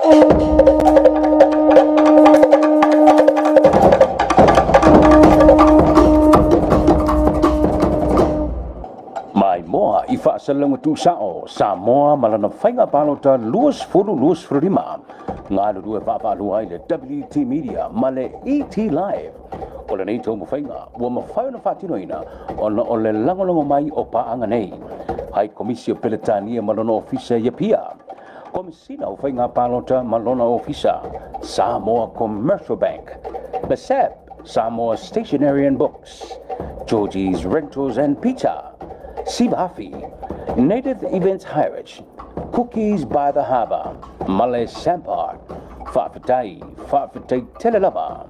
Maimoa i faasalalauga tuusao Samoa ma lana faiga palota 2025. Galulue vaavaalua ai le WT Media ma le ET Live. O lenei taumafaiga ua mafai ona faatinoina ona o le lagolago mai o paaga nei. Hai Komisi o Peretania ma lona ofisa i Apia. Komesina o Faiga Palota ma lona ofisa, Samoa Commercial Bank, le SAB, Samoa Stationery and Books, Georgie's Rentals and Pizza, Sivafi, Native Events Hirage, Cookies by the Harbour, ma le Sampart. Faafetai, faafetai tele lava.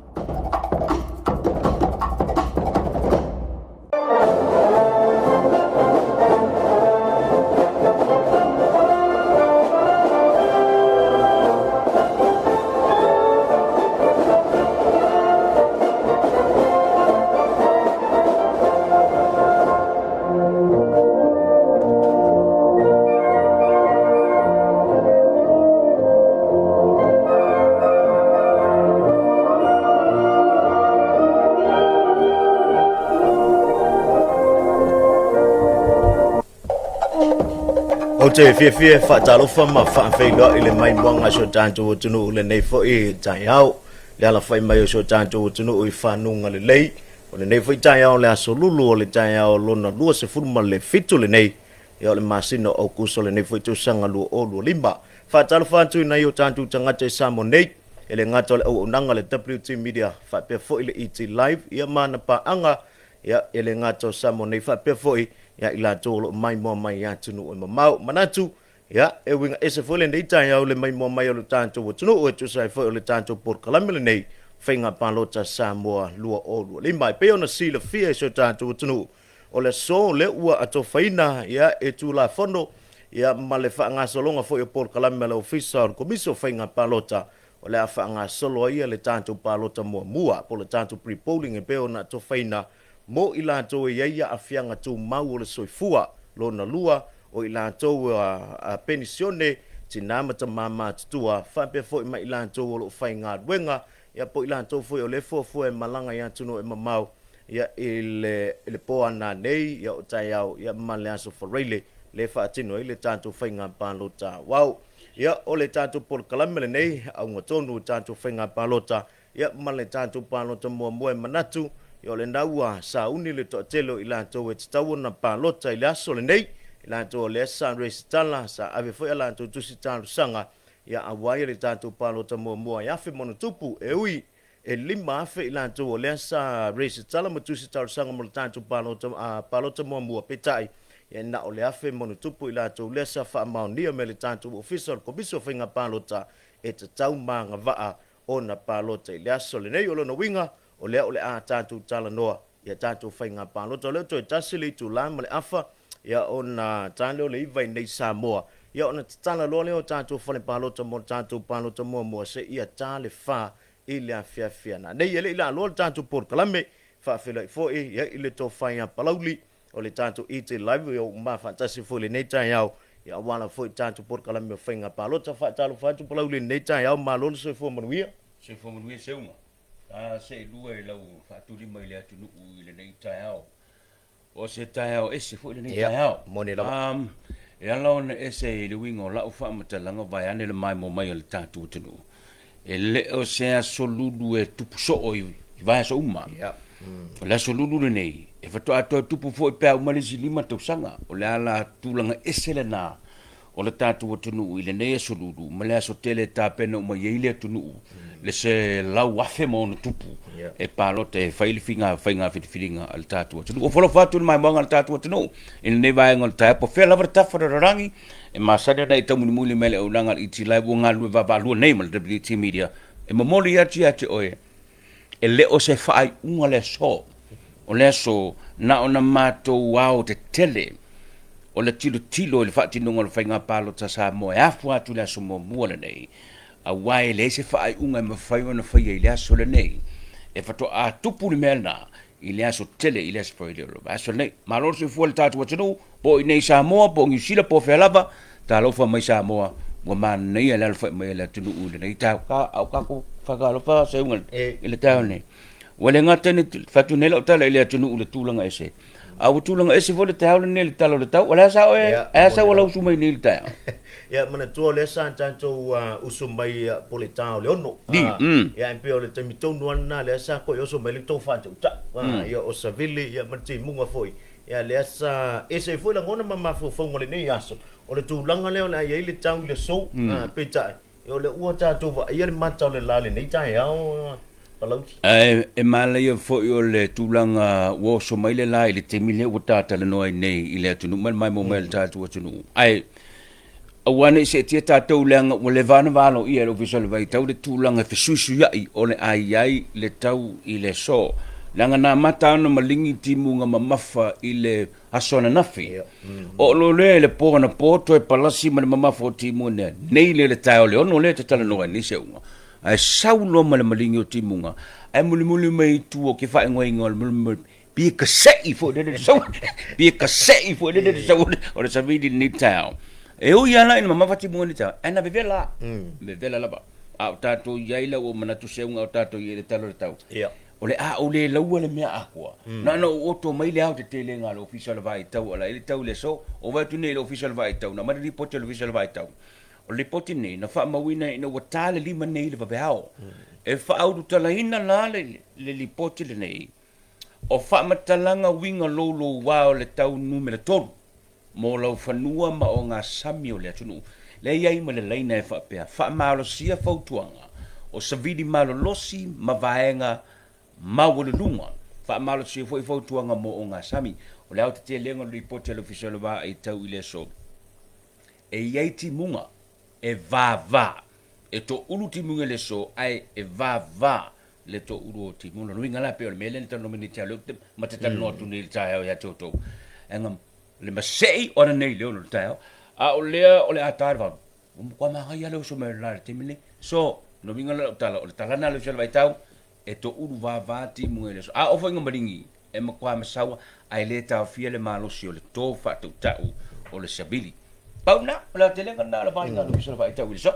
Ou te fiafia e faatalofa ma faafeiloai i le maimoaga a si o tatou atunuu i lenei foi taeao. Le alafai mai o si o tatou atunuu i fanuga lelei. O lenei foi taeao o le aso Lulu o le taeao lona 27 lenei ia o le masina o Aukuso o lenei foi tausaga 2025. Faatalofa atu i nai o tatou tagata i Samoa nei, e le gata o le auaunaga a le WT Media faapea foi le ET Live ia ma ana paaga, ia e le gata o Samoa nei faapea foi ia i latou o lo o maimoa mai i atunuu e mamao. Manatu, ia e uiga ese foi lenei taeao le maimoa mai o le tatou atunuu e tusa ai foi o le tatou polokalame lenei Faiga Palota Samoa 2025. E pei ona silafia e si o tatou atunuu, O le aso lea ua atofaina ia e Tulafono ia ma le faagasologa foi o polokalame a le Ofisa o le Komisi o Faiga Palota, o le a faagasolo ai le tatou palota muamua po o le tatou pre-polling e pei ona atofaina mo i latou e i ai aafiaga tumau o le soifua. Lona lua, o i latou a penisione, tina ma tama matutua, faapea foi ma i latou o lo o faigaluega, ia po o i latou foi o lea e fuafua e malaga i atunuu e mamao ia i le i le po a nanei, ia o taeao, ia ma le aso Faraile le faatino ai le tatou faiga palota aoao. Ia o le tatou polokalame lenei, auga tonu i tatou faiga palota, ia ma le tatou palota muamua e manatu, ia o lena ua sauni le toatele o i latou e tatau ona palota i le aso lenei, i latou o lea sa resitala, sa ave foi a latou tusi talosaga, ia aua ia le tatou palota muamua e 1000+, e ui E 5,000 i latou o lea sa resitala ma tusi talosaga mo le tatou palota, palota muamua, peitai, e na o le 1000+ i latou lea sa faamaonia mai e le tatou Ofisa o le Komisi o Faiga Palota e tatau ma agavaa ona palota i le aso lenei. O lona uiga, o lea o le a tatou talanoa i a tatou faiga palota. O lea toe tasi le itula ma le afa ia ona ta lea o le 9 i nei Samoa, ia ona tatala loa lea o tatou fale palota mo le tatou palota muamua seia ta le 4 i le afiafi a nanei. E le i laaloa le tatou polokalame, faafeiloai foi ia i le tofa ia Palauli o le tatou ET Live ia ua ma faatasi foi i lenei taeao ia aua lava foi tatou polokalame o faiga palota. Faatalofa atu Palauli i lenei taeao, malo le soifua manuia. Soifua manuia Seuga. Ta seelua i lau faatulima i le atunuu i lenei taeao. O se taeao ese foi lenei taeao. Moni lava. E ala ona ese i le uiga o lau faamatalaga vaeane le maimoa mai a le tatou atunuu, e le o se aso lulu e tupu soo i vaiaso uma. O le aso lulu lenei, e faatoa toe tupu foi pe a uma le isi 5 tausaga. O le ala tulaga ese lena o le tatou atunuu i lenei aso lulu ma le aso tele e tapena uma i ai le atunuu le 100,000+ e palota e fai le faiga faiga filifiliga a le tatou atunuu. Ua folofa atu le maimoaga a le tatou atunuu i lenei vaega o le taeao po o fea lava le tafa o le lalolagi e masani ona e taumilimuli mai le auaunaga a le ET Live ua galulue vaavaalua nei ma le WT Media e momoli atu ia te oe e le o se faaiuga le aso. O le aso, na ona matou ao tetele o le tilotilo i le faatinoga o le faiga palota a Samoa e afua atu i le aso muamua lenei, aua e leai se faaiuga e mafai ona faia i le aso lenei. E faatoa tupu le mea lena i le aso tele i le aso Faraile o le vaiaso lenei. Malo le soifua i le tatou atunuu, po o i inei i Samoa, po o Niu Sila, po o fea lava, talofa mai Samoa, Ua manaia le alafai mai o le atunuu i lenei taeao. Ka, a o tatou faatalofa Seuga i le taeao nei. Ua le gata ina fai atu nei lau tala i le atunuu i le tulaga ese, a ua tulaga ese foi le taeao lenei i le tala o le tau. O le a sa oe, ae a sau o lau usu mai nei i le taeao? Ia, manatua o lea sa tatou usu mai po o le ta o le 6. Ia, ae pei o le taimi tonu lava lena lea sa toe oso mai ai le tou faatautau. Ia, o Savili ia ma le timuga foi. Ia, lea sa ese ai foi lagona ma mafaufauga o lenei aso, o le tulaga lea o le a i ai le tau i le aso, peitai, Ia o lea ua tatou vaaia le mata o le la i lenei taeao, Palauli. Ae e malaia foi o le tulaga ua oso mai le la i le taimi lea ua ta talanoa ai nei i le atunuu ma le maimoa mai o le tatou atunuu. Ae aua ne i seetia tatou leaga ua leva ona valoia e le Ofisa o le Vaitau le tulaga e fesuisuiai o le a i ai le tau i le aso. Leaga na amata ona maligi timuga mamafa i le aso ananafi. Oo loa lea i le po anapo toe palasi ma le mamafa o timuga nea, nei lea i le taeao o le 6 lea e te talanoa ai nei Seuga. Ae sau loa ma le maligi o timuga, ae mulimuli mai i tua o ke faaigoaina o le mulimuli pia kase'i foi lele le sau, pia kase'i foi lele le sau o le savili i lenei taeao. E ui lava la ina mamafa timuga i lenei taeao, ae na vevela, vevela lava. A o tatou i ai la ua ou manatu Seuga a o tatou i ai i le tala o le tau. O le a ou le laua le mea atoa. Na ona ou oto mai le aotetelega a le Ofisa o le Vaitau o la e i le tau i le aso. Ou vaai atu nei i le Ofisa o le Vaitau, na aumai le lipoti a le Ofisa o le Vaitau. O le lipoti lenei, na faamauina ina ua ta le 5 nei i le vaveao. E faaulutalaina la le lipoti lenei, o faamatalaga uiga louloua o le tau numera 3 mo laufanua ma ogasami o le atunuu. Lea e i ai ma le laina e faapea, Faamalosia fautuaga o savili malolosi ma vaega maualuluga. Faamalosia foi fautuaga mo ogasami. O le aotetelega o le lipoti a le Ofisa o le Vaai Tau i le Aso, e i ai timuga e vava, e toulu timuga i le aso, ae e vava le toulu o timuga. Lona uiga la, pei o le mea lea na talanoa mai nei ia te au, lea ou te talanoa atu nei i le taeao ia te outou, le masei o ananei i le 6 o le taeao, a o lea o le a ta le 8, ua matua manaia lava le oso mai o le la i le taimi lenei. So, lona uiga la o lau tala, o le tala lena a le uso a le vaitau, e toulu vava timuga i le aso. A oo foi ina maligi, e matua masaua, ae le taofia le malosi o le to faatautau o le savili. Pau lena, o le aotelega lena o le vaaiga a le Ofisa o le Vaitau i le aso.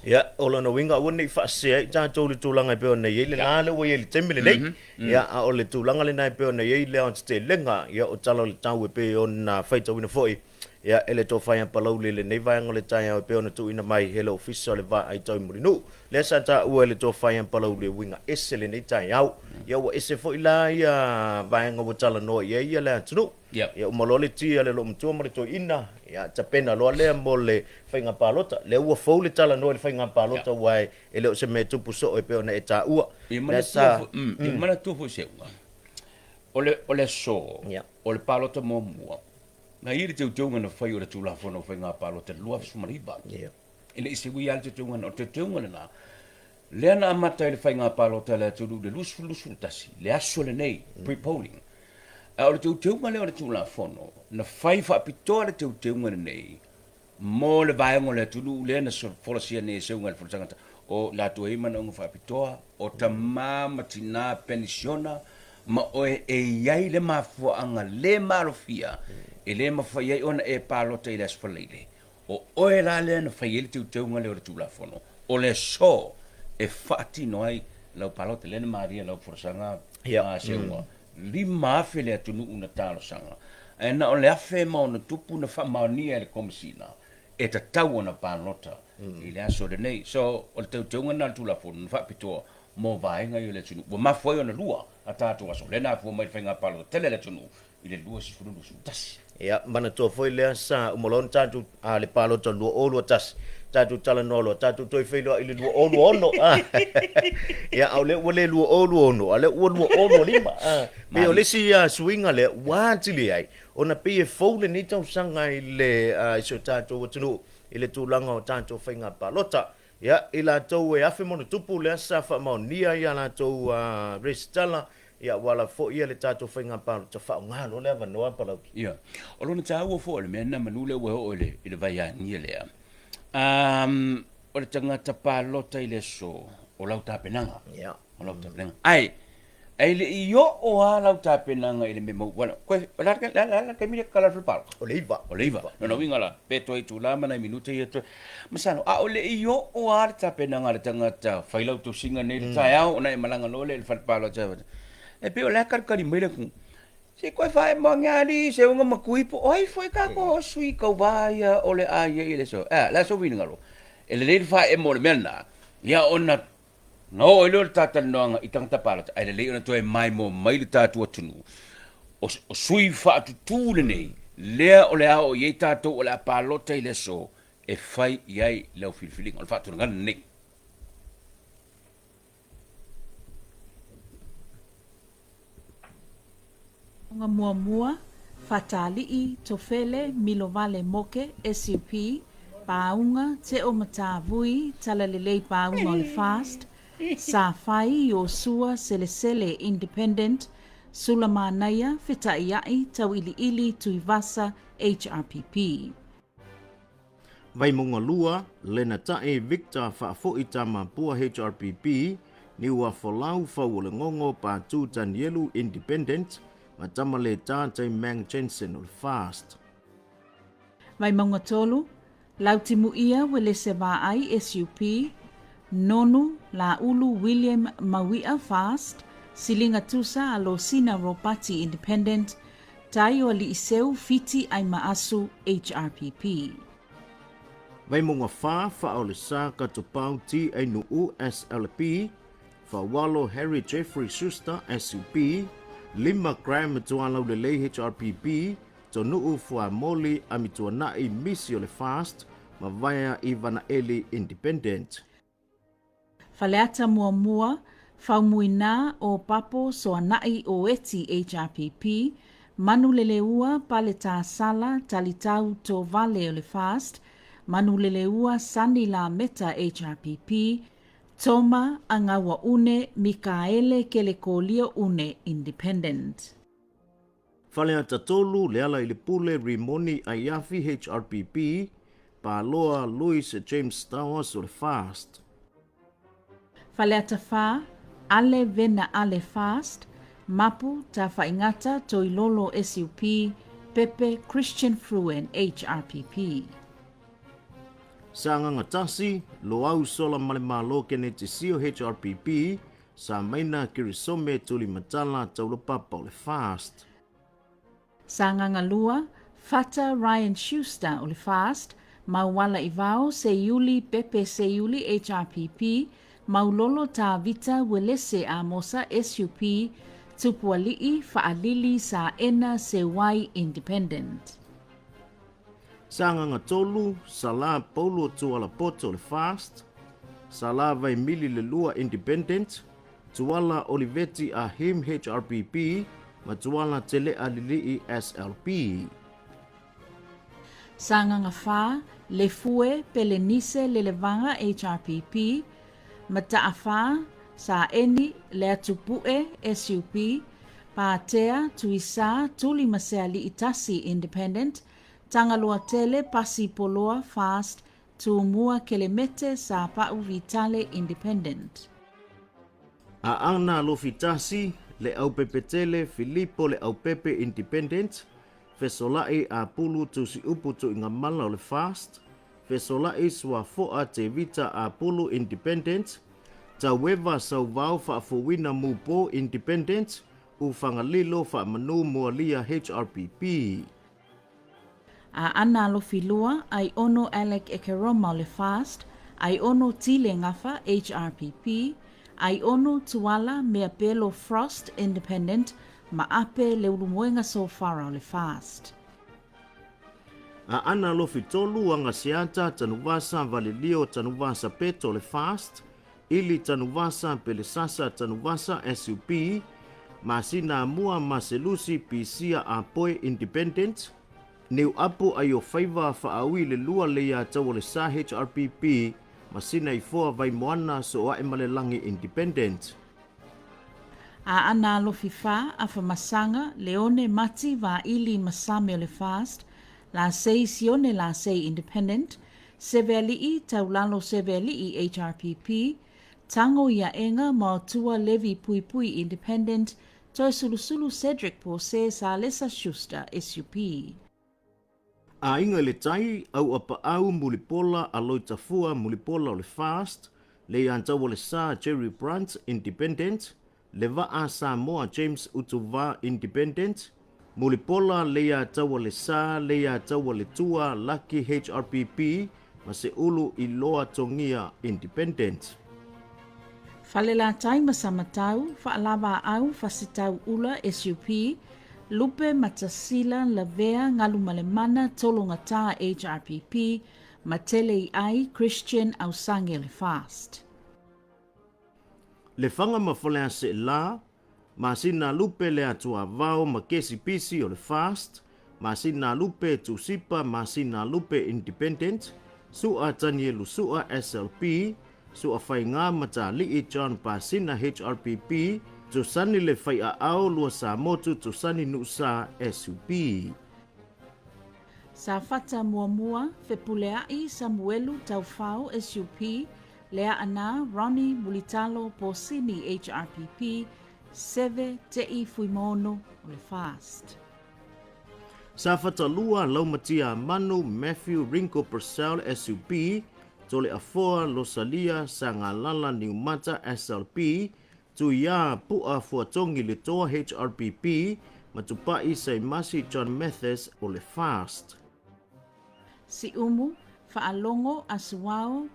Ia, o lona uiga aua ne i faasese ai tatou i le tulaga e pei ona i ai le la lea ua i ai i le taimi lenei. Ia, a o le tulaga lena e pei ona i ai le aotetelega, ia, o tala o le tau e pei ona faitauina foi, ia, e le tofa ia Palauli i lenei vaega o le taeao e pei ona tuuina mai e le Ofisa o le Vaai Tau i Mulinuu. Lea sa taua e le tofa ia Palauli e uiga ese lenei taeao. Ia, ua ese foi la ia vaega ua talanoa i ai ia le atunuu. Ia, uma loa le ti a le loomatua ma le toeaina, ia, tapena loa lea mo le faiga palota. Lea ua fou le talanoa i le faiga palota aua e E le o se mea tupu soo e pei ona e taua. E manatua foi, e manatua foi Seuga, o le, o le aso, o le palota muamua, na i ai le teuteuga na fai o le Tulafono o Faiga Palota i le 2019. E le i seui lava le teuteuga lena. O le teuteuga lena, lea na amata ai le faiga palota a le atunuu i le 2021, le aso lenei, pre-polling. A o le teuteuga lea o le Tulafono, na fai faapitoa le teuteuga lenei Mo le vaega o le atunuu lea na folasia nei e Seuga i le Fonotaga, o latou e i ai manaoga faapitoa, o tama ma tina penisiona, ma oe e i ai le mafuaaga le malofia e le mafai ai ona e palota i le Aso Faraile, o oe la lea na fai ai le teuteuga lea o le Tulafono, o le aso e faatino ai lau palota. Lea na malie lau folasaga a Seuga, 5,000 le atunuu na talosaga, ae na o le 1,000 ma ona tupu na faamaonia e le Komesina e tatau ona palota i le aso lenei. So, o le teuteuga lena o le Tulafono na faapitoa mo vaega ia o le atunuu. Ua mafua ai ona lua a tatou aso, lea na afua mai i le faiga palota tele a le atunuu i le 2021. Ia, manatua foi lea sa uma loa ona tatou, a, le palota 2021, tatou talanoa loa, tatou toe feiloai i le 2026. A. Ia, a o lea ua le 2026, a o lea ua 2025. A. Pei o le isi suiga lea ua atili ai, ona pei e fou lenei tausaga i le, a, i si o tatou atunuu i le tulaga o tatou faiga palota. Ia, i latou e 1,000+ lea sa faamaonia ai a latou resitala, Ia, ua ala foi ia le tatou faiga palota faaaoga loa le avanoa Palauli. Ia, o lona taua foi o le mea lena manu lea ua oo i le, i le vaiagia lea. Um, o le tagata palota i le aso o lau tapenaga. Ia. O lau tapenaga. Ae, Ae le i oo lava lau tapenaga i le mea mau, uala, koe, o le a le a le taimi lea e tatala ai le fale palota? O le 9. O le 9. Lona uiga la, pe toe itula ma nai minute ia toe. Masalo, a o le i oo lava le tapenaga a le tagata fai lau tosiga nei i le taeao ona e malaga loa lea i le fale palota. E pei o la e kalikali mai le atunuu. Se i toe faaemo ane lava alii Seuga ma Tui po o ai foi tatou sui tauva ia o le a i ai i le aso. Ae a? O le a sou finagalo? E lelei le faaemo o le mea lena, ia ona Na oo ai lea o le ta talanoaga i tagata palota, ae lelei ona toe maimoa mai le tatou atunuu, o, o sui faatutū lenei, lea o le a oo i ai tatou o le a palota i le aso e fai i ai le au filifiliga. O le faatulagaga lenei. Toga Muamua, Fatalii, Tofele, Milovale Moke, SUP, Pāuga, Teo Matavui, Talalelei Pāuga o le Fast, Safai, Iosua, Selesele, Independent, Sula Manaia, Feta'ia'i, Tau'ili'ili, Tuivasa, HRPP. Vaimauga 2, Lenata'i Victor Faafo'i Tamapua HRPP, Niuafolau Fauolegogo Patu Tanielu Independent ma Tamaleta Taimang Jensen o le Fast. Vaimauga 3, Lautimuia Welese Vaai SUP, Nonu Laulu William Maui'a Fast, Siliga Tusa Alosina Ropati Independent, Tai o Aliiseu Fiti Aimaasu HRPP. Vaimauga 4, Faaolesa Katopau T Ainuu SLP, Faaualo Harry Jeffrey Schuster SUP, 5 Graham Tualaulelei HRPP, Tonuu Fuamoli Amituana'i Misi o le Fast ma Vaea Ivanaeli Independent. Faleata Muamua, Faumuina o Papo Soana'i o Eti HRPP, Manuleleua Paletāsala Talitau Tovale o le Fast, Manuleleua Sani Lameta HRPP, Toma Agauaune Mikaele Kelekolio Une Independent. Faleata 3, Lealailepule Rimoni Aiafi HRPP, Paloa Louis James Stowers o le Fast. Faleata 4, Ale Vena Ale Fast, Mapu Tafaigata Toilolo SUP, Pepe Christian Fruen HRPP. Sagaga 1, Loau Sola Malemalo Keneti Sio HRPP, Samaina Kirisome Tulimatala Taulapapa o le Fast. Sagaga 2, Fata Ryan Schuster o le Fast, Mauala Ivao Seiuli Pepe Seiuli HRPP, Maulolo Tavita Uelese Amosa SUP, Tupuali'i Fa'alili Saena Seuai Independent. Sagaga 3, Salah Paulo Tualapoto o le Fast, Salah Vaimili Lelua Independent, Tuala Oliveti Ahim HRPP ma Tuala Tele'a Lili'i SLP. Sagaga 4, Lefue Pelenise Lelevaga HRPP, Mata'afa Saeni Leatupu'e SUP, Patea Tuisa Tuli Maseali'i Tasi Independent, Tagaloatele Pasi Poloa Fast, Tumua Kelemete Sapa'u Vitale Independent. Aana Lofitasi, Leaupepetele Filipo Leaupepe Independent, Fesola'i Apulu Tusiupu Tuigamala o le Fast, Fesola'i Suafo'a Tevita Apulu Independent, Taueva Sauvao Faafouina Mupo Independent, Ufagalilo Faamanu Moalia HRPP. Aana Alofilua, Aiono Alec Ekeroma o le Fast, Aiono Tile Gafa HRPP, Aiono Tuala Meapelo Frost Independent ma Ape Leulumoega Sofara o le Fast. Aana Alofitolu, Agaseata Tanuvasa Valilio Tanuvasa Peto o le Fast, Ili Tanuvasa Pelesasa Tanuvasa SUP, Masina Amua Maselusi Pisia Apoe Independent, Niuapu Aiofaiva Faaui Lelua Leiataualesa HRPP, Masina Ifoa Vaimoana Sooaemalelagi Independent. Aana Alofi 4, Afamasaga, Leone Mati Vaili Masame o le Fast, Lasei Sione Lasei Independent, Seveali'i Taulalo Seveali'i HRPP, Tango Iaega Maotua Levi Puipui Independent, Toesulusulu Cedric Pose Salesa Schuster SUP. Aiga i le Tai, Auapaau Mulipola Aloitafua Mulipola o le Fast, Leiataualesa Jerry Brunt Independent, Levaa Samoa James Utuvaa Independent, Mulipola Leiataualesa Leiataualetua Lucky HRPP ma Seulu Iloa Togia Independent. Falelatai ma Samatau, Faalavaau Fasitauula SUP, Lupe Matasila Lavea Galumalemana Tologata HRPP, Matele Iai Christian Ausange le Fast. Lefaga ma Faleaseela, Masina Lupe Le Atuavao ma Kesi Pisi o le Fast, Masina Lupe Tusipa Masina Lupe Independent, Su'a Tanielu Su'a SLP, Su'a Faiga Matali'i John Pasina HRPP, Tusani Le Faiaao Lua Samotu Tusani Nusa SUP. Safata Muamua, Fepuleai Samuelu Taufao SUP, Leaana Ronnie Mulitalo Posini HRPP, Seve Tei Fuimono o le Fast. Safata 2 Laumatia Manu Matthew Ringo Purcell SUP, Toleafoa Losalia Sangalala Niumata SLP, Tuia Pu'a Fuatongi Letoa HRPP, Matupai Saimasi John Mathis o le Fast. Siumu, Faalogo Asuao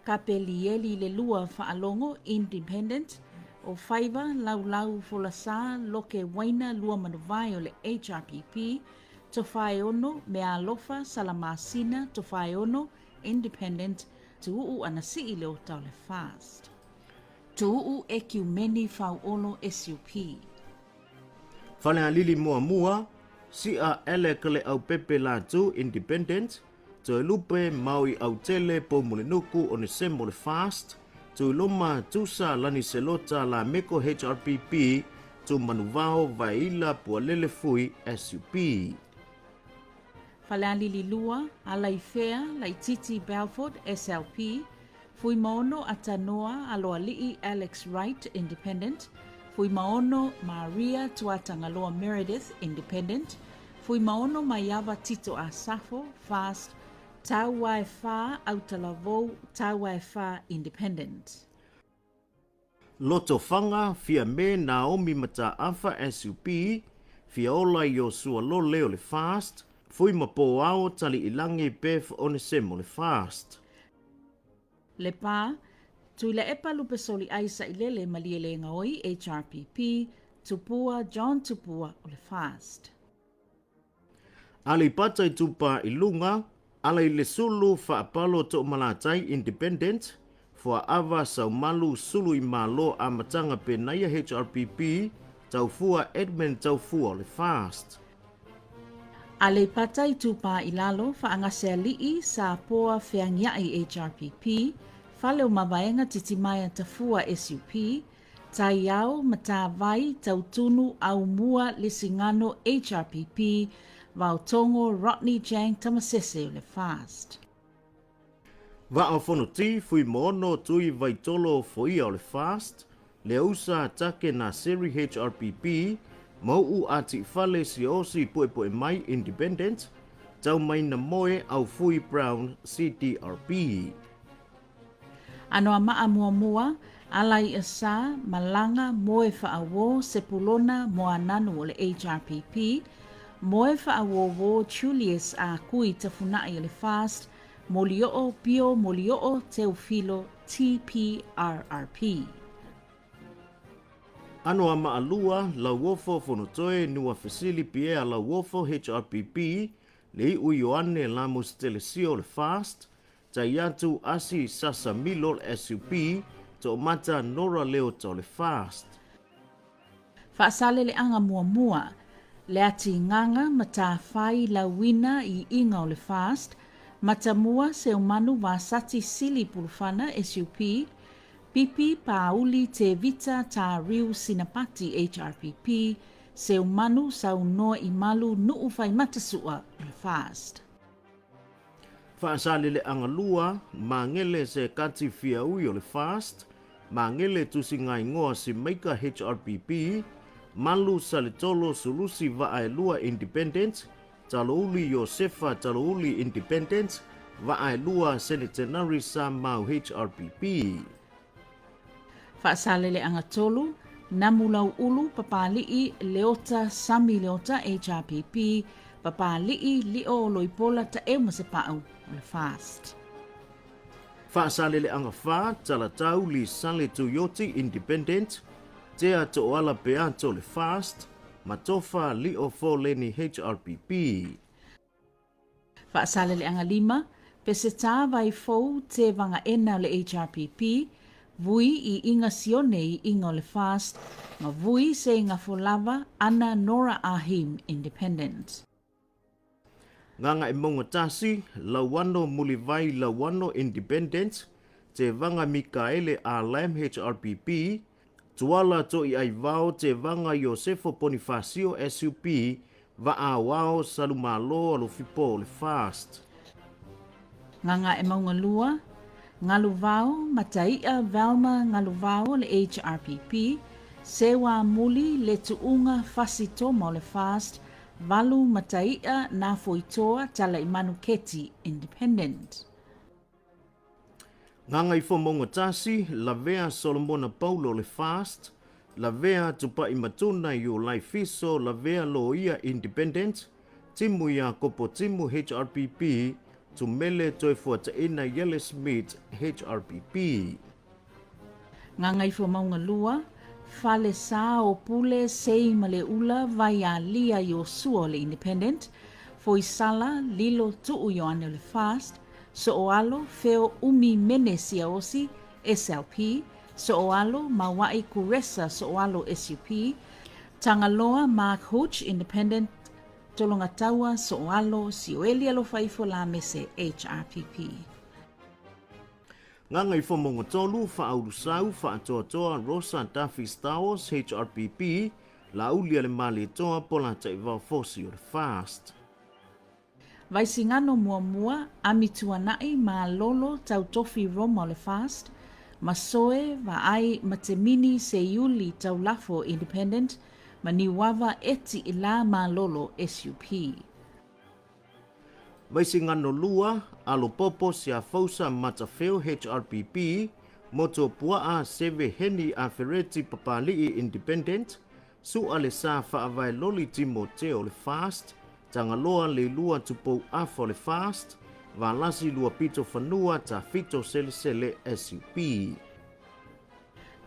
Kapelieli Lelua Faalogo Independent, o Faiva Laulau Folasa Loke Waina Lua Manuvai o le HRPP, Tofaeono Mealofa Salamasina Tofaeono Independent, Tu'u Anasi'i Leota o le Fast. Tu'u Ekiumeni Fauolo SUP. Falealili Muamua, Si'a Alec Le Aupepe Latu Independent, Toelupe Maui Autele Poumulinuku Onesemo le Fast, Tuiloma Tusa Laniselota Lameko HRPP, Tumanuvao Vaila Pualele Fui SUP. Falealili 2, Alaifea Laititi Belford SLP, Fuimaono Atanoa Aloali'i Alex Wright Independent, Fuimaono Maria Tuatagaloa Meredith Independent, Fuimaono Maiava Tito Asafo Fast, Tauaefa Autalavou Tauaefa Independent. Lotofaga Fiame Naomi Mataafa SUP, Fiaola Iosua Lole o le Fast, Fuimapoao Tali'ilangi Bev Onesemo le Fast. Lepa, Tuilaepa Lupesoli'ai Sailele Malielegaoi HRPP, Tupua John Tupua o le Fast. Aleipata Itupa i Luga, Alailesulu Faapalo To'omalatai Independent, Fuaava Saumalu Suluimalo Amataga Penaia HRPP, Taufua Edmund Taufua o le Fast. Aleipata Itupa i Lalo, Faagaseali'i Sapoa Feagia'i HRPP, Faleomavaega Titimaea Tafua SUP, Taiao Matavai Tautunu Aumua Lesigano HRPP, Vaotogo Rodney Jang Tamasese o le Fast. Vaa o Fonoti, Fuimaono Tui Vaitolo Foia o le Fast, Leausa Take Naseri HRPP, Mau'u Atifale Siaosi Puepuemai Independent, Taumainamoe Aufui Brown CDRP. Anoamaa Muamua, Alaiasa Malaga Moefaauo Sepulona Moananu o le HRPP, Moefaauouo Julius Akui Tafuna'i o le Fast, Molio'o Pio Molio'o Teufilo TPRRP. Anoamaa 2, Lauofo Fonotoe Nuafesili Pierre Lauofo HRPP, Lei'u Ioane Lamus Telesio le Fast, Taiatu Asi Sasa Milo le SUP, To'omata Nora Leota o le Fast. Faasaleleaga Muamua, Leatigaga Matafai Lauina i Iga o le Fast, Matamua Seumanu Vasati Sili Pulufana SUP, Pipi Pauli Tevita Tariu Sinapati HRPP, Seumanu Saunoa Imalu Nu'u Faimata Su'a o le Fast. Faasaleleaga 2, Magele Sekati Fiaui o le Fast, Magele Tusigaigoa Simaika HRPP, Malu Saletolo Sulusi Vaaelua Independent, Talouli Iosefa Talouli Independent, Vaaelua Senetenari Samau HRPP. Faasaleleaga 3, Namulauulu Papali'i Leota Sami Leota HRPP, Papali'i Lio Oloipola Taeu Masepa'u o le FAST. Faasaleleaga 4, Talatau Lisale Tuioti Independent, Tea To'oala Peato le FAST, Matofa Lio Foleni HRPP. Faasaleleaga 5, Peseta Vaifou Tevaga Ena o le HRPP, Vui i Iga Sione i Iga o le FAST, ma Vui Seigafolava Ana Nora Ahim Independent. Gagaemauga 1, Lauano Mulivai Lauano Independent, Tevaga Mikaele Alam HRPP, Tuala To'iaivao Tevaga Iosefo Ponifasio SUP, Va'aoao Salumalo Alofipo o le FAST. Gagaemauga 2, Galuvao Matai'a Velma Galuvao o le HRPP, Sewa Muli Letu'uga Fasi Toma o le FAST, Valu Matai'a Nafoitoa Talaimanu Keti Independent. Gagaifomauga 1, Lavea Solomona Paulo o le FAST, Lavea Tupa'i Matuna Iolai Fiso Lavea Loia Independent, Timu Iakopo Timu HRPP, Tumele Toefuata'ina Iele Smith HRPP. Gagaifomauga 2, Falesa o Pule Seimaleula Vaialia Iosua o le Independent, Foisala Lilo Tu'u Ioane o le FAST, So'oalo Feo Umi Mene Siaosi SLP, So'oalo Maua'i Kuresa So'oalo SUP, Tagaloa Mark Hooch Independent, Tologataua So'oalo Sioeli Alofaifo Lamese HRPP. Gagaifomauga 3, Fa'aulusau Fa'atoatoa Rosa Dafi Stowers HRPP, La'aulialemalietoa Polata'ivao Fosi o le FAST. Vaisigano 1, Amituana'i Malolo Tautofi Roma o le FAST, Masoe Vaai Matemini Seiuli Taulafo Independent, ma Niuava Eti Ila Malolo SUP. Vaisigano 2, Alopopo Siafousa Matafeo HRPP, Motuopua'a Seve Heni Afereti Papali'i Independent, Su'a Lesa Fa'avaeloli Timoteo o le FAST, Tagaloa Leilua Tupou Afa o le FAST, Valasi Luapito Fanua Tafito Selesele SUP.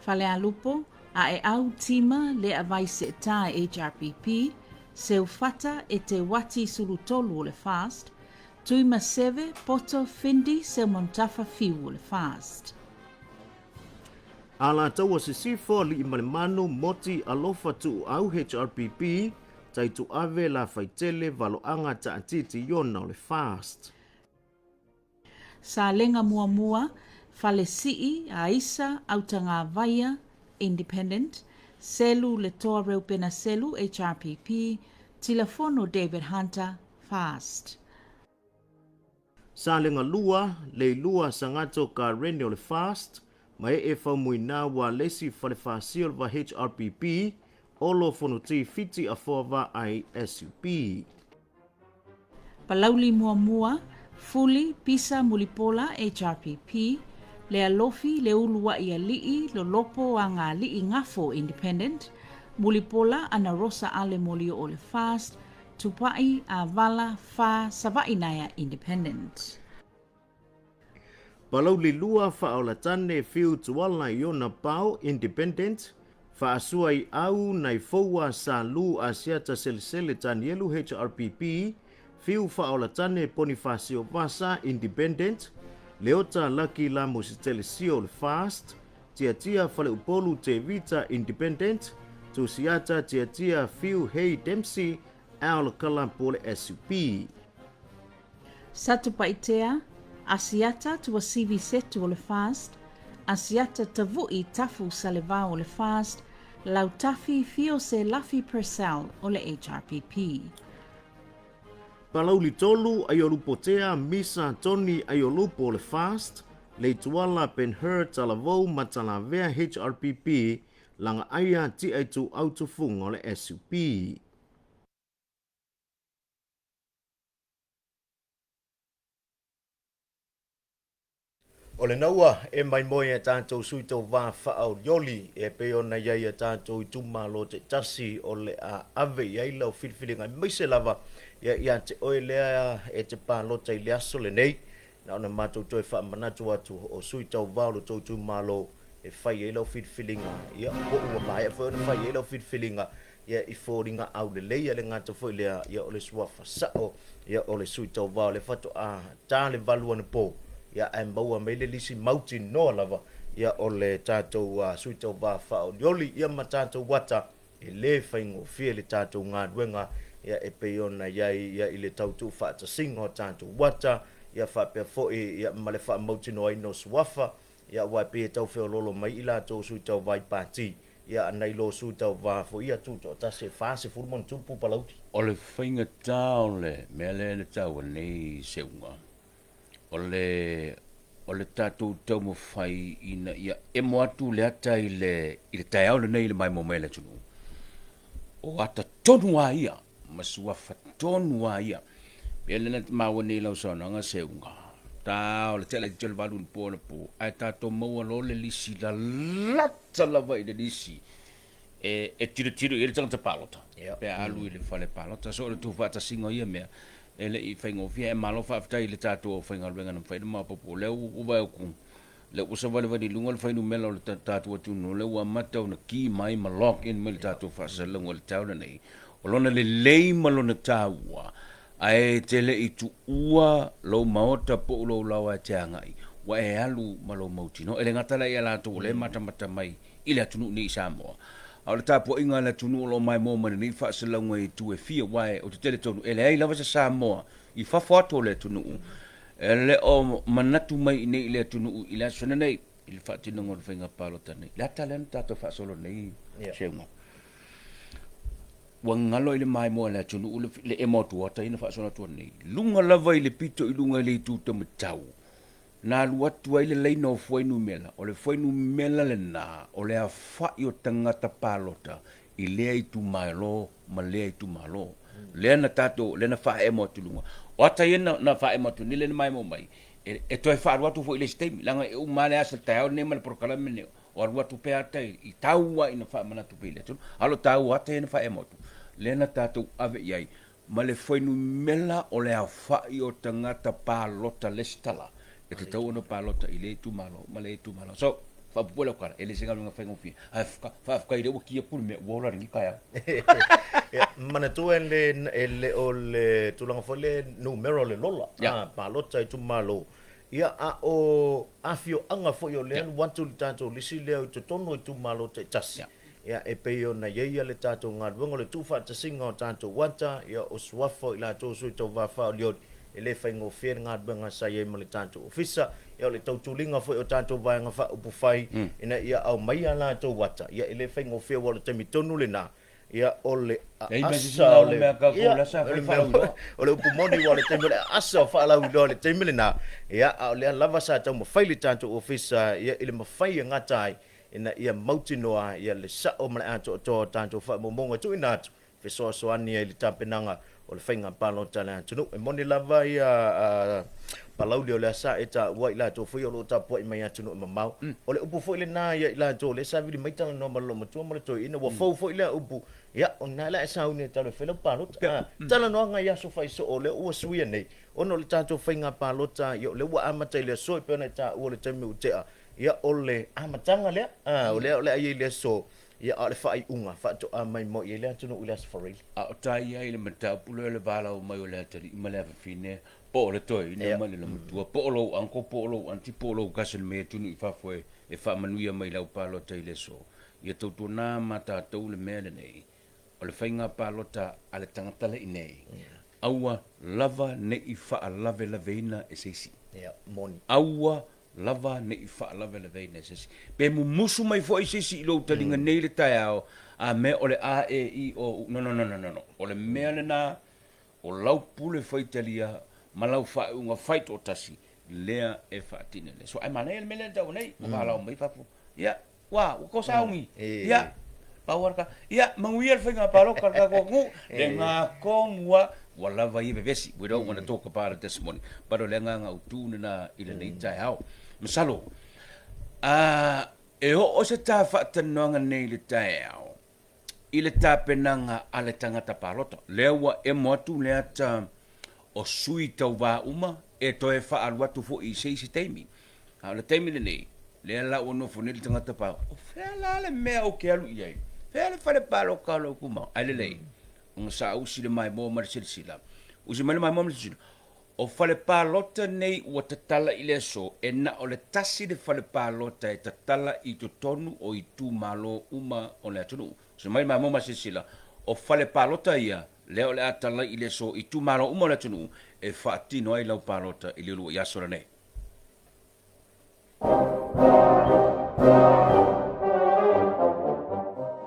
Falealupo, Aeau Tima Leavaise'eta HRPP, Seufata Eteuati Sulutolu o le FAST, Tuimaseve Poto Findi Seumanutafa Fiu o le FAST. Alataua Sisifo Ali'imalemanu Moti Alofa Tu'uau HRPP, Taitu'ave Lafaitele Valo'aga Ta'atiti Iona o le FAST. Salega 1, Falesi'i Aisa Autagavaia Independent, Selu Letoa Reupena Selu HRPP, Tilafono David Hunter FAST. Salega 2, Leilua Sagato Karene o le FAST, Mae'e Faumuina Ualesi Falefaasia o le Va HRPP, Olo Fonoti Fiti Afoa Vaai SUP. Palauli 1, Fuli Pisa Mulipola HRPP, Lealofi Leulua'i Ali'i Lolopo Agali'i Gafo Independent, Mulipola Ana Rosa Ale Molio'o o le FAST, Tupa'i Avala Fa Sava'i Naea Independent. Palauli 2, Fa'aolatane Fiu Tuala Iona Pao Independent, Fa'asuai'au Naifoua Salu Asiata Selesele Tanielu HRPP, Fiu Fa'aolatane Ponifasio Vasa Independent, Leota Laki Lamositele Sio o le FAST, Tiatia Faleupolu Tevita Independent, Tusiata Tiatia Fiu Hei Dempsey Al Kalapu o le SUP. Satupaitea, Asiata Tuasivi Setu o le FAST, Asiata Tavu'i Tafu Salevao o le FAST, Lautafi Fio Selafi Purcell o le HRPP. Palauli 3, Aiolupotea Misa Toni Aiolupo o le FAST, Leituala, Ben Hur, Talavou ma Talavea HRPP, Lagaaia, Ti'a Ituau Tufuga o le SUP. O lena ua e maimoe e tatou sui tauva faaolioli e pei ona i ai a tatou itumalo taitasi o le a ave i ai lau filifiliga aemaise lava ia ia te oe lea e te palota i le aso lenei. Na ona matou toe faamanatu atu o sui tauva o lo tou itumalo e fai ai lau filifiliga, ia po ua maea foi ona fai ai lau filifiliga, ia i foliga aulelei a le gata foi lea, ia o le suafa sao, ia o le sui tauva o lea faatoa ta le valu anapo, ia ae maua mai le lisi mautinoa lava, ia o le tatou sui tauva faaolioli, ia ma tatou ata, e le faigofie le tatou galuega, ia e pei ona i ai ia i le tau tuufaatasiga o tatou ata, ia faapea foi ia ma le faamautinoaina o suafa, ia aua e pei e tau feoloolo mai i latou sui tauva i pati, Ia nai lo sui tauva foi ia tutoatasi e 40 ma ona tupu Palauli. O le faigata o le mea lea na taua nei Seuga, o le o le tatou taumafai ina ia emo atu le ata i le i le taeao lenei i le maimoa mai a le atunuu. O ata tonu lava ia ma suafa tonu lava ia. Pei lea na maua nei i lau saunoaga Seuga, ta o le tele laitiiti o le valu i le po anapo, ae tatou maua loa le lisi lalata lava i le lisi e, e tilotilo i ai le tagata palota pe a alu i le fale palota. So o le tuufaatasiga o ia mea e le i faigofie, ae malo faafetai i le tatou aufaigaluega na mafai ona maopoopo. O lea ua vaai atu Lea ua savalivali i luga le fuainumera o le tatou atunuu, lea ua amata ona ki mai ma log in mai le tatou faasalalauga i le taeao lenei. O lona lelei ma lona taua, ae e te le i tuua lou maota po o lou laoa e te agai, ua e alu ma lou mautinoa. E le gata la ia latou o lea e matamata mai i le atunuu nei i Samoa, a o le tapuaiga a le atunuu o lo o maimoa mai lenei faasalalauga i itu e fia, aua ou te talitonu e leai lava se Samoa i fafo atu o le atunuu E le o manatu mai i inei i le atunuu i le aso lenei i le faatinoga o le faiga palota nei. Le ata lea na tatou faasolo nei Seuga. Ua galo i le maimoa a le atunuu le emo atu ata ia na faasolo atu nei. Luga lava i le pito i luga i le itu taumatau na alu atu ai le laina o fuainumera. O le fuainumera lena o le aofai o tagata palota i lea itumalo ma lea itumalo. Lea na tatou, lea na faaemo atu i luga. O ata ia na, na faaemo atu nei, lea na maemo mai, e, e toe faalu atu foi i le isi taimi, leaga e uma lava le aso taeao lenei ma le polokalame lenei, o alu atu pea ata i, i tau lava ina faamanatu pea i le atunuu. A o lo taua ata ia na faaemo atu, lea na tatou ave i ai ma le fuainumera o le aofai o tagata palota lesitala e tatau ona palota i lea itumalo ma lea itumalo. So, faapuupuu lau tala, e le se galuega faigofie, ae faafetai o lea ua ki atu le mea ua ola lenei taeao. Ia, manatua e le o le tulaga foi le numera o le lola, palota itumalo, ia, a o afioaga foi o lea alu atu le tatou lisi lea i totonu o itumalo taitasi. Ia, e pei ona i ai le tatou galuega o le tuufaatasiga o tatou ata, ia, o suafa o i latou o sui tauva faaolioli, e le faigofie le galuega sa i ai ma le tatou ofisa, ia, o le tautuliga foi o tatou vaega faaupufai ina ia aumaia a latou ata, ia, e le faigofie aua o le taimi tonu lena, ia, o le aasa o le, ia, o le upu moni aua o le taimi o le aasa o faalauiloa i le taimi lena, ia, a o lea lava sa taumafai le tatou ofisa, ia, i le mafai e gata ai ina ia mautinoa ia le sao ma le atoatoa o tatou faamaumauga e tuuina atu e fesoasoani ai i le tapenaga o le faiga palota a le atunuu. E moni lava ia Palauli o lea sa e taua i latou foi o lo o tapuai mai atunuu e mamao. O le upu foi lena ia i latou o lea e savili mai talanoa ma le loomatua ma le toeaina, ua fou foi lea upu, ia o lena la e sauni e talo e fai lau palota. Talanoaga i aso faisoo o lea ua suia nei ona o le tatou faiga palota, ia o lea ua amata i le aso e pei ona e taua i le taimi ua tea. Ia, o le amataga lea, a, o lea o le a i ai i le aso, ia, a o le faaiuga faatoa mai moi i ai le atunuu i le Aso Faraile. A o tai i ai le mataupu lea o le valaau mai o le atalii ma le afafine, po o le toeaina ma le lamatua, po o lou uncle, po o lou aunty, po o lou cousin mai atunuu i fafo e faamanuia mai i lau palota i le aso, ia tautuana ma tatou le mea lenei, o le faiga palota a le tagata le i nei, aua lava ne i faalavelaveina e se isi. Ia, moni. Aua lava ne i faalavelaveina e se isi. Pe mumusu mai foi se isi i lou taliga nei i le taeao, a mea o le A, E, I, O, U. No, no, no, no, no, no. O le mea lena, o lau pule faitalia ma lau faaiuga faitoatasi. lea e faatino i le aso. Ae manaia le mea lea na taua nei, ua valaau mai fafo, ia, ua, ua to sauni, ia, pau lava le ia, manuia le faiga palota a le tatou atunuu, le gatonu lava, ua lava ia vevesi, we don't wanna talk about it this morning, but o le agaga autu lena i lenei taeao. Masalo, a e oo se ta faatalanoaga nei i le taeao, i le tapenaga a le tagata palota. Lea ua emo atu le ata o sui tauva uma e toe faaalu atu foi i se isi taimi. A o le taimi lenei, lea la ua nofo nei le tagata palota, o fea la le mea ou te alu i ai? Fea le fale palota o lou itumalo? Ae lelei ona saausi le maimoa ma le silasila. Usi mai le maimoa ma le silasila, O fale palota nei ua tatala i le aso, e na o le tasi le fale palota e tatala i totonu o itumalo uma o le atunuu. Se mai mamoa ma silasila, o fale palota ia, lea o le a tala i le aso i itumalo uma o le atunuu e faatino ai lau palota i le uluai aso lenei.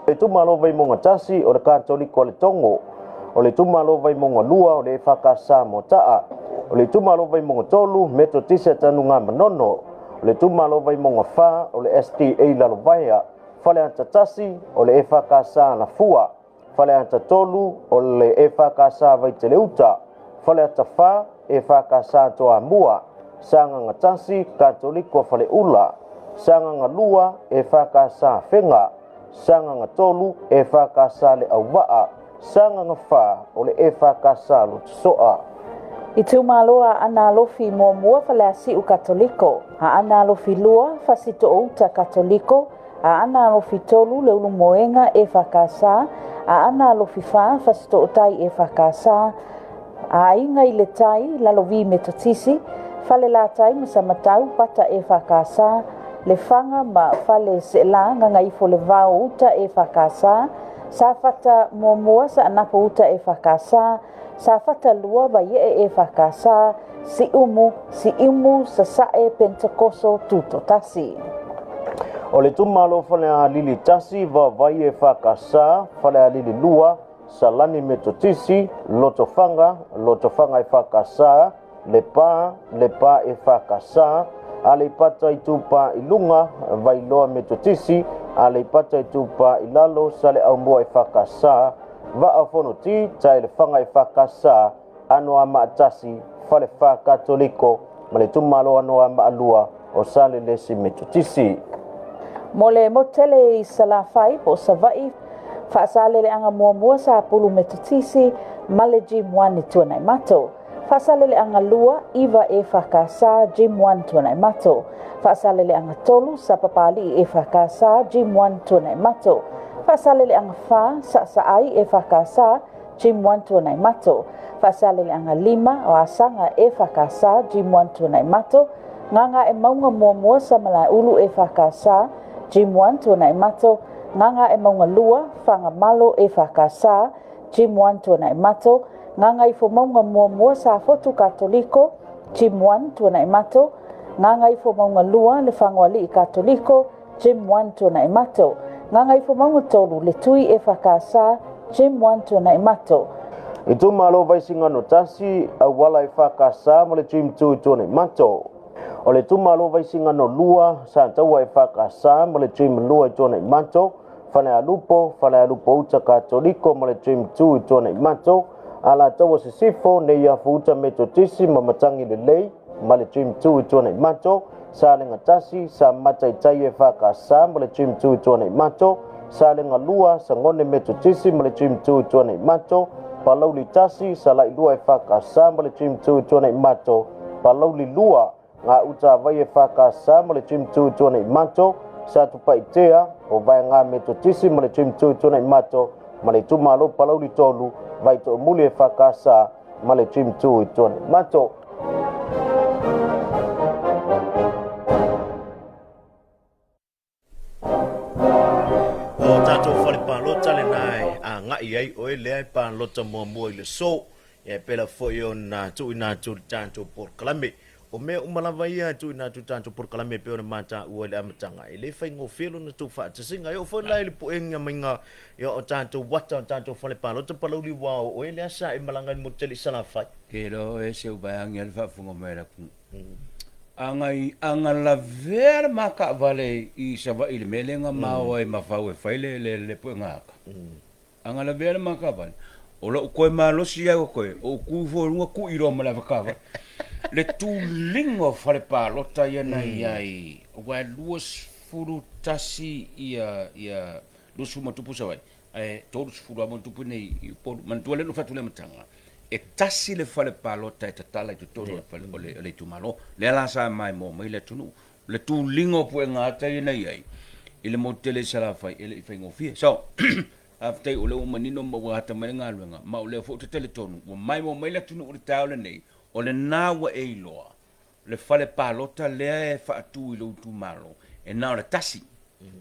Le itumalo Vaimauga 1 o le Katoliko a le Togo, o le itumalo Vaimauga 2 o le EFKS Moataa, o le itumalo Vaimauga 3 Metotisi a Tanugamanono, o le itumalo Vaimauga 4 o le SDA Lalovaea, Faleata 1 o le EFKS Alafua, Faleata 3 o le EFKS Vaiteleuta, Faleata 4 EFKS Toamua, Sagaga 1 Katoliko Faleula, Sagaga 2 EFKS Afega, Sagaga 3 EFKS Leauvaa, Sagaga 4 o le EFKS Lotosoa. Itumalo Aana Alofi Muamua Faleasiu Katoliko, Aana Alofi 2 Fasitoouta Katoliko, Aana Alofi 3 Leulumoega EFKS, Aana Alofi 4 Fasitootai EFKS, Aiga i le Tai, Lalovi Metotisi, Falelatai ma Samatau, Pata EFKS, Lefaga ma Fale Seela, Gagaifo le Vao Uta EFKS, Safata Muamua, Saanapu Uta EFKS, Safata 2, Vaiee EFKS, Siumu, Siumu, Sasae, Pentekoso, Tutoatasi. O le itumalo Falealili 1, Vaovai EFKS, Falealili 2, Salani Metotisi, Lotofaga, Lotofaga EFKS, Lepa, Lepa EFKS, Aleipata Itupa i Luga, Vailoa Metotisi, Aleipata Itupa i Lalo, Saleaaumua EFKS, Vaa o Fonoti, Taelefaga EFKS, Anoamaa 1, Falefa Katoliko ma le itumalo Anoamaa 2 o Salelesi Metotisi. Mo le motu tele i Salafai po o Savaii, Faasaleleaga muamua Sapulu Metotisi ma le Gym 1 i Tuanaimato. Faasaleleaga 2, 9 EFKS Gym 1 Tuanaimato. Faasaleleaga 3, Sapapalii EFKS Gym 1 Tuanaimato. Faasaleleaga 4, Saasaai EFKS Gym 1 Tuanaimato. Faasaleleaga 5, o Asaga EFKS Gym 1 Tuanaimato. Gagaemauga muamua Samalaeulu EFKS Gym 1 Tuanaimato. Gagaemauga 2, Fagamalo EFKS Gym 1 Tuanaimato. Gagaifomauga muamua Safotu Katoliko Gym 1 Tuanaimato. Gagaifomauga 2, Lefagoalii Katoliko Gym 1 Tuanaimato. Gagaifomauga 3, Letui EFKS Gym 1 Tuanaimato. Itumalo Vaisigano 1, Auala EFKS ma le Gym 2 i Tuanaimato. O le itumalo Vaisigano 2, Sataua EFKS ma le Gym 2 i Tuanaimato. Falealupo, Falealupo Uta Katoliko ma le Gym 2 i Tuanaimato. Alataua Sisifo, Neiafu Uta Metotisi ma Matangi Lelei ma le Gym 2 i Tuanaimato. Salega 1, Samata i Tai EFKS ma le Gym 2 i Tuanaimato. Salega 2, Sagone Metotisi ma le Gym 2 i Tuanaimato. Palauli 1, Salailua EFKS ma le Gym 2 i Tuanaimato. Palauli 2, Gauta Vai EFKS ma le Gym 2 i Tuanaimato. Satupaitea, o Vaega Metotisi ma le Gym 2 i Tuanaimato ma le itumalo Palauli 3, Vaitoomuli EFKS ma le Gym 2 i Tuanaimato. O tatou fale palota lena e agai ai oe lea e palota muamua i le so. Ia e pela foi ona tuuina atu le tatou polokalame. O mea uma lava ia e tuuina atu le tatou polokalame e pei ona mataua i le amataga, e le faigofie lona tuufaatasiga. E oo foi la i le puega maiga ia o tatou ata o tatou fale palota Palauli ua o oe lea sa e malaga i le motu tele i Salafai. Ke iloa oe e se uvaeagi a le faafofoga mai a le atunuu. Agai aga lavea le ma taavale i Savaii i le mea lea na mao ai ma fau e fai le le le puega ata. Aga lavea le ma taavale, o lou toe malosi lava ua toe, ou tu ifo i luga tui loa ma le avetaavale. Le tuliga o fale palota ia na i ai, aua e 21 ia ia 20 ma tupu Savaii, ae 30 lava ma tupu nei i Upolu. Manatua lea na ou fai atu i le amataga, e tasi le fale palota e tatala i totonu o le fale o le o le itumalo. Lea la sa maimoa mai le atunuu. O le tuliga o puega ata ia na i ai i le motu tele i Salafai e le i faigofie. So, faafetai o lea ua manino ma ua ata mai le galuega, ma o lea foi ou te talitonu ua maimoa mai le atunuu i le taeao lenei, o lena ua e iloa le fale palota lea e faatu i lou itumalo, e na o le tasi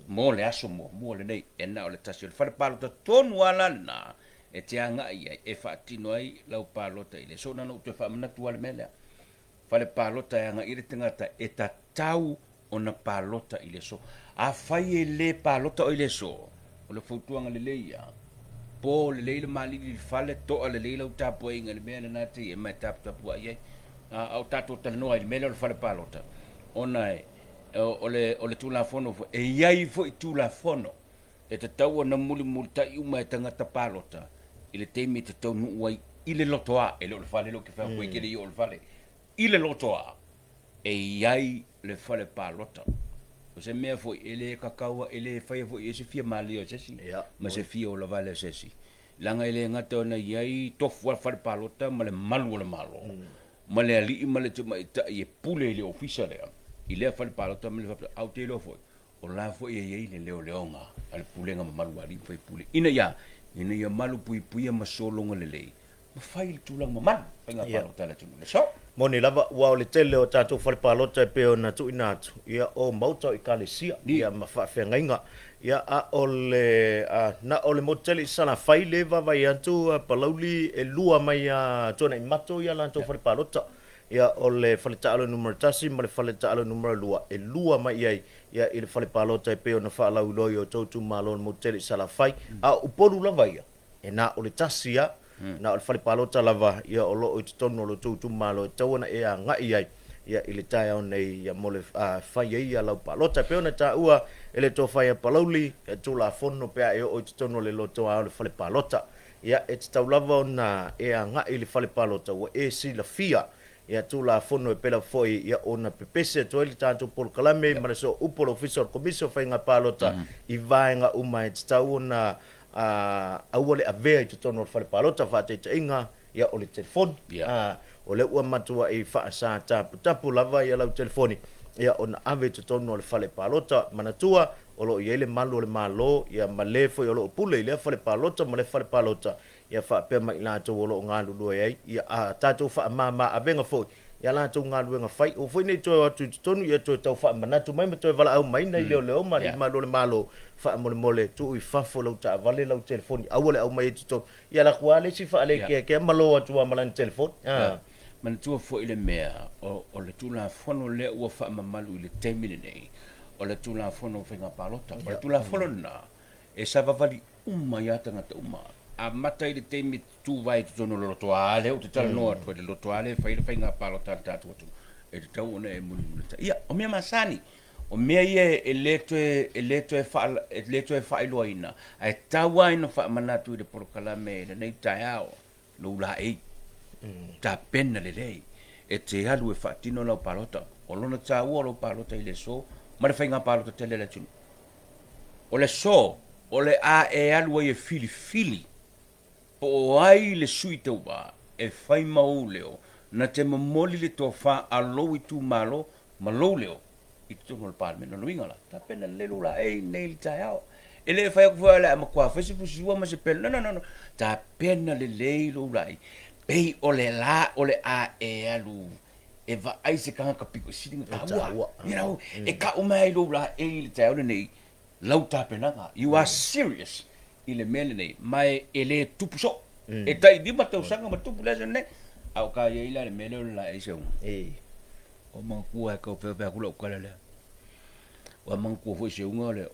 mo le aso muamua lenei, e na o le tasi. O le fale palota tonu lava la lena e te agai i ai e faatino ai lau palota i le aso. Na ona ou toe faamanatu lava le mea lea. Fale palota e agai i ai le tagata e tatau ona palota i le aso. Afai e le palota oe i le aso, o le fautuaga lelei ia, po lelei le malili i le fale, toa lelei lau tapuaiga i le mea lena e te i ai ma e taputapuai ai. A o tatou talanoa i le mea lea o le fale palota, ona e, o le, o le Tulafono foi, e i ai foi Tulafono e tatau ona mulimulitai uma e tagata palota i le taimi e te taunuu ai i le lotoa, e le o le fale lea ou te fai atu ai, e te le i oo i le fale, i le lotoa, e i ai le fale palota. O se mea foi e le tatau, e le faia foi i ai se fia malie o se isi, ma se fia ola vale o se isi. Leaga e le gata ona i ai tofu lava le fale palota ma le malu o le Malo, ma le alii ma le tamaitai e pule i le ofisa lea, i lea fale palota ma le fale palota. Ae ou te iloa foi, o la foi e i ai le leoleoga a le pulega mamalu a alii ma faipule, ina ia, ina ia malupuipuia ma sologa lelei ma fai le tulaga mamalu faiga palota a le atunuu. Le so. Moni lava, ua o le tele o tatou fale palota e pei ona tuuina atu, ia, o maota o ekalesia, ia, ma faafeagaiga. Ia, a o le, a, na o le motu tele i Salafai le vaavaai atu a Palauli e lua mai a Tuanaimato ia latou fale palota. Ia, o le fale taalo numera 1 ma le fale taalo numera 2, e lua mai i ai, ia, i le fale palota e pei ona faalauiloa i o outou itumalo i le motu tele i Salafai. A o Upolu lava ia, e na o le tasi lava, na o le fale palota lava ia o lo o i totonu o lo outou itumalo e tatau ona e agai i ai ia i le taeao nei ia mo le fai ai ia lau palota. E pei ona taua e le Tofa ia Palauli, e Tulafono pe a e oo i totonu o le lotoa o le fale palota. Ia e tatau lava ona e agai i le fale palota ua e silafia ia Tulafono e pei lava foi ia ona pepese atu ai le tatou polokalame ma le sooupu o le Ofisa o le Komisi o Faiga Palota i vaega uma e tatau ona a aua le avea i totonu o le fale palota, faataitaiga, ia o le telefoni. Ia. A, o lea ua matuai faasa taputapu lava ia lau telefoni, ia ona ave i totonu o le fale palota. Manatua, o lo o i ai le malu o le Malo, ia ma le foi o lo o pule i lea fale palota ma lea fale palota, ia faapea ma i latou o lo o galulue ai, ia a tatou faamama avega foi i a latou galuega fai. Aua foi ne i toe o atu i totonu, ia toe tau faamanatu mai ma toe valaau mai nai leoleo ma alii malu o le Malo, faamolemole, tuu i fafo lau taavale, lau telefoni, aua le aumaia i totonu. Ia alu atu lava le isi faalekeakea ma lo atu lava ma lana telefoni. A. Manatua foi le mea, o le Tulafono lea ua faamamalu i le taimi lenei, o le Tulafono o Faiga Palota. O le Tulafono lena, e savavali uma ai lava tagata uma. Amata i le taimi e tuvae i totonu o le lotoa lea ou te talanoa atu ai, le lotoa lea e fai ai le faiga palota a le tatou atunuu, e tatau ona e mulimulitai. Ia, o mea masani, o mea ia e le toe, e le toe faa, e le toe faailoaina, ae tau lava ina faamanatu i le polokalame i lenei taeao, lou laei, tapena lelei, e te alu e faatino lau palota. O lona taua o lau palota i le aso ma le faiga palota tele a le atunuu. O le aso o le a e alu ai e filifili po o ai le sui tauva e fai ma ou leo na te momoli le tofa a lou itumalo ma lou leo i totonu o le Palemene. O lona uiga la, tapena lelei lou laei nei i le taeao. E le fai atu foi o le a matua fai se fusua ma se pelu. No, no, no, no. Tapena lelei lou laei. Pei o le la o le a e alu e vaai se tagata pito sili ona taua. You know, e kau mai ai lou laei i le taeao lenei lau tapenaga. You are serious i le mea lenei, ma e le tupu soo. E tai 5 tausaga ma tupu le aso lenei. A o ka i ai la le mea lea o le laei seuga. Ua manatua e tau fai atu lau tala lea. Ua manatua foi seuga o le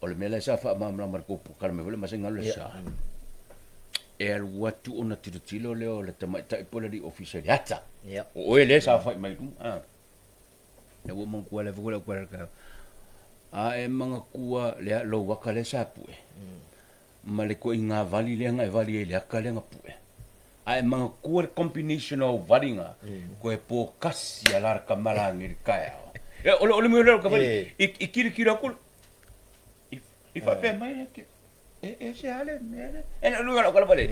o le mea lea sa faamalamalama i le tou polokalame foi lea masani ona alu i le sa. E alu atu ona tilotilo lea o le tamaitai po o le alii ofisa i le ata. O oe lea e saofai mai i luga. Le ua manatua le foi lau kuala A e manatua le lou aka lea sa pue, ma le ituaiga vali lea na e vali ai i le aka lea na pue. A e manatua le combination o au valiga, koe pōkasi a la le kamalagi i le taeao. E, o le, o le mea lea o le ka vali, i tilotilo atu, i faapea mai le ke, e, e se a le mea lea. E na luga lau kala vali.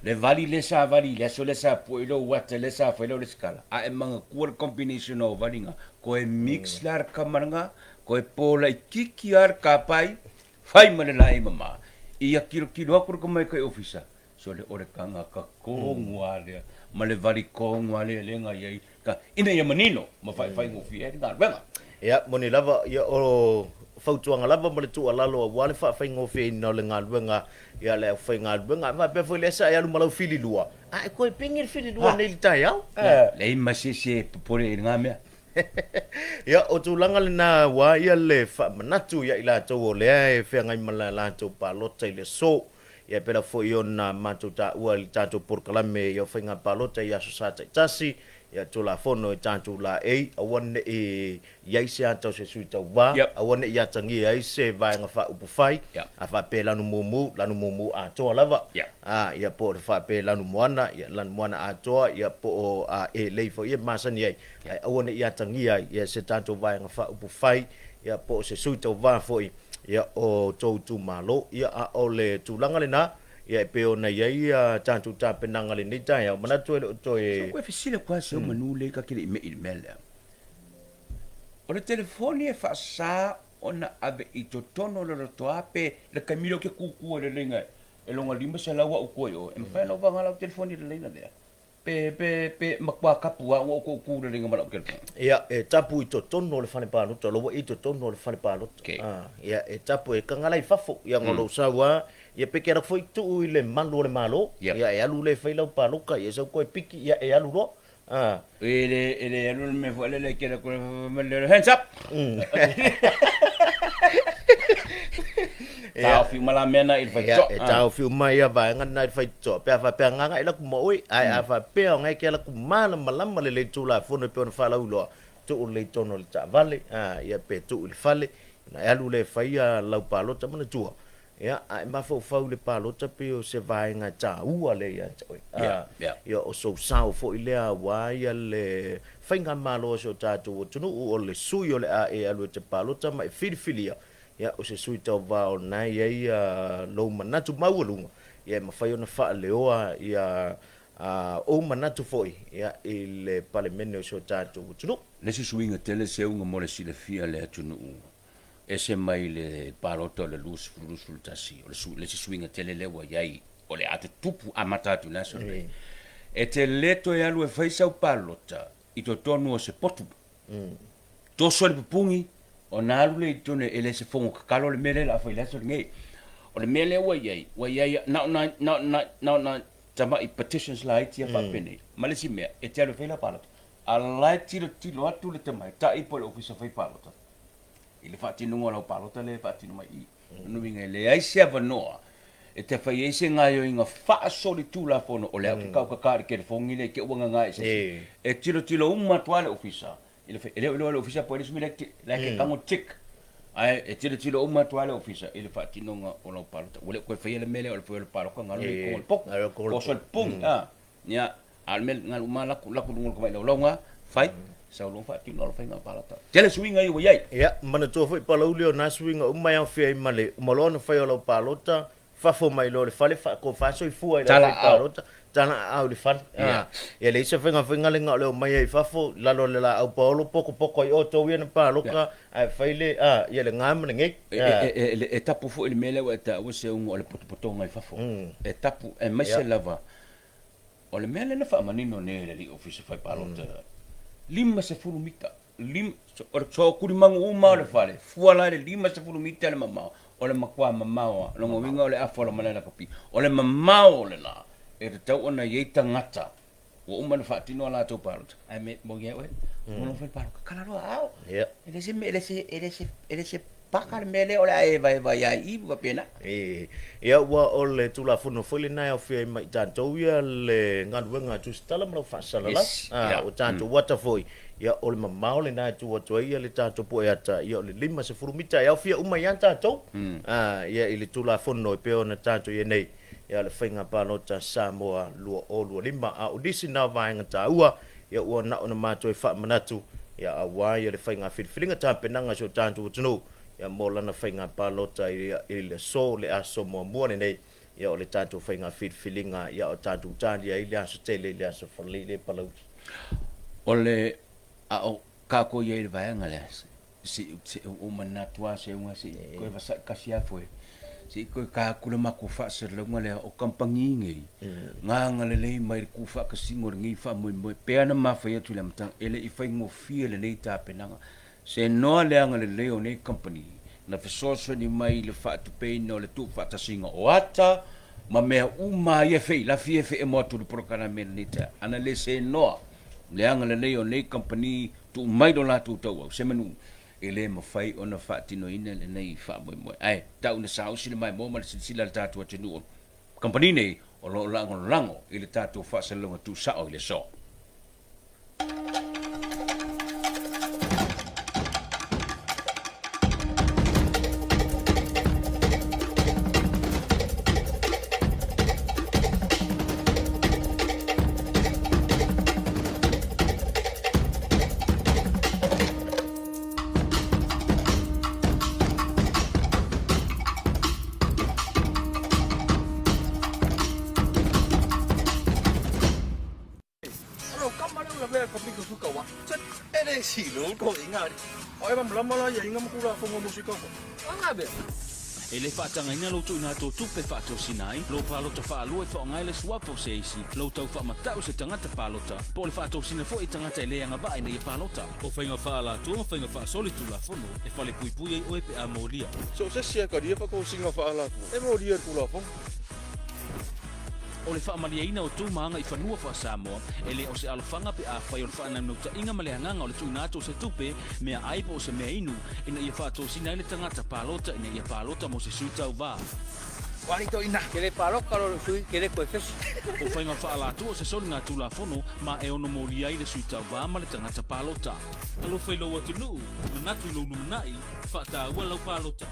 Le vali lea sa vali i le aso lea sa pue i lou ata lea sa fai lau resitala. A e manatua le combination o au valiga, koe mix la le kamalaga, koe pō laitiiti lava le kapai, fai ma le laei mama. Ia tilotilo atu le tamaitai ofisa, Sole o le tagata tonu lava lea ma le vali tonu lava lea lea na i ai ka, ina ia manino ma faaifaigofie ai le galuega. Ia, moni lava, ia o fautuaga lava ma le tuualalo aua le faafaigofieina o le galuega a le aufaigaluega. A faapea foi lea sa e alu ma lau fililua, a e toe pigi le fililua nei i le taeao. Leai ma se isi e popole i lena mea. Ia, o tulaga lena aua ia le faamanatu ia i latou o lea e feagai ma le latou palota i le aso. Ia pēlā foi ona matou taua i le tatou polokalame ia faiga palota i aso Sa taitasi, ia Tulafono i tatou laei, aua ne i i ai se ata o se sui tauva, aua ne i atagia ai se vaega faaupufai, a faapea e lanu mumu, lanu mumu atoa lava, a, ia po o le faapea e lanu moana, ia lanu moana atoa, ia po o a e lei foi e masani ai, ae aua ne i atagia ai ia se tatou vaega faaupufai, ia po o se sui tauva foi. Ia, o tou itumalo. Ia, a o le tulaga lena, ia, e pei ona i ai ia tatou tapenaga i lenei taeao, manatu e le o toe. Sa ou toe fesili atu lava seu manu lea ta te le i me'i i le mea lea. O le telefoni e faasa ona ave i totonu o le lotoa pe le taimi lea ou te tutu ai i le laina e lona 500 au tua i o, e mafai ona ou vaga lau telefoni i le laina lea? Pe, pe, pe matua tapu lava ona ou tou tu lelei ma lau telefoni. Ia, e tapu i totonu o le fale palota, o la ua i totonu o le fale palota. Okay. Ah, ia, e tapu e kagala i fafo, ia, mm. lou sau lava, ia pe ke ala foi tuu i le malu o le Malo, yep. Ia, e alu le fai lau paloka, ia sau koe piki, ia, e alu loa. Ah. E le, e le alu le mea foi le le ke la hands up. Taofi uma la mea na i le faitotoa. E taofi uma ia vaega na i le faitotoa. Pe a faapea gagae la ku ma oe, ae a faapea o ngai ke ala ku malamalama lelei Tulafono e pei ona faalauiloa, tuu lelei i totonu o le taavale, ia pe tuu i le fale, ona e alu lea e fai lau palota manatua, ia, a e mafaufau i le palota pei o se vaega taua lea ia te oe. Ia, o sou sao foi lea aua ia le faigamalo a si o tatou atunuu, o le sui o le a e alu e te palota ma e filifilia, ia, o se sui tauva o lena e i ai lou manatu maualuga, ia e mafai ona faaleoa ia ou manatu foi, ia, i le Palemene o si o tatou atunuu. Le isi suiga tele seuga mo le silafia le atunuu ese mai le palota o le 2021, o le su, le isi suiga tele lea ua i ai, o le a tutupu amata atu i le aso lenei. E te le toe alu e fai sau palota i totonu o se potu. Toso le pupugi, ona alu lea i totonu e le se fono tatalo le mea lea o le a fai i le aso lenei. O le mea lea ua i ai, ua i ai na o nai, na o nai, na o nai tamai petitions laiti ia faapenei. Ma le isi mea, e te alu e fai lau palota, a o la e tilotilo atu le tamaitai po o le ofisa fai palota i le faatinoga o lau palota lea e faatino mai i i. Lona uiga e leai se avanoa e te fai ai se gaoioiga faasolitulafono o lea ou te tautata i le telefoni lea i te i ua gagā i se isi. E tilotilo uma atu lava le ofisa i le, e le o iloa e le ofisa po o le isi mea la e te tago tick. Ae e tilotilo uma atu lava le ofisa i le faatinoga o lau palota. Ua le o toe faia le mea lea o le fai o le palota galo lea i totonu o le potu, oso le puni. Ia, a o le mea galu uma laku laku luga o le tamai laulauga, fai, sau loa faatino le faiga palota. Tele suiga ia ua i ai. Ia, manatua foi Palauli o na suiga uma e aofia ai ma le uma loa ona fai o lau palota, fafo mai loa i le fale, faatofa soifua i lau fai palota, tala aao i le fale. Ia, e leai se faiga faiga lena o le omai ai i fafo, i lalo o le laau paolo, pokopoko ai outou ia na paloka, ae fai le, ia le ga ma le gei. E tapu foi le mea lea ua e taua seuga o le potopotoga i fafo. E tapu, aemaise lava O le mea lea na faamanino nei e le alii ofisa fai palota, 50 mita, lim, o le sootulimagu uma o le fale, fua la i le 50 mita le mamao, o le matua mamao lava. O lona uiga o le afa o le malae lakapi. O le mamao lena e tatau ona i ai tagata ua uma ona faatino a latou palota, ae me, moni ai oe, ua nofo i le palota, kala loa ao. E le se mea, e le se, e le se, e le se Paka le mea lea o le a e vaevae ai i faapena. Ia, ua o le Tulafono foi lena e aofia ai ma i tatou ia le galuega a tusitala ma lau faasalalau. Yes. A, o tatou ata foi, Ia, o le mamao lena e tuu atu ai ia le tatou pueata, ia o le 50 mita e aofia uma ai lava tatou, ā, ia i le Tulafono e pei ona tatou i ai nei, ia o le Faiga Palota Samoa 2025. A o nisi na o vaega taua, ia ua na ona matou e faamanatu, ia aua ia le faiga filifiliga tapenaga a si o tatou atunuu, ia mo lana faiga palota ia i le aso, le aso muamua lenei, ia o le tatou faiga filifiliga, ia o tatou talia ai le aso tele i le aso Faraile i Palauli. O le a o kākou i ai i le vaega lea, se i ou manatu lava Seuga se i toe vasa'i kasi lava foe, se i toe ta atu le matou faasalalauga lea o kamupani nei, na agalelei mai i le tuufaatasiga o lenei faamoemoe. E pei lava ona ma fai atu i le amataga, e le i faigofie lenei tapenaga. Se noa le agalelei o nei kamupani na fesoasoani mai i le faatupeina o le tuufaatasiga o ata ma mea uma ia e feilafi e feemo atu i le polokalame i lenei taeao. Ana le senoa le agalelei o nei kamupani tuu mai lo latou tauau se manu, e le mafai ona faatinoina lenei faamoemoe. Ae tau ina saausi le maimoa ma le silasila a le tatou atunuu o kamupani nei o lo o lagolago i le tatou faasalalauga tuusao i le aso. E le faatagaina lou tuuina atu o tupe e faatosina ai lou palota faalua e faaaoga ai le suafa o se isi, lou tau faamatau i se tagata palota, po o le faatosina foi i tagata e le agavaa ina ia palota. O faiga faaalatua ma faiga faasolitulafono e falepuipui ai oe pe a molia. So o se isi e talia faatosina faaalatua e molia i le Tulafono. O le faamalieina o tou ma agaifanua faa-Samoa, e le o se alofaga pe afai o le faanaunautaiga ma le agaga o le tuuina atu o se tupe, mea ai po o se mea inu, ina ia faatosina ai le tagata palota ina ia palota mo se sui tauva. O faiga faaalatua o se soliga Tulafono ma e ono molia ai le sui tauva ma le tagata palota. Alofa i lou atunuu, manatu i lou lumanai, faataua lau palota.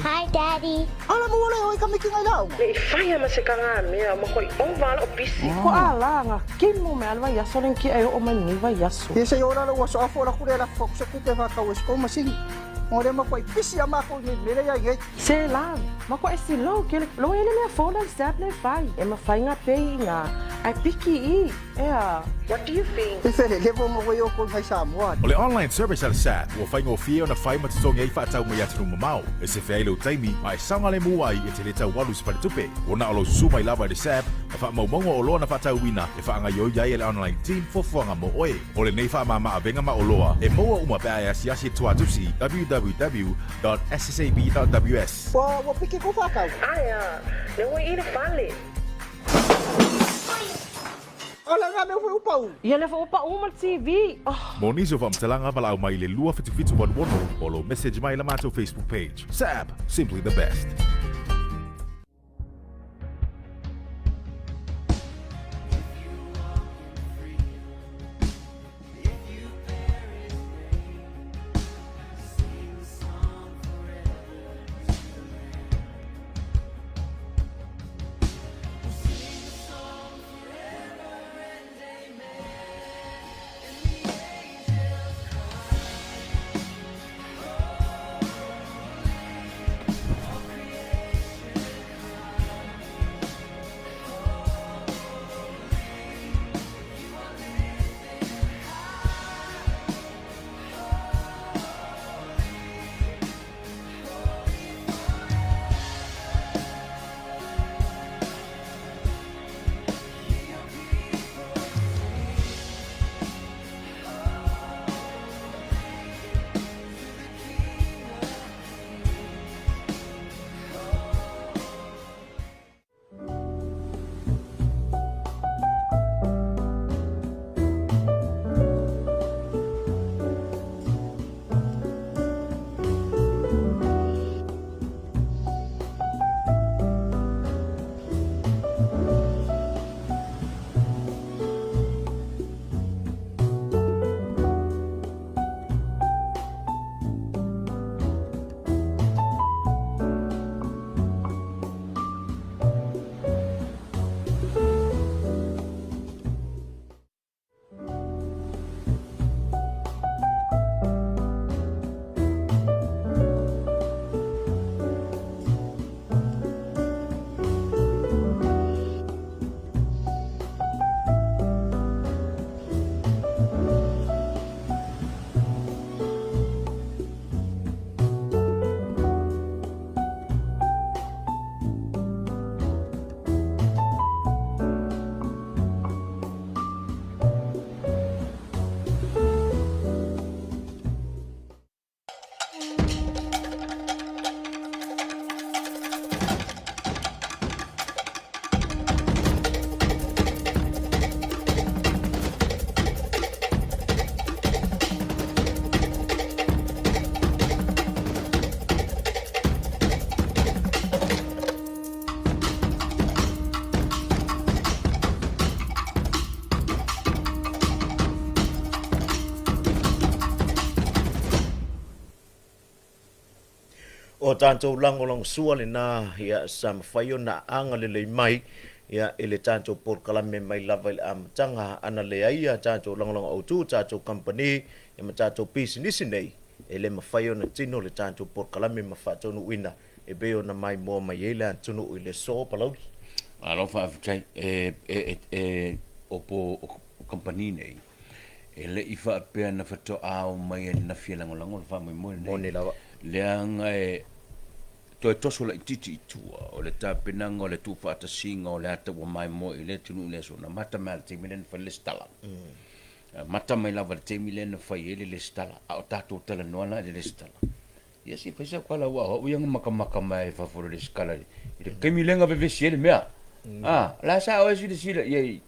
Hi Daddy. O le online service a le SAT ua faigofie ona fai ma totogi ai faatau mai atunuu mamao, e sefe ai lou taimi ma e saogalemu ai e te le tau alu i se faletupe. Ua na o lou susu mai lava i le SAB ma faamaumauga o oloa na faatauina e faagaoioi ai e le online team fuafuaga mo oe. O lenei faamama-avega ma oloa e maua uma pe a e asiasi i le tuatusi www.ssab.ws. foi ua pau. Ia lea foi ua pau ma le TV. Oh. Mo nisi o faamatalaga valaau mai i le 27786 o lou message mai i la matou Facebook page. SAB, simply the best. O tatou lagolagosua lena ia sa mafai ona agalelei mai ia i le tatou polokalame mai lava i le amataga ana leai a tatou lagolago autu, tatou kamupani ia ma tatou pisinisi nei e le mafai ona tino le tatou polokalame ma faataunuuina e pei ona maimoa mai ai le atunuu i le aso Palauli. Malo faafetai. E, e, e, e o po o kamupani nei, e le i faapea na faatoa omai ananafi e lagolago le faamoemoe lenei. Moni lava. Leaga e toe toso laitiiti i tua o le tapenaga o le tuufaatasiga o le ata ua maimoa i le atunuu i le aso, na mata mai lava i le taimi lea na fai ai le lesitala. Mata mai lava i le taimi lea na fai ai le lesitala, a o tatou talanoa la i le lesitala. Ia se i fai sau tala aua o au ia na makamaka mai ai fafo o le lesitala i le taimi lea na vevesi ai le mea. A, o le a sa oe silasila i ai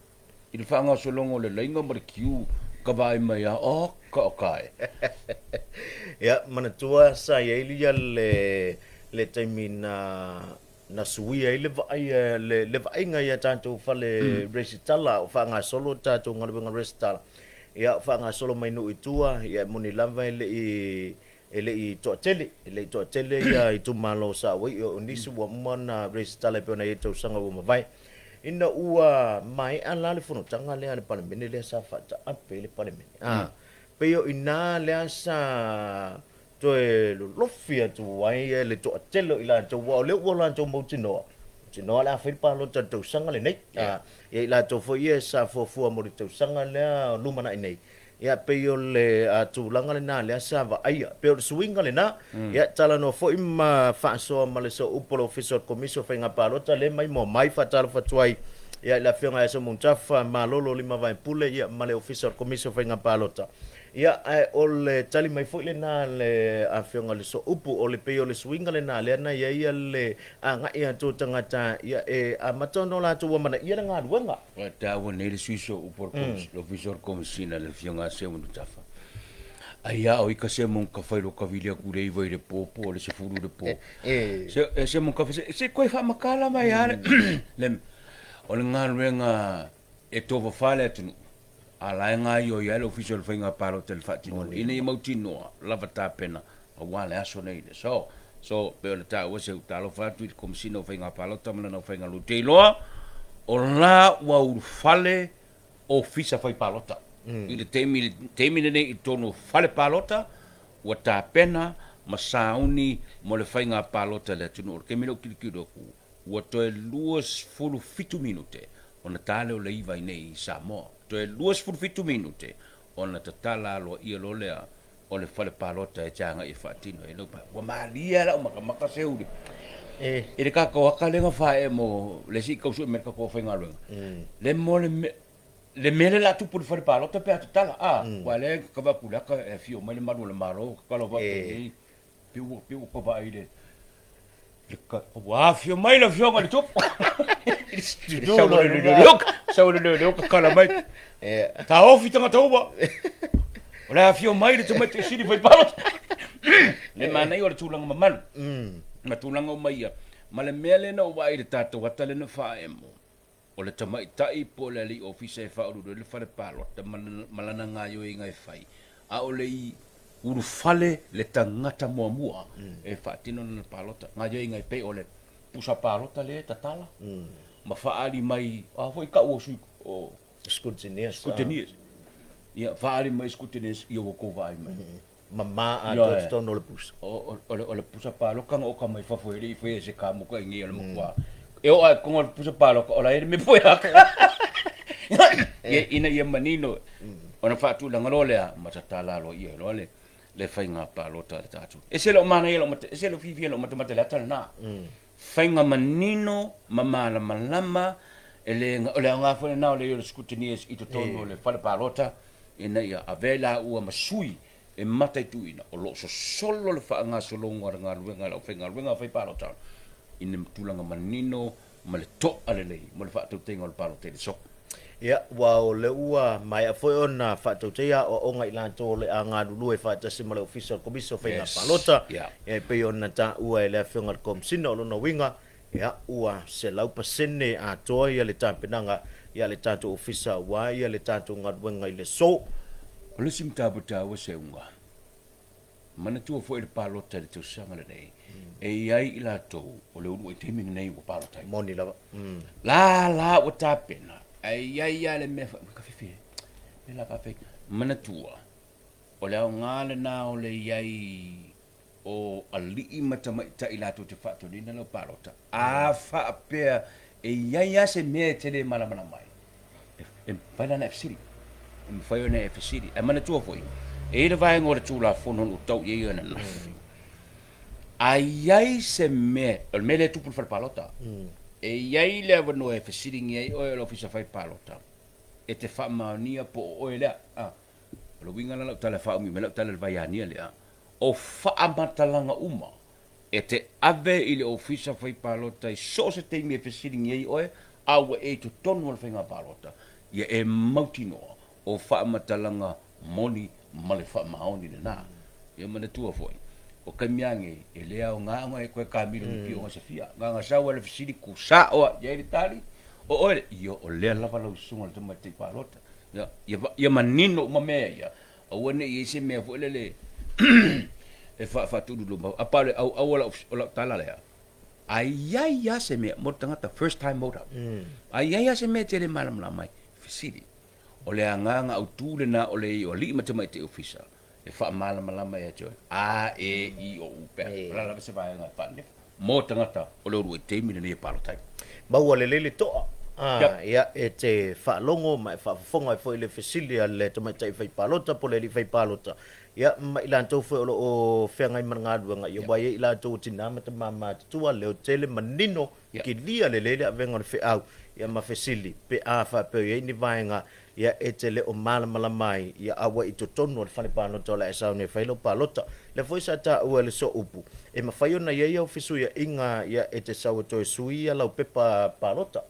i le faagasologa o le laina ma le kiu ka vaai mai a oka oka e. Ia, manatua sa i ai ia le le taimi na na suia ai le vaai le le vaaiga i a tatou fale resitala o faagasolo tatou galuega resitala. Ia, faagasolo mai nuu i tua, ia e moni lava e le i E le i toatele, e le i toatele ia itumalo o Sa'uai, o nisi ua uma ona resitala e pei ona i ai tausaga ua mavae. Ina ua maea la le fonotaga lea a le Palemene lea sa faataape ai le Palemene, a, pei o i ina lea sa toe lolofi atu ai le toatele o i latou, aua o lea ua latou mautinoa, mautinoa o le a fai le palota i le tausaga lenei. A, ia i latou foi ia sa fuafua mo le tausaga lea lumanai nei, Ia, pei o le tulaga lena lea sa vaaia. Pei o le suiga lena. Ia, talanoa foi ma faasoa ma le sooupu o le Ofisa o le Komisi o Faiga Palota lea mai moa mai faatalofa atu ai ia i le Afioga ia Somoutafa Malolo Limavae Pule ia ma le Ofisa o le Komisi o Faiga Palota. Ia, ae o le tali mai foi lena a le Afioga i le Sooupu, o le pei o le suiga lena lea na i ai le agai atu o tagata ia e amata ona o latou amanaia le galuega. Ua taua nei le Sui Sooupu o le Ofisa o le Komesina le Afioga ia Seumanu Tafa. Ai a o i ka se mong ka fai lo ka vili aku le iva i le po po o le sefulu i le po. Se e se mong ka fai se koe wha makala mai a le le o le galuega e tofafa le atunuu a la e gaoioi ai le Ofisa o le Faiga Palota i le faatinoina ina ia mautinoa lava tapena aua le aso nei i le aso. So, pei ona taua se talofa atu i le Komesina o Faiga Palota ma lana aufaigaluega. Ou te iloa o la ua ulufale Ofisa Fai Palota i le taimi, taimi lenei i totonu o fale palota ua tapena ma sauni mo le faiga palota i le atunuu. O le taimi lea ou tilotilo atu, ua toe 27 minute ona ta lea o le iva i nei i Samoa. Toe 27 minute ona tatala aloaia loa lea o le fale palota e te agai e faatino ai lau palota. Ua malie lava lau makamaka seu i le tatou ata lea na faaee mo le isi tau sue mai le tatou aufaigaluega. Le mo le mea le mea lea o le a tupu i le fale palota pe a tatala, a, aua o lea e kava atu i le ata e afio mai le malu o le Malo, tatala faapea Pei ua pei ua vaai le ua afio mai le afioga i le tupu. Sau le leoleo tatala mai. Taofi tagata uma. O le afio mai le tamaitai sili fai palota. Le manaia o le tulaga mamalu. Ma tulaga uma ia. Ma le mea lea na ou vaai i le tatou ata lea na faaemo. O le tamaitai po o le alii ofisa e faauluulu ai le fale palota ma lana gaoioiga e fai, a o le i ulufale le tagata muamua e faatino lana palota. Gaoioiga e pei o le pusa palota lea e tatala ma faaali mai, o a foi tau o sui o Scrutineers. Scrutineers. Ia, faaali mai scrutineers ia ua outou vaai mai. Mamā atoa i totonu o le pusa. O le pusa paloka na oka mai fafo e le i faia e se kamuka i nei o le matua. E oo lava i totonu o le pusa paloka o la e i ai le mea poeaka. Ina ia manino ona faatulaga loa lea ma tatala aloaia ai loa le faiga palota a le tatou. E ese lou manaia, e ese lou fiafia i lou matamata i le ata lena. Faiga manino ma malamalama e le, o le aoga foi lena o le i o le scrutineers i totonu o le fale palota ina ia avea i laua ma sui e mataituina o lo o sosolo le faagasologa o le galuega a le aufaigaluega fai palota i ni tulaga manino ma le to'a lelei mo le faatautaiga o le palota i le aso. Ia, aua o lea ua maea foi ona faatautaia aoaoga i latou o le a galulue faatasi ma le Ofisa o le Komisi o Faiga Palota, ia, e pei ona taua e le Afioga i le Komisina. O lona uiga, ia, ua 100% atoa ia le tapenaga ia le tatou Ofisa aua ia le tatou galuega i le aso. O le isi mataupu taua Seuga, manatua foi le palota i le tausaga lenei, e i ai i latou o le uluai taimi lenei ua palota ai. Moni lava. La la ua tapena, ae i ai lava le mea, ka fefe, me la faafei. Manatua, o le aoga lena o le i ai o alii ma tamaitai latou te faatonuina lau palota, a faapea e i ai lava se mea e te le malamalama ai, e mafai la ona e fesili, e mafai ona e fesili. Ae manatua foi, e i ai le vaega o le Tulafono na ou tau i ai ananafi, a i ai se mea, o le mea lea e tupu i le fale palota, e i ai le avanoa e fesiligia ai oe e le Ofisa Fai Palota e te faamaonia po o oe lea. A, o le uiga la o lau tala e faaumi mai lau tala i le vaiania lea, o faamatalaga uma e te ave i le Ofisa Fai Palota i so o se taimi e fesiligia ai oe a ua e i totonu o le faiga palota, ia e mautinoa o faamatalaga moni ma le faamaoni lena. Ia manatua foi, o taimi a nei, e le aoga ona e toe kamilo i pioga se fia. Na ona sau lava le fesili, tusao lava i ai le tali, o oe le, ia o lea lava lau susuga i le tamaitai palota. Ia manino uma mea ia, Aua ne i i ai se mea foi lele e faatuululu a pau le auau o lau tala lea, a i ai lava se mea mo le tagata first time voter, a i ai lava se mea e te le malamalama ai, fesili. O le agaga autu lena o le i o alii ma tamaitai ofisa e faamalamalama ia te oe, a, e, i, o, u, pe a o le a lava se vaega e faanenefu mo tagata o le uluai taimi lenei e palota ai. Maua lelei le to'a. A, ia, e te faalogo ma e faafofoga ai foi i le fesili a le tamaitai fai palota po o le alii fai palota, ia, ma i latou foi o lo o feagai ma le galuega, ia, ua i ai i latou o tinā ma tamā matutua, leotele, manino, kilia lelei le avega o le feau. Ia ma fesili, pe a faapea o i ai ni vaega ia e te le o malamalama ai, ia a ua i totonu o le fale palota o le a e sauni e fai lau palota. Lea foi sa taua e le sooupu, e mafai ona i ai au fesuiaiga ia e te sau e toe sui ia lau pepa palota,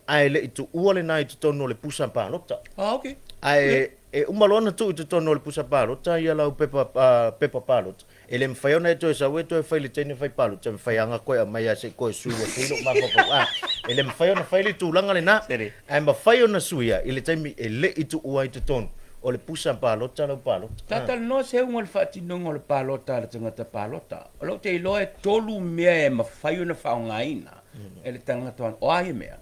ae le i tuua lena i totonu o le pusa palota. Ah, okay. Ae e uma loa ona tuu i totonu o le pusa palota ia lau pepa, pepa palota, E le mafai ona e toe sau e toe fai le teine fai palota, e mafai lava ona toe aumai lava se i toe sui ua sui lou mafaufau. A, e le mafai ona fai le tulaga lena, ae mafai ona suia i le taimi e le i tuua ai totonu o le pusa palota lau palota. Ta talanoa se uga o le faatinoga o le palota a le tagata palota. O lou te iloa e tolu mea e mafai ona faaaogaina e le tagata, o a ia mea?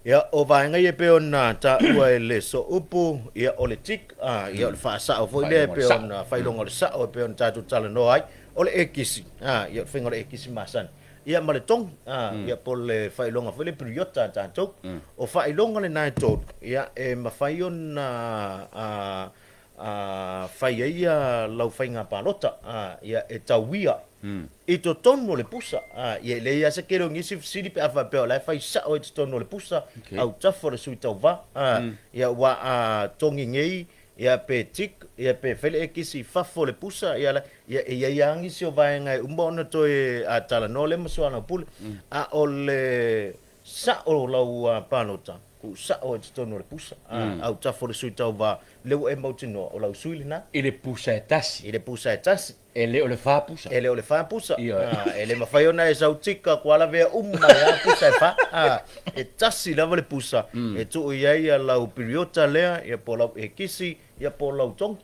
Ia, o vaega ia e pei ona taua e le Sooupu, ia, o le tick, a, ia, o le faasao foi lea e pei ona faailoga o le sao e pei ona tatou talanoa ai, o le ekisi, a, ia, o le faiga o le ekisi masani, ia, ma le togi, a, ia, po o le faailoga foi lea piriota a tatou. O faailoga lena e tolu, ia, e mafai ona, a, a fai ai ia lau faiga palota, a, ia e tauia i totonu o le pusa. A, ia e leai lava se tele o nisi fesili pe a faapea o la e fai sao i totonu o le pusa, okay, autafa o le sui tauva. A, ia ua a togi nei, ia pe tick, ia pe fai le ekisi i fafo o le pusa, ia la, ia e i ai lava nisi o vaega e uma ona toe a talanoa lea ma soalaupule. A o le Sa'o lau palota, tuu sa'o ai totonu o le pusa, autafa o le sui tauva, lea ua e mautinoa, o lau sui lena. I le pusa e tasi. I le pusa e tasi. E le o le fa pusa. E le o le fa pusa. E le mafai ona e sau tika kua lavea uma mai a pusa e fa. E tasi lava le pusa e tuu i ai lau piriota lea, ia po o lau ekisi, ia po o lau togi,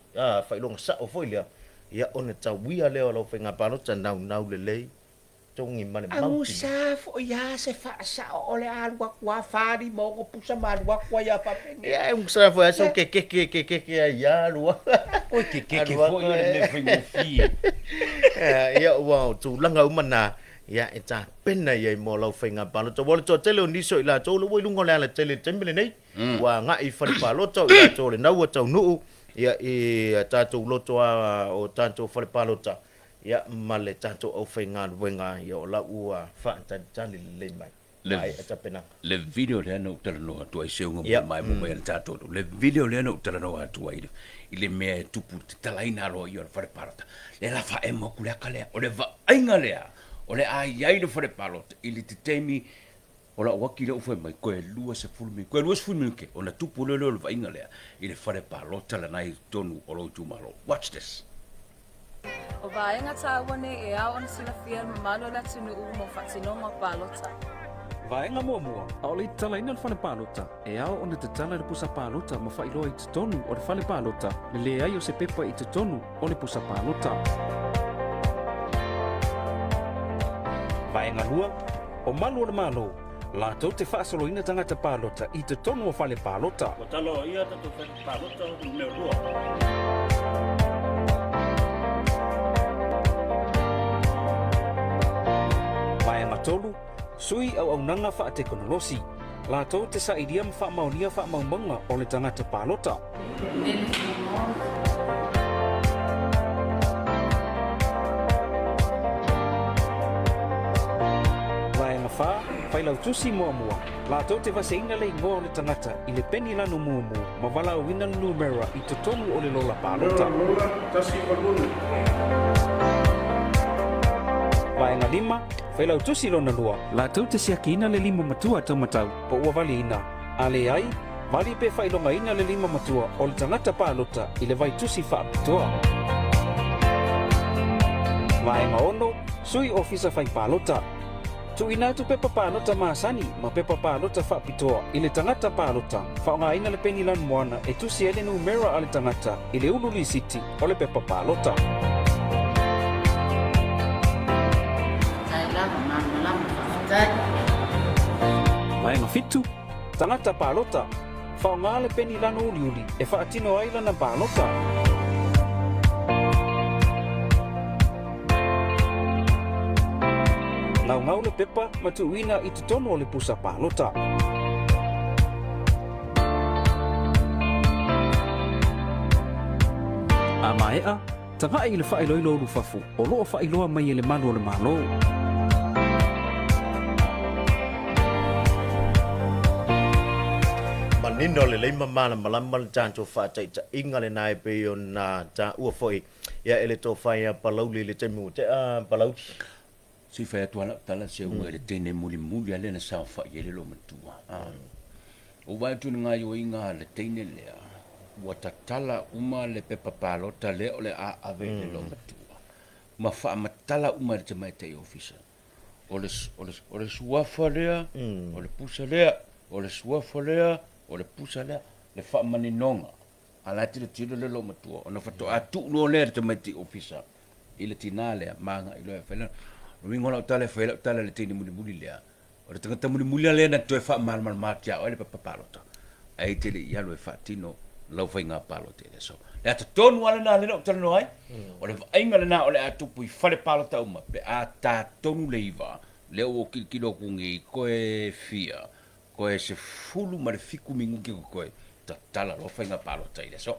faailoga sa'o foi lea, ia ona tauia lea o lau faiga palota naunau lelei. Togi ma le mautinoa. Agusa foi a se faasao o le alu atu a fa lima ono pusa ma alu atu ai a faapenei. Ia e agusa foi a sau kekeke kekeke ai a alu a. Oi kekeke foi o le mea faigofie. Ia ua o tulaga uma na ia e tapena i ai mo lau faiga palota. Ua o le toatele o nisi o i latou ua i luga o le alatele i le taimi lenei. Ua agai i fale palota o i latou o lena ua taunuu ia i tatou loto a o tatou fale palota. Ia, ma le tatou aufaigaluega, ia o la ua faatalitali lelei mai. Le, Maea tapenaga. le video lea na ou talanoa atu ai, seuga mo maimoa mai a le tatou nuu. Le video lea na ou talanoa atu ai i le mea e tupu i le tatalaina aloaia o le fale palota. Lea la faaemo atu le aka lea. O le vaaiga lea o le a i ai le fale palota i le taimi O lau aki lea ua fai mai, toe 20 minute, toe 20 minute ona tupu loa lea o le vaaiga lea i le fale palota lena i totonu o lou itumalo. Watch this. O vaega taua nei e ao ona silafia e le mamalu o le atunuu mo faatinoga o palota. Vaega muamua, ʻAʻole i tatalaina le fale palota, e ao ona tatala i le pusa palota ma faailoa i totonu o le fale palota le leai o se pepa i totonu o le pusa palota. Vaega 2, O malu o le Malo, latou te faasoloina tagata palota i totonu o fale palota. Ua taloa ia tatou fale palota numera lua. Vaega 3, Sui auaunaga faatekonolosi, latou te sailia ma faamaonia faamaumauga o le tagata palota. Vaega 4, Failautusi muamua, latou te vaseina le igoa o le tagata i le peni lanu mumu ma valaauina le numera i totonu o le lola palota. Lola 186. Vaega 5, Failautusi lona lua, latou te siakiina le lima matua taumatau po ua valiina, a leai, vali pe faailogaina le lima matua o le tagata palota i le vaitusi faapitoa. Vaega 6, Sui Ofisa Fai Palota. Tuuina atu pepa palota masani ma pepa palota faapitoa i le tagata palota, faaaogaina le peni lanumoana e tusi ai le numera a le tagata i le ulu lisiti o le pepa palota. Faafetai lava, malamalama, faafetai. Vaega 7, Tagata palota. Faaaoga le peni lanu uliuli e faatino ai lana palota. Ngaungau le pepa ma tuuina i totonu o le pusa palota. A maea, taga'i i le faailoilo ulufafo o lo o faailoa mai e le malu o le Malo. manino lelei ma malamalama le tatou faataitaiga lena e pei ona taua foi ia e le tofa ia Palauli i le taimi ua tea Palauli. Se i fai atu lava lau tala seuga i le teine mulimuli lava lea na saofai ai le loomatua. Ua ou vaai atu i le gaoioiga a le teine lea, ua tatala uma le pepa palota lea o le a ave i le loomatua ma faamatala uma e le tamaitai ofisa. O le, o le, o le suafa lea, o le pusa lea, o le suafa lea, o le pusa lea, le faamaninoga. A la e tilotilo le loomatua, ona faatoa tuu loa lea e le tamaiti ofisa i le tinā lea ma agai loa e fai lana. O le uiga o lau tala e fai ai lau tala i le teine mulimuli lea, o le tagata mulimuli lava lea na toe faamalamalama atu ia oe le pepa palota, ae e te le i alu e faatino lau faiga palota i le aso. Le ata tonu lava lena lea na ou talanoa ai, o le vaaiga lena o le a tupu i fale palota uma pe a ta tonu le iva, lea ua ou tilotilo atu nei, toe fia, Koe 17 minute ko koe tatala loa faiga palota i le aso.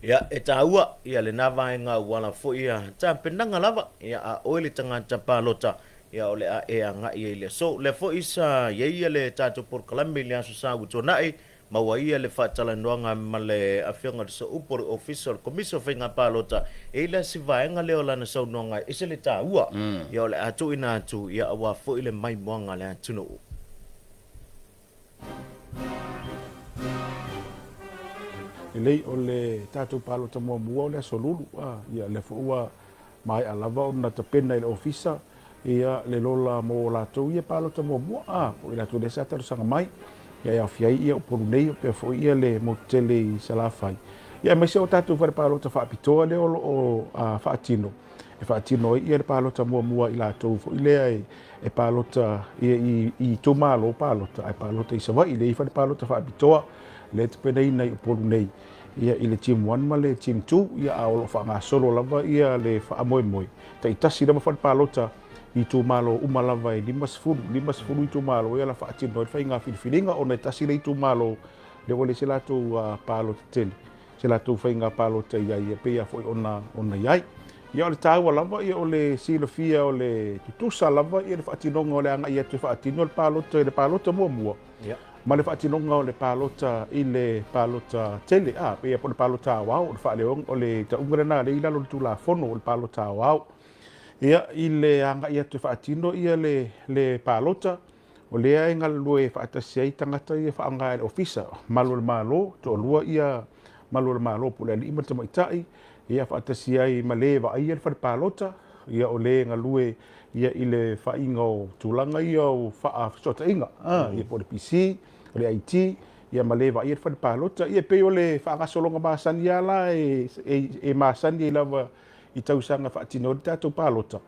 Ia, e taua ia lena vaega auala foi ia tapenaga lava, ia a oe le tagata palota, ia o le a e agai ai i le aso. Lea foi sa i ai ia le tatou polokalame i le Aso Sa ua tuanai, maua ai ia le faatalanoaga ma le Afioga i le Sooupu o le Ofisa o le Komisi o Faiga Palota, e i ai la si vaega lea o lana saunoaga e ese le taua, ia o le a tuuina atu ia aua foi le maimoaga a le atunuu. Lelei, o le tatou palota muamua o le Aso Lulu, a, ia, lea foi ua maea lava ona tapena i le Ofisa, ia, le lola mo latou ia palota muamua, a, po o i latou lea sa talosaga mai, ia, e aofia ai ia Upolu nei, faapea foi ia le motu tele i Salafai, ia, aemaise o tatou fale palota faapitoa lea o lo o faatino, e faatino ai ia le palota muamua a i latou foi lea e palota i itumalo palota ae palota i Savaii lea i fale palota faapitoa lea e tapenaina i Upolu nei ia i le team 1 ma le team 2 ia a o lo o faagasolo lava ia le faamoemoe taitasi lava fale palota i itumalo uma lava e 50 50 itumalo ia la faatino ai le faiga filifiliga ona e tasi le itumalo lea ua leai se latou palota tele se latou faiga palota i ai e pei lava foi ona ona i ai. Ia o le taua lava ia o le silafia o le tutusa lava ia le faatinoga o le agai atu e faatino le palota i le palota muamua yeah. ma le faatinoga o le palota i le palota tele, a pei po o le palota aoao, o le faaleoga, o le tauga lena lea i lalo o le Tulafono o le palota aoao. Ia, i le agai atu e faatino ia le, le palota, O lea e galulue faatasi ai tagata ia e faaaoga e le Ofisa, Malu o le Malo, toalua ia Malu o le Malo po o le alii ma le tamaitai, ia faatasi ai ma le e vaaia le fale palota, ia o le e galue ia i le faaiga o tulaga ia o faafesootaiga, ia po o le PC, o le IT, ia ma le e vaaia le fale palota. Ia e pei o le faagasologa masani lava la e masani ai lava i tausaga e faatino ai le tatou palota,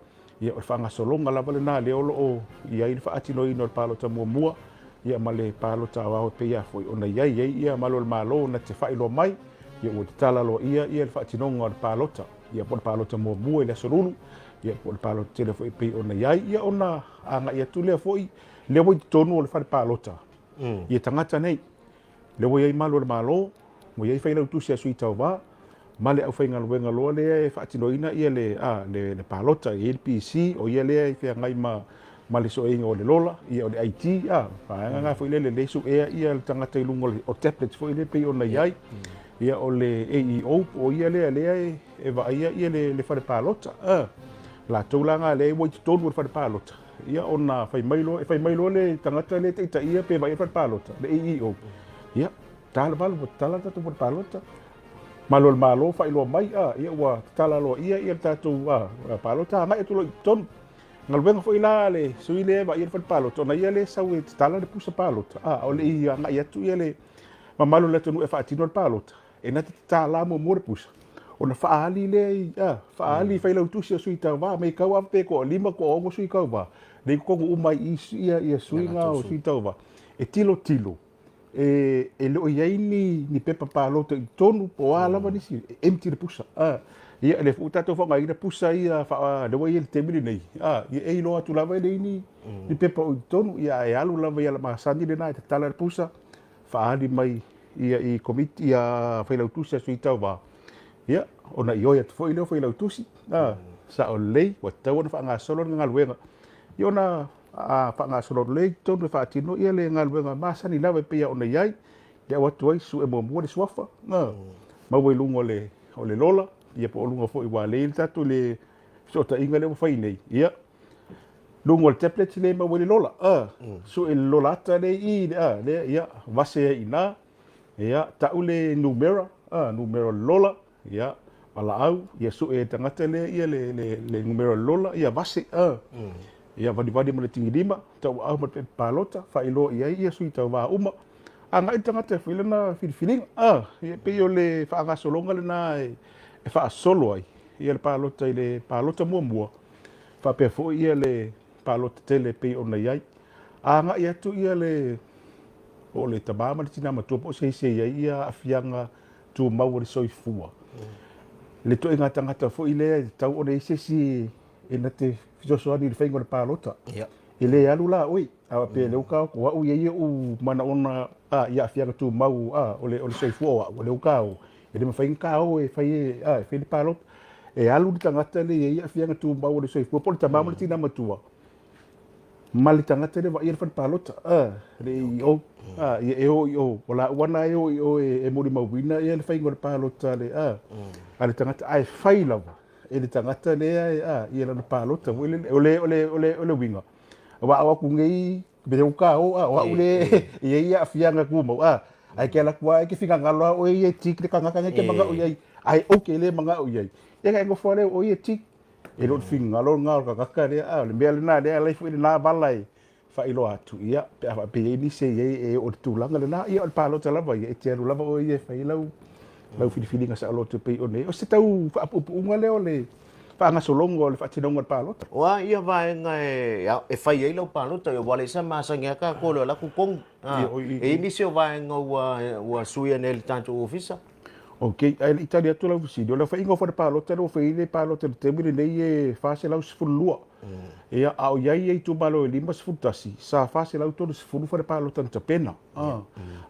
ia o le faagasologa lava lena lea o lo o i ai le faatinoina o le palota muamua, ia ma le palota aoao e pei lava foi ona i ai ai ia malu o le Malo na te faailoa mai, ia ua tatala loa ia le faatinoga o le palota, ia po o le palota muamua i le Aso Lulu, ia po o le palota tele foi e pei ona i ai, ia ona agai atu lea foi lea ua i totonu o le fale palota ia tagata nei. Lea ua i ai malu o le Malo, ua i ai failautusi a sui tauva, ma le aufaigaluega loa lea e faatinoina ia le, a, le, le palota, e i ai le PC, o ia lea e feagai ma, ma le sueina o le lola, ia o le IT, a, vaega na foi lele, lea e suea ia le tagata i luga o le, o tablets foi lea e pei ona i ai, ia o le AEO, po o ia lea lea e, e vaaia ia le, le fale palota, a, latou la na lea ua i totonu o le fale palota, ia ona fai mai loa, e fai mai loa le tagata lea e taitaia pe vaaia le fale palota, le AEO, ia, ta le valu, ua tatala le tatou fale palota. Malo o le Malo faailoa mai, a, ia ua tatala aloaia ia le tatou a, palota, agai atu loa i totonu. Galuega foi la a le sui lea e vaaia le fale palota, ona ia lea e sau e tatala le pusa palota, a, o le i agai atu ia le mamalu o le atunuu e faatino le palota, e na te tatala muamua le pusa, ona faaali lea i, a, faaali i failautusi o sui tauva, me i kau lava pe toalima, toaono sui tauva, lea i totonu uma ai i i ia, ia sui na o sui tauva, e tilotilo, e, e le o i ai ni, ni pepa palota i totonu, po o a lava nisi, e empty le pusa. A, ia, lea foi ua tatou faaaogaina pusa ia, faa, lea ua i ai i le taimi lenei, a, ia e iloa atu lava e leai ni, ni pepa o i totonu, ia, ae alu lava i ala masani lena e tatala le pusa, faaali mai ia i komiti, ia failautusi a sui tauva, ia, ona ioe atu foi lea o failautusi, a, sao lelei, ua tatau ona faagasolo le galuega, ia ona a faagasolo lelei i totonu e faatino ia le galuega masani lava e pei ona i ai. Le au atu ai sue muamua le suafa, maua i luga o le, o le lola, ia po o luga foi ua lei le tatou le fesootaiga lea ua fai nei, ia, luga o le tablet lea e maua i le lola, sue i le lola ata lea i i, a, lea, ia, vase ai i ina, ia, tau le numera, numera o le lola, Ia, valaau, ia sue e le tagata lea ia le, le, le numera o le lola, ia vase, a. Ia valivali ma le tigilima, tauaau ma le pepa palota, faailoa i ai ia sui tauva uma. Agai le tagata e fai lana filifiliga, a. Ia e pei o le faagasologa lena e, e faasolo ai ia le palota i le palota muamua, faapea foi ia le palota tele e pei ona i ai. Agai atu ia le, po o le tama ma le tina matua po o se isi e i ai ia aafiaga tumau o le soifua. Le ituaiga tagata foi lea e tatau ona i ai se isi e na te fesoasoani i le faiga o le palota. E le alu la oe, a faapea lea ua taoto o au e i ai ou manaoga i aafiaga tumau o le soifua o au, o lea ua taoto, e le mafai ona taoto e fai e fai le palota. E alu le tagata lea e i ai aafiaga tumau o le soifua po o le tama ma le tina matua, ma le tagata lea e vaaia le fale palota, le AEO, ia e o i o, o laua na e o i o e molimauina le faiga o le palota a le tagata, ae fai lava e le tagata lea ia lana palota foi lele. O le, o le, o le, o le uiga, aua a o atu nei, me ua ka o, o au le e i ai aafiaga tumau, ae ke alu atu lava e te finagalo lava oe ia e tick le tagata lea e te manao i ai, ae ou te le manao i ai. Ia ona e nofo lava lea o oe ia e tick. E le o le finagalo lena o le tagata lea, a o le mea lena lea e ala ai foi lena vala e faailoa atu, ia, pe a faapea e i ai nisi e i ai e oo i le tulaga lena, ia o le palota lava ia, e te alu lava oe ia e fai lau, lau filifiliga saoloto e pei ona i ai. O se tau faapuupuuga lea o le faagasologa o le faatinoga o le palota. O a ia vaega e fai ai lau palota, ia ua leai sa masani lava tatou i le alu atu togi. E i ai nisi o vaega ua suia nei e le tatou ofisa? Ok, ae le i tali atu lau fesili, o le aofaiga o fale palota lea ua fai ai le palota i le taimi lenei e 412. Ia, a o i ai itumalo e 51, sa 430 fale palota na tapena.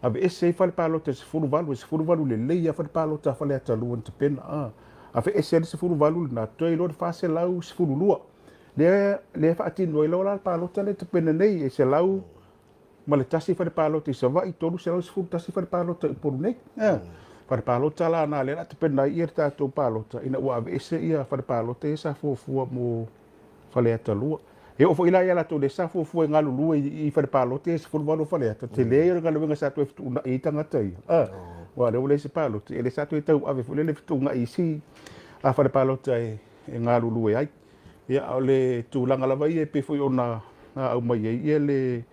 Aveese ai fale palota e 18, e 18 lelei lava fale palota a Faleata 2 na tapena. Aveese ai le 18 lena, totoe ai loa le 412. Lea, lea e faatino ai loa la le palota lea e tapena nei, e 100 ma le tasi fale palota i Savaii, 311 fale palota i Upolu nei. Fale palota la na lea o le a tapena ai ia le tatou palota ina ua aveese ia fale palota ia sa fuafua mo Faleata 2. E oo foi la ia latou lea sa fuafua e galulue i fale palota ia 18 o Faleata, tele ia o le galuega sa toe fetuunai ai tagata ia. Aua o lea ua leai se palota, ia lea sa toe tauave foi lele fetuunai i isi fale palota e galulue ai. Ia, a o le tulaga lava ia e pei foi ona aumai ai ia le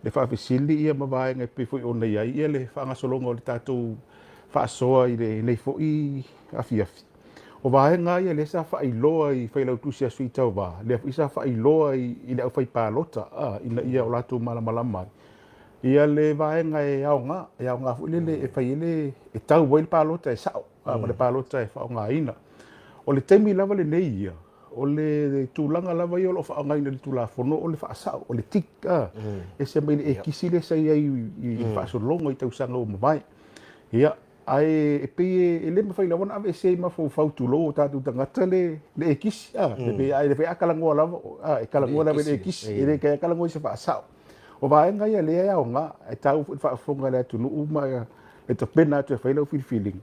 le faafesili ia ma vaega e pei foi ona i ai ia le faagasologa o le tatou faasoa i lenei foi afiafi. O vaega ia lea sa faailoa i Failautusi a Sui Tauva, lea foi sa faailoa i le aufaipalota ina ia o latou malamalama ai ia le vaega e aoga, e aoga foi lele e fai ai le, e tau ai le palota e sao ma le palota e faaaogaina. O le taimi lava lenei ia, o le tulaga lava ia o lo o faaaogaina i le Tulafono o le faasao, o le tick, a, ese mai le ekisi lea sa i ai i le faasologa i tausaga ua mavae. Ia, ae e pei e le mafai lava ona aveesea i mafaufau tulou o tatou tagata le ekisi, a, e pei a e talanoa lava, a, e talanoa lava i le ekisi, e le toe talanoa i se faasao. O vaega ia lea e aoga, e taua foi i le faafofoga a le atunuu ma e tapena atu e fai lau filifiliga.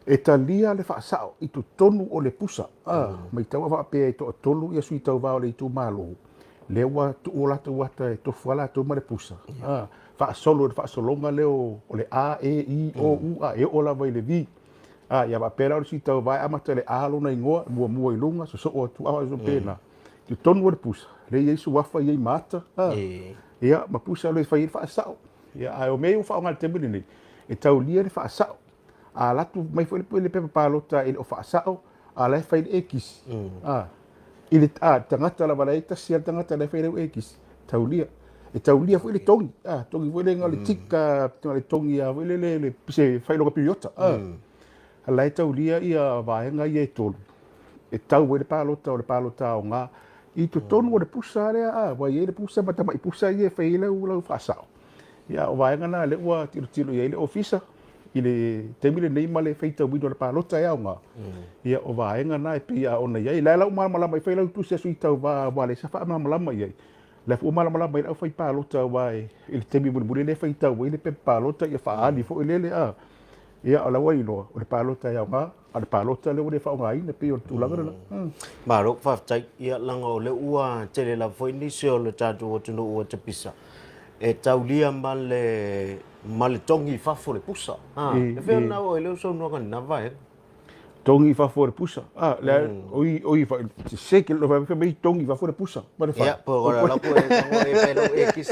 E talia le faasao i totonu o le pusa. A, matau a faapea e toatolu ia sui tauva o le itumalo, lea ua tuu o latou ata e tofu lava latou ma le pusa. A, faasolo i le faasologa lea o le A, E, I, O, U, a, e oo lava i le V. A, ia faapea la o le sui tauva e amata i le A lona igoa, muamua i luga, sosoo atu, a faapena. I totonu o le pusa, lea e i ai suafa, i ai ma ata, a, ia, ma pusa lea e fai ai le faasao. Ia, ae o mea ia ua faaaoga i le taimi lenei, e taulia le faasao. A alu atu mai foi le pepa palota e le o faasao, a o la e fai le ekisi. A, i le a, tagata lava la e tasi lava le tagata la e fai lau ekisi, taulia. E taulia foi le togi, a, togi foi le igoa o le tick, a, le togi lava foi lele, le, se faailoga piriota, a. A la e taulia ia vaega ia e tolu, e tau ai le palota o le palota aoga i totonu o le pusa lea, a, ua i ai le pusa ma tamai pusa ia e fai ai lau, lau faasao. Ia, o vaega na lea ua tilotilo i ai le Ofisa i le taimi lenei ma le faitauina o le palota e aoga. Ia, o vaega na e pei ona i ai. La e la ua malamalama i Failautusi a Sui Tauva aua o lea sa faamalamalama i ai. La foi ua malamalama ai le aufai palota aua i le taimi mulimuli lea e faitau ai le pepa palota ia faaali foi lele a. Ia o la ua iloa o le palota e aoga, a o le palota lea ua le faaaogaina, pei o le tulaga lena. Malo faafetai. Ia leaga o lea ua tele lava foi nisi o le tatou atunuu ua tapisa e taulia ma le ma le togi i fafo o le pusa. E fea ona oo ai lea saunoaga i lena vaega? Togi i fafo o le pusa. Ah, le oi oi fa se ke lo fa mai togi i fafo o le pusa. Ma le fa. Ia, po o la ko e e pe lo e kis.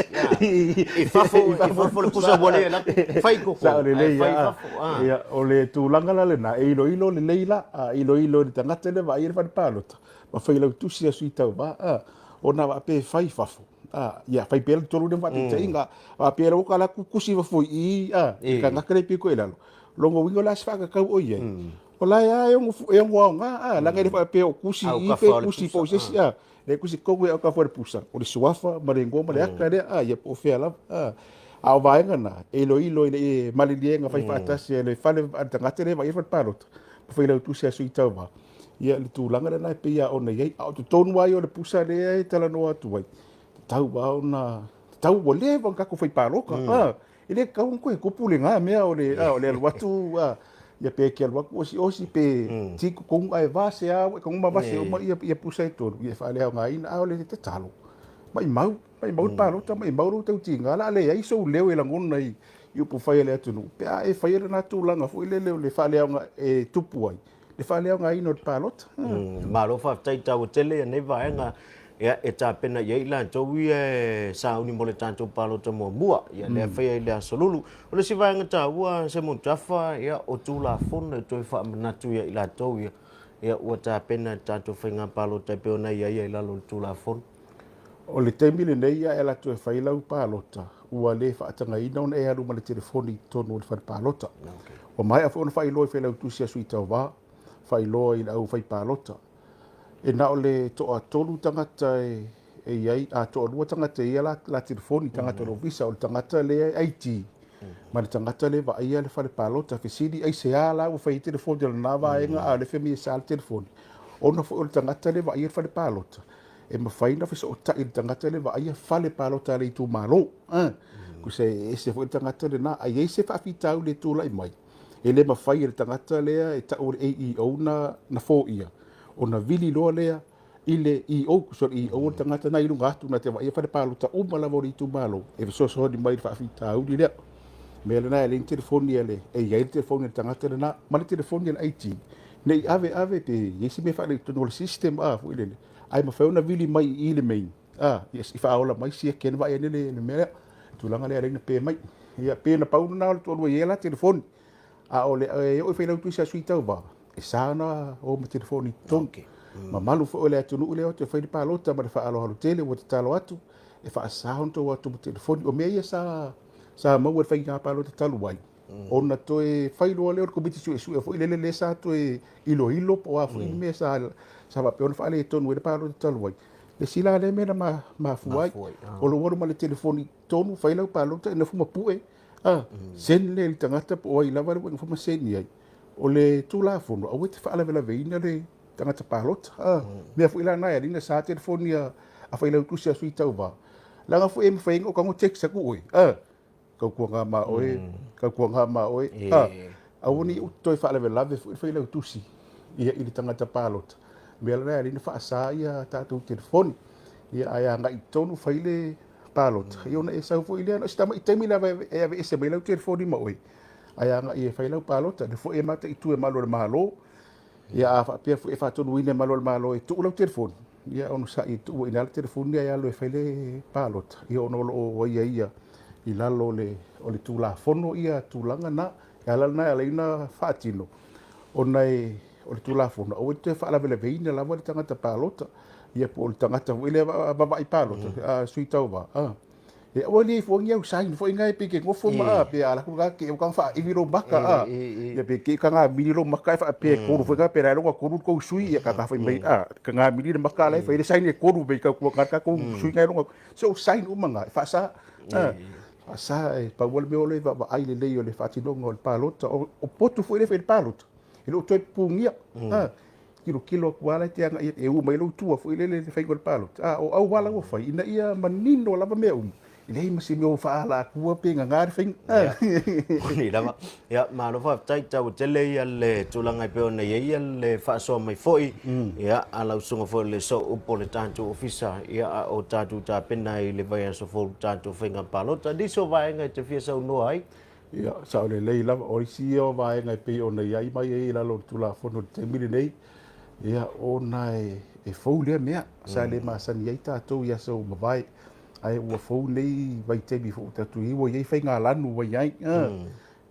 I fafo i fafo le pusa ua le la fai koko. Sa le le fai fafo. Ia, o le tulaga la lena e iloilo lelei la, a iloilo i le tagata le vaai i le fale palota ma failautusi a sui tauva a ona faapea e fai i fafo. A, ia fai pea le tolu lea ma faataitaiga. Faapea la ua kala kusi fafo i i a, tagata le pito i lalo. Lona uiga o le a se faakakau o i ai? O la e a e ono, e ono aoga, a, leaga e le faapea o kusi i pe kusi po o se isi, a, le kusi tonu e aukafua i le pusa, o le suafa ma le igoa ma le aka lea, a, ia po o fea lava, a. A o vaega na, e iloilo ina ia maliliega fai faatasi e le fale a le tagata lea e vaai ai le fale palota, ma failautusi a sui tauva, ia le tulaga lena e pei lava ona i ai. A o totonu lava ia o le pusa lea e talanoa atu ai, tatau lava ona, tatau, ua leva ona tatou fai palota, a. E le tatau ona toe tupu lena mea o le, o le alu atu, ia pe te alu atu osiosi pe ti totonu ae vase lava ua e tago ma vase uma ia pusa e tolu, ia e faaleaogaina. A o le tatalo, maimau, maimau le palota, maimau lou tautiga, o le a leai sou leo e lagona i upufai a le atunuu pe a e faia lena tulaga foi lele o le faaleaoga e tupu ai le faaleaogaina o le palota. Malo faafetai taua tele ia nei vaega ia, e tapena i ai latou ia e sauni mo le tatou palota muamua ia lea faia i le aso Lulu. O le isi vaega taua Semutafa ia o Tulafono e toe faamanatu ia i latou ia ia ua tapena le tatou faiga palota e pei ona i ai i lalo o le Tulafono. O le taimi lenei ia e alu atu e fai lau palota, ua le faatagaina ona e alu ma le telefoni i totonu o le fale palota. Ua maea foi ona faailoa i Failautusi a Sui Tauva, faailoa i le au fai palota. E na o le toatolu tagata e i ai, a toalua tagata e i ai la, la telefoni, tagata o le ofisa, o le tagata lea e IT, ma le tagata lea e vaaia le fale palota. Fesili aisea la ua fai ai telefoni o lena vaega, a o lea e fai mai e sa le telefoni. Ona foi o le tagata lea e vaaia le fale palota, e mafai ona fesootai i le tagata lea e vaaia fale palota a le itumalo. Tusa e ese foi le tagata lena, a i ai se faafitauli e tulai mai, e le mafai e le tagata lea e tau o le AEO na, na foia, ona vili loa lea i le EO, tusa o le EO o le tagata na i luga atu na te vaaia fale palota uma lava o le itumalo e fesoasoani mai i le faafitauli lea. Mea lena e leai ni telefoni a le, e i ai le telefoni a le tagata lena ma le telefoni a le IT, ne i ave ave pe i ai se mea faaletonu o le system a foi lele, ae mafai ona vili mai i i le main, a, yes, i faaola mai siaki ai na vaai ane le, le mea lea. Tulaga lea e ala ai ona pe mai. Ia, pe na pau lena o le toalua e i ai la telefoni. A o le e oo i Failautusi a Sui Tauva, e sa ona o ma telefoni i totonu. Okay. Mamalu foi o le atunuu lea o atu e fai le palota ma le faaaloalo tele ua tatalo atu e faasa ona tou o atu ma telefoni. O mea ia sa sa maua i le faiga palota talu ai, ona toe fai loa lea o le Komiti Suesue foi lele lea sa toe iloilo po o a foi ni mea sa sa faapea ona faaletonu ai le palota talu ai. Le isi la lea mea na mafua ai, o lou alu ma le telefoni i totonu, fai lau palota, e nofo ma pue, a, send lea i le tagata po o ai lava le ua e nofo ma send i ai. O le Tulafono, aua e te faalavelaveina le tagata palota, a. Mea foi la na e alii na sa telefoni a Failautusi a Sui Tauva, leaga foi e mafai ai ona ou tago text atu oe, a. Tautuaga ma oe, tautuaga ma oe. A, aua ne i ou toe faalavelave foi le failautusi ia i le tagata palota. O le mea lena e ala ai ona faasa ia tatou telefoni. Ia ae agai tonu fai le palota. Ia ona e sau foi lea, na o si tamai taimi lava e aveese mai lau telefoni ma oe, ae agai e fai lau palota. O lea foi e mataitu e malu o le Malo. Ia a faapea foi e faatonuina e malu o le Malo e tuu lau telefoni, ia onosai e tuu ai i ina le telefoni ae alu e fai le palota, ia ona o lo o aiaia i lalo o le, o le Tulafono ia tulaga na. E ala lena e ala ai ona faatino, ona e, o le Tulafono, aua e te toe faalavelaveina lava le tagata palota, ia po o le tagata foi lea vaavaai palota, a sui tauva, a. E aua le ifo ni au sign foi ngai pe ke ngofo ma pe ala ku ka ke ka fa iwi lo maka a ya pe ke ka nga mili lo maka e fa pe koru foi ka pe ra lo koru ko sui ya ka ka foi mai a ka nga mili le maka la fa ile sign e koru be ka ku ka ka ko sui ngai lo so sign uma nga fa sa a fa sa e pa wal me ole va va ai le lei o le faatinoga o le palota o potu foi le fa le palota e le o toe pungia a. Tilotilo atu lava la e te agai e u mai lou tua foi lele i le faiga o le palota, a o auala ua fai ina ia manino lava mea uma, e leai ma se mea ua faaala atua pe gaga le faiga. Ia, moni lava. Ia, malo faafetai, taua tele ia le tulaga e pei ona i ai ia le faasoa mai foi, ia, a lau susuga foi i le Sooupu o le tatou Ofisa, ia, a o tatou tapena ai i le vaiaso fou le tatou faiga palota. Nisi o vaega e te fia saunoa ai? Ia, sao lelei lava. O isi ia o vaega e pei ona i ai mai ai i lalo o le Tulafono i le taimi lenei, ia, ona e fou lea mea. Sa le masani ai tatou i aso ua mavae, ae ua fou nei vaitaimi foi ua tatou i ai, ua i ai faigalanu ua i ai.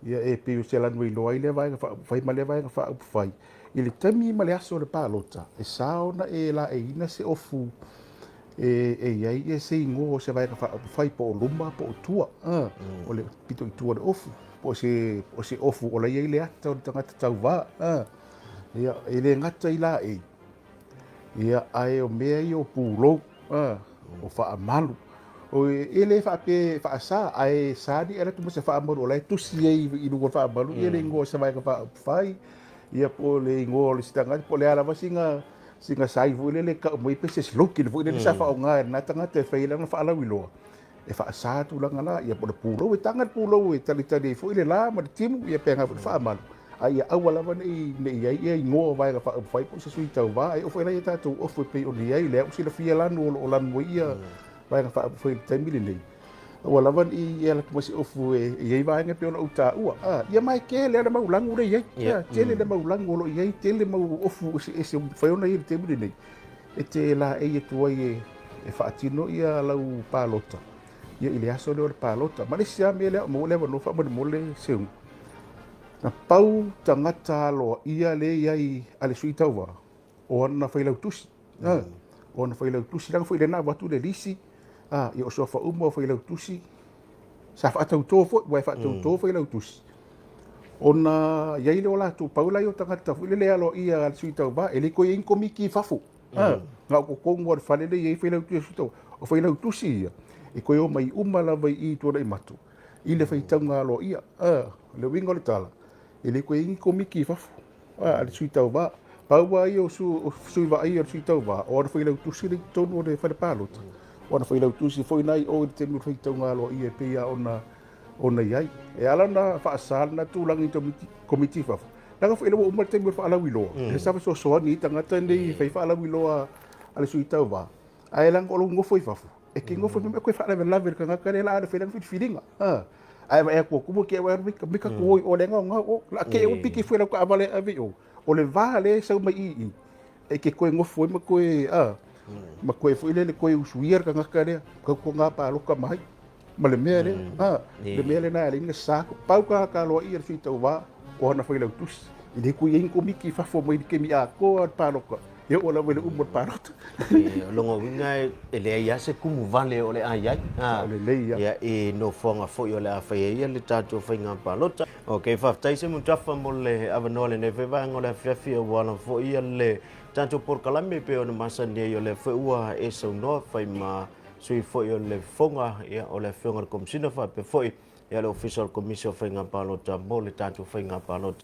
Ia, e pei o se lanu e iloa ai lea vaega faaupufai ma lea vaega faaupufai. I le taimi ma le aso o le palota, e sa ona e laeiina se ofu e i ai ia se igoa o se vaega faaupufai po o luma po o tua, o le pito i tua o le ofu, po o se ofu o la e i ai le ata o le tagata tauva. Ia, e le gata i laei, ia, ae o mea ia o pulou, o faamalu. E le faapea e faasa, ae sa ni e alu atu ma se faamalu o la e tusi ai i luga o le faamalu ia le igoa o se vaega faaupufai, ia po o le igoa o le isi tagata, po o le a lava sina sina sign foi lele e tau mai pe se slogan foi lele sa faaaoga e lena tagata e fai ai lana faalauiloa e faasa tulaga la, ia po o le pulou, e taga le pulou e talitali ai foi le la ma le timu, ia pe aga foi le faamalu, a ia aua lava ne i i ai ia igoa o vaega faaupufai po o se sui tauva. E oo foi la ia tatou ofu e pei ona i ai lea ua silafia lanu o lo o lanu ai ia vaega faaupufai i le taimi lenei, aua lava ne i e alu atu ma se ofu e i ai vaega e pei ona ou taua. Ia ma e tele lava le mau lanu lea e i ai, tele le mau lanu o lo o i ai, tele mau ofu eseese ua mafai ona i ai i le taimi lenei e te laei atu ai e faatino ia lau palota ia i le aso lea o le palota. Ma le isi lava mea lea ua maua le avanoa faamolemole Seuga, na pau tagata aloaia lea e i ai a le sui tauva o ana failautusi. O ana failautusi, leaga foi lea na avatu le lisi, ia o suafa uma o failautusi, sa faatauto foi, aua e faatauto failautusi, ona i ai lea o latou, pau la ia o tagata foi lele aloaia a le sui tauva, e le toe i ai ni komiti i fafo. Na o totonu lava o le fale lea e i ai failautusi a le sui tauva. O failautusi ia, e toe omai uma lava i i i Tuanaimato i le faitauga aloaia. O le uiga o le tala, e le toe i ai ni komiti i fafo. A le sui tauva. Pau lava ia o sui vaaia o le sui tauva, o ana failautusi lea i totonu o le fale palota, o ana failautusi foi na i o i le taimi o le faitauga aloaia e pei lava ona i ai. E ala ona faasa lena tulaga i komiti i fafo, leaga foi o lea ua uma le taimi o le faalauiloa, lea sa fesoasoani ai tagata nei e fai faalauiloa a le sui tauva, ae leaga o lou nofo i fafo, E te nofo mai koe faalavelave i le tagata lea la a fai lana filifiliga. Ae vaai atu atu te au mika mika tu oi o le ngao ngao o la ke o piki fue lau taavale ave i o. O le va lea e sau mai i i e te toe nofo ai ma toe a ma toe foi lele toe usuia le tagata lea kau ko ngā pāloka mai ma le mea lea a le mea lena e ala ai ona sa pau tagata aloaia le sui tauva o ana failautusi e le toe i ai ni komiti i fafo mai le taimi atoa o le pāloka E oo lava i le uma o le palota. O lona uiga e leai lava se kumu vale o le a i ai. Sao lelei ia. Ia, i nofoaga foi o le a fai ai le tatou faiga palota. Ok, faafetai Semutafa mo le avanoa lenei foi vaega o le afiafi aua lava foi le tatou polokalame e pei ona masani ai o lea foi ua e saunoa fai ma sui foi o le Fofoga ia, o le Afioga i le Komesina faapea foi ia le Ofisa o le Komisi o Faiga Palota mo le tatou faiga palota.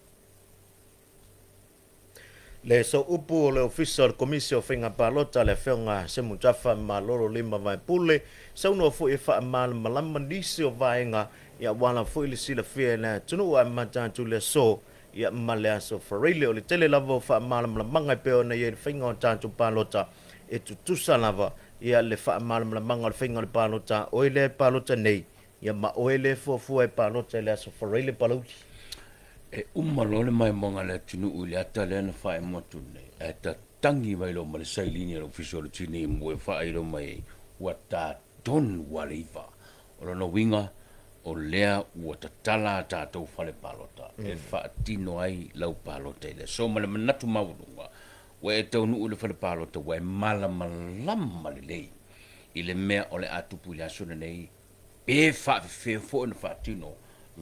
Le Sooupu o le Ofisa o le Komisi o Faiga Palota le Afioga Semutafa Malolo Lima Vaepule, saunoa foi e faamalamalama nisi o vaega ia aua lava foi le silafia e le atunuu ae amata atu le aso ia ma le aso Faraile. O le tele lava o faamalamalamaga e pei ona i ai le faiga o tatou palota e tutusa lava ia le faamalamalamaga o le faiga o le palota a oe lea e palota nei ia ma oe lea e fuafua e palota i le aso Faraile Palauli. E uma loa le maimoaga a le atunuu i le ata lea na faaemo atu nei, ae tatagi mai loa ma le sailini a le Ofisa o le Tinei Mu e faailo mai ai, ua ta tonu lava le iva. O lona uiga, o lea ua tatala a tatou fale palota e faatino ai lau palota i le aso ma le manatu maualuga, ua e taunuu i le fale palota ua e malamalama lelei i le mea o le a tupu i le aso lenei pe faafefea foi ona faatino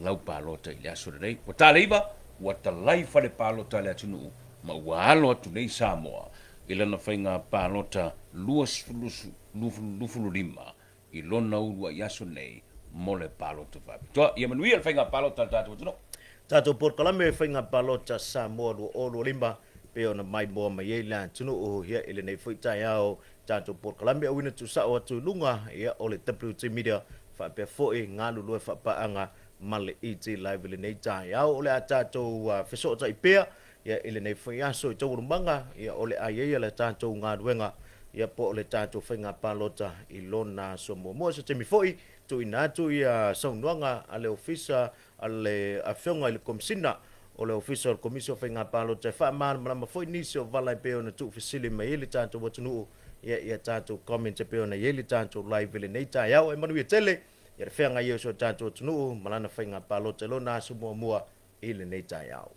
lau palota i le aso lenei. Ua ta le iva, ua talai fale palota a le atunuu ma ua alo atu nei Samoa i lana faiga palota 2025 i lona uluai aso nei mo le palota faapitoa. Ia manuia le faiga palota a le tatou atunuu. Tatou polokalame Faiga Palota Samoa 2025. pei ona maimoa mai ai le atunuu ia i lenei foi taeao tatou polokalame auina tuusao atu i luga ia o le WT Media faapea foi galulue faapaaga ma le ET Live i lenei taeao. O le a tatou fesootai pea ia i lenei foi aso i taualumaga ia o le a i ai le tatou galuega ia po o le tatou faiga palota i lona aso muamua. Se taimi foi tuuina atu ia saunoaga a le Ofisa a le Afioga i le Komesina o le Ofisa o le Komisi o Faiga Palota e faamalamalama foi nisi o vala e pei ona tuufesili mai ai le tatou atunuu ia i a tatou comments e pei ona i ai le tatou live i lenei taeao. E manuia tele ia le feagai ai o si o tatou atunuu ma lana faiga palota i lona aso muamua i lenei taeao.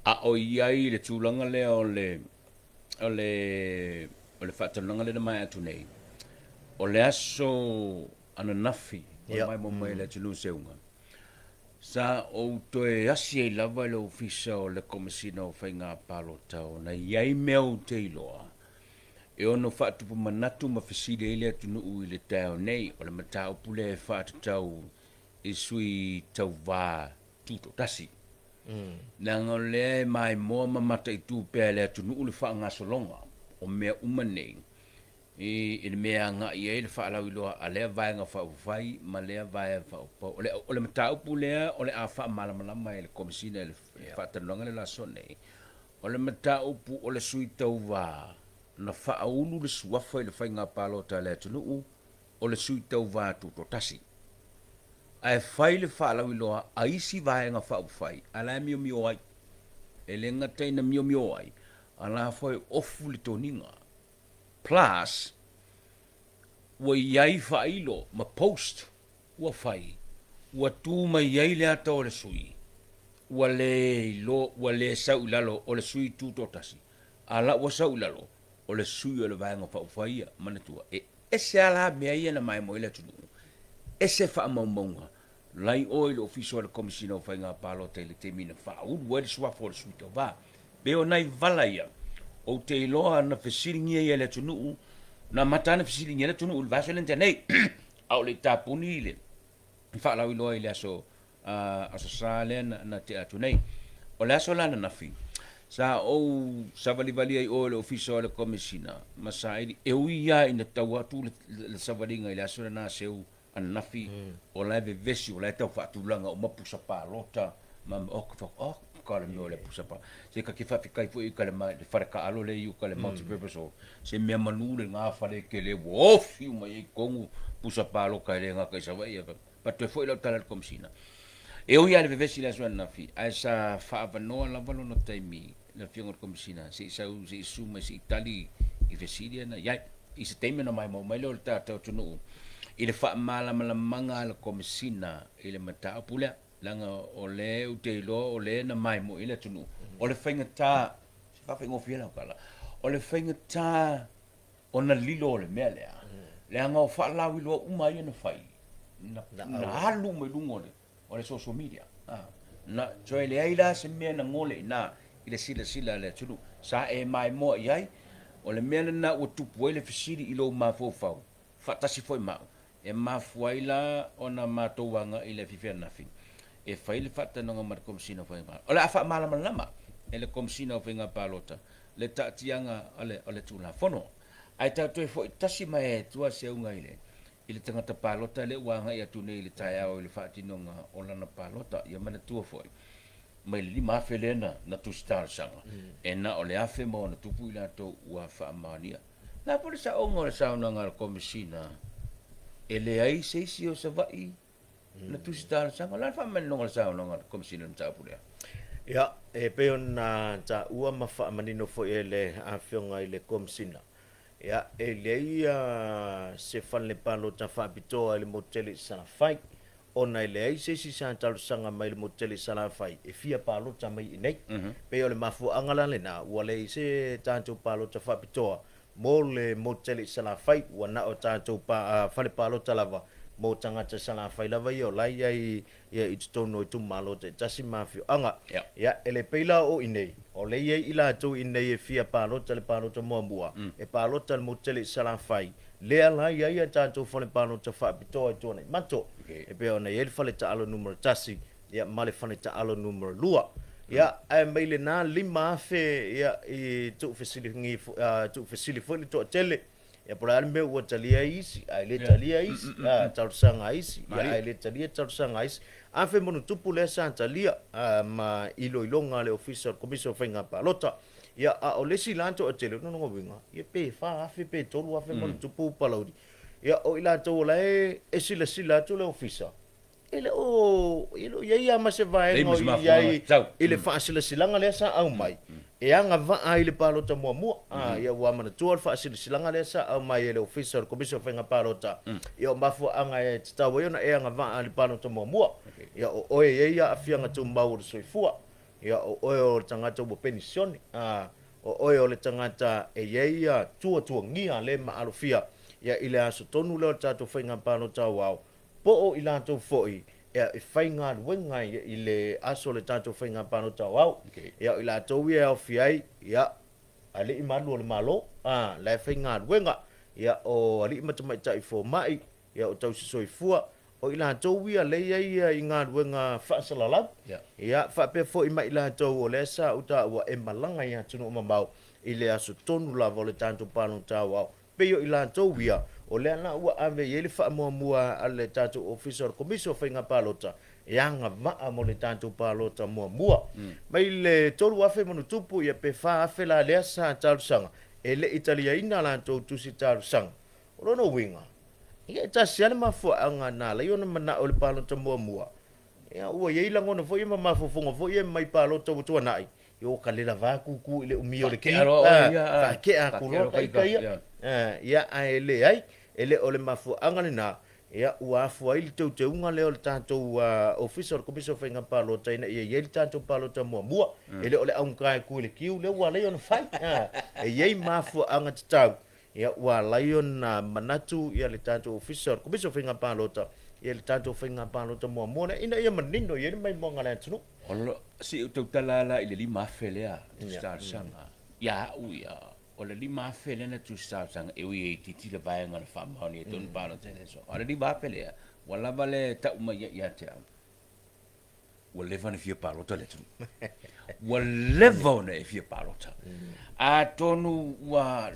A o i ai i le tulaga lea o le o le o le faatalanoaga lea na maea atu nei, o le aso ananafi o le maimoa mai a le atunuu Seuga, sa ou toe asi ai lava i le Ofisa o le Komesina o Faiga Palota ona e i ai mea ou te iloa e ono faatupu manatu ma fesili ai le atunuu i le taeao nei, o le mataupu lea e faatatau i sui tauva tutoatasi. Leaga o lea e maimoa ma mataitu pea e le atunuu le faagasologa o mea uma nei i le mea e agai i ai le faalauiloa a lea Vaega Faaupufai ma lea Vaega Faaupufai. O le, o le mataupu lea o le a faamalamalama e le Komesina i le faatalanoaga lea o le aso nei, o le mataupu o le sui tauva na faaulu le suafa i le faiga palota a le atunuu o le sui tauva tutoatasi. Ae fai le faalauiloa a isi Vaega Faaupufai a la e miomio ai. E le gata ina miomio ai, a la foi ofu le toniga. Plus, ua i ai faailo ma post ua fai, ua tu mai ai le ata o le sui, ua le iloa, ua le sau i lalo o le sui tutoatasi, a la ua sau i lalo o le sui o le Vaega Faaupufai ia. Manatua, e ese lava la mea ia na maimoa ai le atunuu, ese faamaumauga, la i o i le Ofisa o le Komesina o Faiga Palota i le taimi na faaulu ai le suafa o le sui tauva. Pei o nai vala ia, ou te iloa na fesiligia ia e le atunuu, na amata lava ona fesiligia le atunuu i le vaiaso lea na tea nei, a o le i tapuni i le faalauiloa i le aso Aso Sa lea na tea atu nei. O le aso la ananafi, sa ou savalivali ai i o i le Ofisa o le Komesina ma saili, e ui lava ina tau atu le savaliga i le aso lena seu ananafi, o la e vevesi, o la e tau faatulaga uma pusa palota, ma oh, oh, ka le mea o le pusa palota. Se ka ke faafetai foi i ka le fale taalo lea i uka le multipurpose hall, se mea manu lena fale tele ua ofi uma i ai i totonu pusa palota e le gata i Savaii ae Pa toe foi lau tala i le Komesina. E ui lava i le vevesi i le aso ananafi, ae sa faaavanoa lava lona taimi le Afioga i le Komesina se i sau, se i susu mai se i tali i fesili ia na i ai. I se taimi ona maimoa mai lea o le tatou atunuu i le faamalamalamaga a le Komesina i le mataupu lea, leaga o lea ou te iloa o lea na maimoa i ai le atunuu. O le faigata, se faafaigofie lau tala, o le faigata ona lilo o le mea lea, leaga o faalauiloa uma ia na fai, na, na alu uma i luga o le, o le social media. Ah, na toe leai la se mea na gole i ina i le silasila a le atunuu. Sa e maimoa i ai, o le mea lena ua tupu ai le fesili i lou mafaufau, faatasi foi ma au, e mafua ai la ona matou agai i le afiafi ananafi e fai le faatalanoaga ma le Komesina o Faiga Palota. O le a faamalamalama e le Komesina o Faiga Palota le taatiaga o le Tulafono. Ae tatou toe foi tasi mai ai tua se auga i le i le tagata palota lea ua agai atu nei i le taeao i le faatinoga o lana palota. Ia manatua foi, mai le 5,000 lea na na tusi talosaga, e na o le 1,000 ma ona tupu i latou ua faamaonia. O le a foi le saoga o le saunoaga a le Komesina, e leai se isi o Savaii na tusi talosaga. O le a le faamaninoga o le saunoaga a le Komesina i le mataupu lea? Ia, e pei ona taua ma faamanino foi e le Afioga i le Komesina, ia, e leai se fale palota faapitoa i le motu tele i Salafai, ona e leai se isi sa talosaga mai i le motu tele i Salafai e fia palota mai i inei. Pei o le mafuaaga la lena, ua leai se tatou palota faapitoa mo le motu tele i Salafai, ua na o tatou fale palota lava. mo tagata Salafai lava ia o la e i ai ia i totonu o itumalo taitasi ma afioaga. Ia, e le pei la o inei, o lea e i ai i latou i inei e fia palota i le palota muamua, e palota i le motu tele i Salafai, lea la e i ai a tatou fale palota faapitoa i Tuanaimato, e pei ona i ai le fale taalo numera tasi, ia, ma le fale taalo numera lua. Ia, ae mai lena 5,000 ia, i tuufesiligi, tuufesili foi le toatele, Ia po o le a le mea ua talia ai isi ae le talia isi, a, talosaga a isi, ia ae le talia talosaga a isi. 1000+ lea sa talia ma iloiloga a le Ofisa o le Komisi o Faiga Palota. Ia, a o le isi la toatele, o lona uiga, ia pe 4,000 pe 3,000+ Palauli. Ia, o i latou o la e silasila atu le Ofisa, E le o, e le o i ai lava ma se vaega o i ai i le faasilasilaga lea sa aumai e agavaa ai le palota muamua. Ia ua manatua le faasilasilaga lea sa aumai e le Ofisa o le Komisi o Faiga Palota, ia o mafuaaga e tatau ai ona e agavaa i le palota muamua. Ia o oe e i ai aafiaga tumau o le soifua, ia o oe o le tagata ua penisione, o oe o le tagata e i ai tuatuagia le maalofia ia i le aso tonu lea o le tatou faiga palota aoao, po o i latou foi e faigaluega i le aso o le tatou faiga palota aoao. Ia, o i latou ia e aofia ai, ia, alii ma alu o le Malo, a, la e faigaluega, ia, o alii ma tamaitai fomai, ia, o tausisoifua, o i latou ia lea e i ai i galuega faasalalau, ia, faapea foi ma i latou o lea sa ou taua e malaga i atunuu mamao i le aso tonu lava o le tatou palota aoao. Pei o i latou ia, o lea la ua ave i ai le faamuamua a le tatou Ofisa o le Komisi o Faiga Palota e agavaa mo le tatou palota muamua. Mai le 3,000+ ia pe 4,000 la lea sa talosaga, e le i taliaina a latou tusi talosaga. O lona uiga, ia e tasi lava le mafuaaga na ala ai ona manao i le palota muamua, ia ua i ai lagona foi ia ma mafaufauga foi ia mai palota ua tuanai, Ia ua kalela va kuku i le umi o le ki, faatea atu loa ta ita ia. Ia ae leai, e le o le mafuaaga lena, ia ua afua ai le teuteuga lea o le tatou Ofisa o le Komisi o Faiga Palota ina ia i ai le tatou palota muamua. E le o le augata e tu i le kiu lea ua ala ai ona fai. E i ai mafuaaga tatau Ia, ua ala ai ona manatu ia le tatou Ofisa o le Komisi o Faiga Palota i le tatou faiga palota muamua lea ina ia manino i ai le maimoaga a le atunuu. Se i ou tautala la i le 5,000 lea tusi talosaga. Ia au ia, o le 5,000 lea na tusi talosaga e ui e itiiti le vaega na faamaonia i totonu palota i le aso. A o le 5,000 lea, ua lava le tau mai ai ia te au. Ua leva ona fia palota le atunuu. Ua leva ona e fia palota. Atonu ua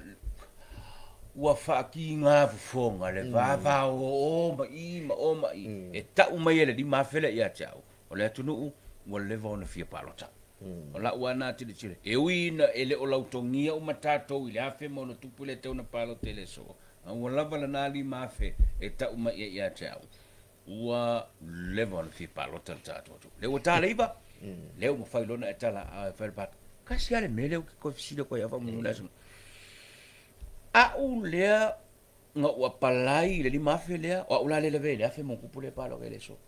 ua faakiga fofoga le vavao o o ma i ma o ma i. E tau mai e le 5,000 lea ia te au, o le atunuu ua leva ona fia palota. O lau lava lena tilotilo, e ui ina e le o lautogia uma tatou i le 1,000+ lea e tatau ona palota i le aso, a ua lava lena 5,000 e tau mai ai ia te au. Ua leva ona fia palota le tatou atunuu. Lea ua ta le 9, lea ua mafai loa ona e tala e fai le palota. Tasi lava le mea lea ou te toe fesili atu ai faamolemole aso. A'u lea na ou apalai i le 5,000 lea, o a'u la lea e lavea i le 1,000+ lea e palota i le aso.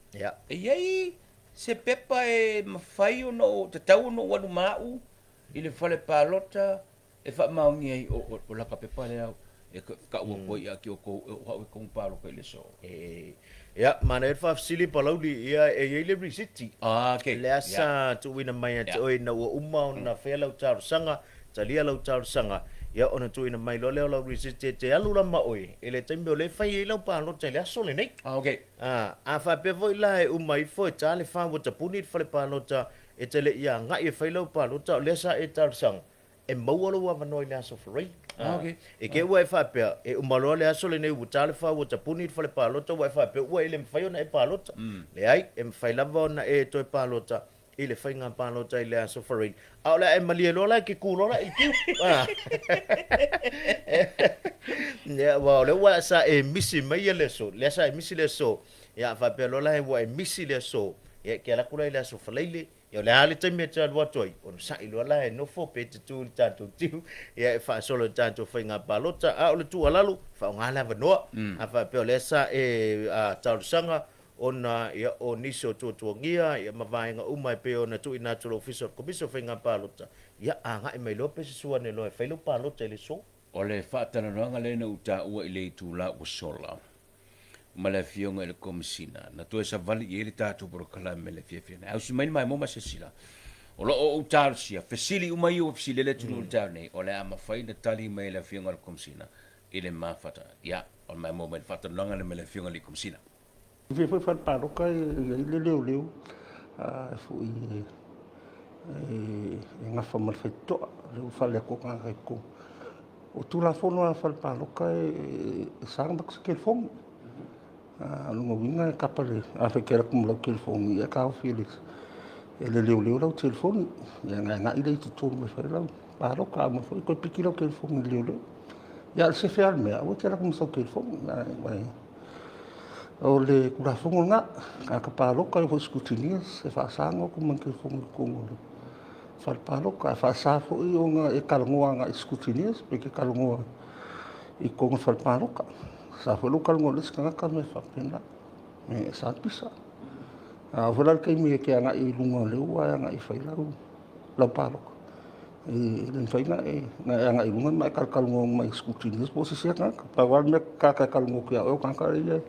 E i ai se pepa e mafai ona ou, tatau ona ou alu ma a'u i le fale palota E faamaonia ai o laka pepa lea e tau atu ai ia te outou o au e tatau ona palota i le aso. Ia, manaia le faafesili Palauli, ia e i ai le risiti. Ah, okay. Lea sa tuuina mai ia te oe ina ua uma ona faia lau talosaga, talia lau talosaga, ia ona tuuina mai loa lea o lau risiti e te alu la ma oe i le taimi o lea e fai ai lau palota i le aso lenei. Ah, okay. Ah, a faapea foi la e uma ifo e ta le fa ua tapuni le fale palota e te le i agai e fai lau palota, o lea sa e talosaga, e maua lou avanoa i le aso Faraile. Ah, okay. E ke ua e faapea, e uma loa le aso lenei ua ta le fa ua tapuni le fale palota, ua e faapea ua e le mafai ona e palota. Leai, e mafai lava ona e toe palota i le faiga palota i le aso Faraile. A o le a e malie loa la e ke ku loa la i le kiu. Ia, aua o lea ua sa e misi mai le aso, lea sa e misi le aso. Ia, a faapea loa la ua e misi le aso, ia e te alu atu la i le aso Faraile, Ia o le a le taimi e te alu atu ai, onosai loa la e nofo pe te tu i le tatou tiu, ia e faasolo i le tatou faiga palota. A o le tuualalo, faaaoga le avanoa. A faapea o lea sa e talosaga ona ia o nisi o tuatuagia ia ma vaega uma e pei ona tuuina atu e le Ofisa o le Komisi o Faiga Palota, ia agai mai loa pe susu ane loa e fai lau palota i le aso. O le faatalanoaga lea na ou taua i le itula ua sola. ma le Afioga i le Komesina, na toe savali i ai le tatou polokalame i le afiafi nei. Ausi mai le maimoa ma silasila, o lo o ou talosia, fesili uma ia ua fesili ai le atunuu i le taeao nei, o le a mafai ona tali mai e le Afioga i le Komesina i le mafata. Ia, o le maimoa mai i le faatalanoaga lea ma le Afioga i le Komesina. E fia foi fale palota e i ai le leoleo foi e gafa ma le faitotoa, lea ua fale atu tagata i totonu. O Tulafono lava a fale palota e sa ona avatu se telefoni. O lona uiga e tapa i le, afai e te alu atu ma lau telefoni, ia e taofi e le leoleo lau telefoni, ia ona e agai lea i totonu e fai lau palota. A uma foi toe piki lau telefoni e le leoleo. Ia a o le sefe lava o le mea, aua e te alu atu ma sau telefoni. O le Tulafono lena, tagata palota e o foi i scrutineers e faasa ona o atu ma ni telefoni i totonu o le fale palota. E faasa foi ona e talanoa agai i scrutineers pe e te talanoa i totonu o le fale palota. E sa foi lou talanoa i le isi tagata ma mea faapena, e sa ona pisa. A oo foi la i le taimi e te agai i luga o le ua e agai e fai lau palota, e le mafai ona e agai i luga ma e talatalanoa mai i scrutineers po o se isi tagata. Pau lava le mea o tagata e talanoa atu ia oe o tagata ia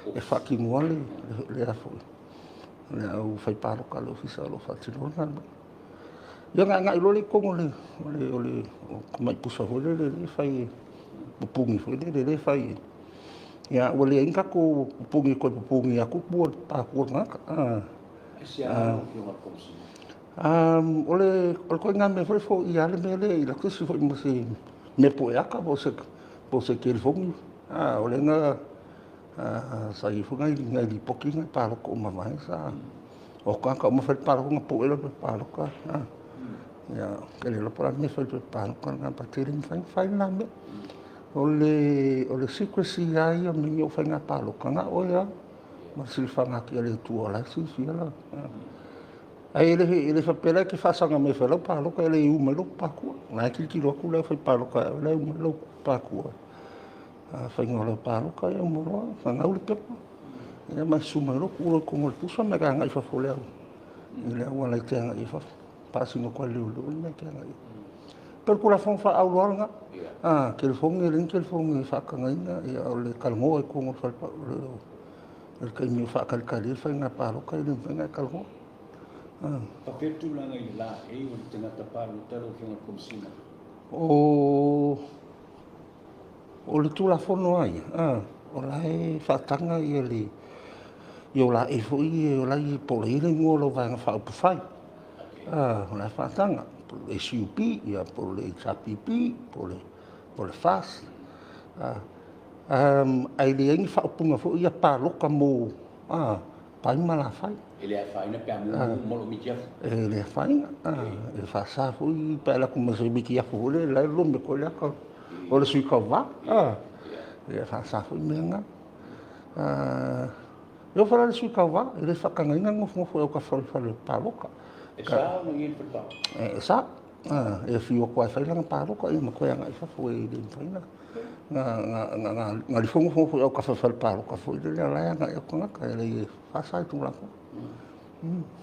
e faatinoa le au fai palota a le ofisa o lo o faatinoa le galuega. Ia ona agai loa lea i totonu o le tamai pusa foi lele e fai e pupuni foi lele e fai e... Ia ua leai ni tatou pupuni e toe pupuni atu tua i le patu o le tagata. Aisea lau Afioga i le Komesina? O le ituaiga mea foi lea e foia lava le mea lea i le atu isi foi ma se mea pueata po o se telefoni. O lea na sa i ai foi nai lipoti nai palota ua mavae sa o atu tagata uma fai le palota ona pue lea o le pepa palota. Ia, ou te le iloa po o le a le mea e fai i le pepa palota lena, but e le mafai ona fai lena mea. O le secrecy lava ia o mea nei o faiga palota, na o oe lava ma le silafaga atu o le Atua o la e silafia lau. Ae le faapea la e te faasaga mai e fai lau palota e le i u mai lou pākua. O la e tilotilo atu le aufaipalota ia oe la e u mai lou pākua. A faiga o lau palota ia uma loa, gagau le pepa, ia ma susu mai loa tuu loa i totonu o le pusa ma e agai i fafo i le auala e te agai ai i fafo. Faasino atu lava e le leoleo le mea e te agai ai. E pei o le Tulafono faaaualoa lena. A telefoni e leai ni telefoni e faatagaina, ia o le talanoa i totonu o le fale i le taimi o faatalitali ai le faiga palota e le mafai ona e talanoa. Faapea le tulaga i le laei o le tagata palota lau Afioga i le Komesina? O O le Tulafono lava ia, o la e faataga le laei foi ia o la e po o i ai le igoa o lau Vaega Faaupufai, o la e faataga, po o le SUP, po o le HRPP, po o le FAST. Ae leai ni faaupuga foi ia palota mo pai ma lafai. E le afaina pe a mumu uma lou mitiafu? E le afaina. E faasa foi pe a alu atu ma se mitiafu foi lele la e lolomi atu ai le ata o le sui tauva. E faasa foi mea na. E oo foi la i le sui tauva, e le faatagaina le nofonofo i autafa o le fale palota. E sa ona i ai le fale palota? E sa. E fiu atu lava e fai lana palota ma toe agai i fafo, e le mafai ona lifo nofonofo i autafa o le fale palota foi lele o la e agai atu tagata, e leai e faasa i Tulafono.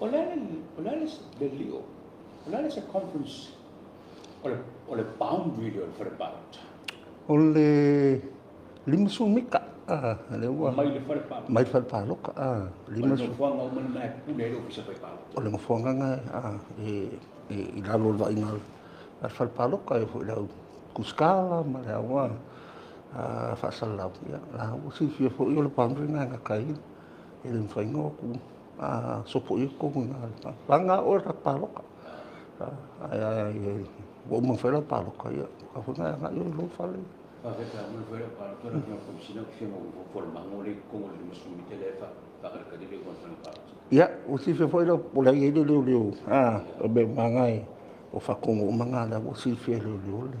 O le a le lio, o le a le circumference o le boundary lea o le fale palota? O le 50 mita. Lea ua... Mai le fale palota. Mai le fale palota. O le nofoaga uma lena e pule ai le Ofisa Fai Palota. O le nofoaga lena e i lalo o le vaaiga a le fale palota, e oo foi i le au tusitala ma le au faasalalau, ia la ua silafia foi o le boundary lena e gata ai, e le mafai ona o atu sopoia totonu i ina, vagana oe o le tagata palota. Ae ua uma ona fai lau palota, ia ua tatau foi ona e agai oe i lou fale. Faafetai pe a uma ona fai lau palota lau Afioga i le Komesina ou te fia maua fualamango lea i totonu o le 50 mita lea e faakalikali le iuga o le faiga palota. Ia, ua silafia foi o la e i ai le leoleo, o mea uma lava na o faatonuga uma na, la ua silafia e leoleo le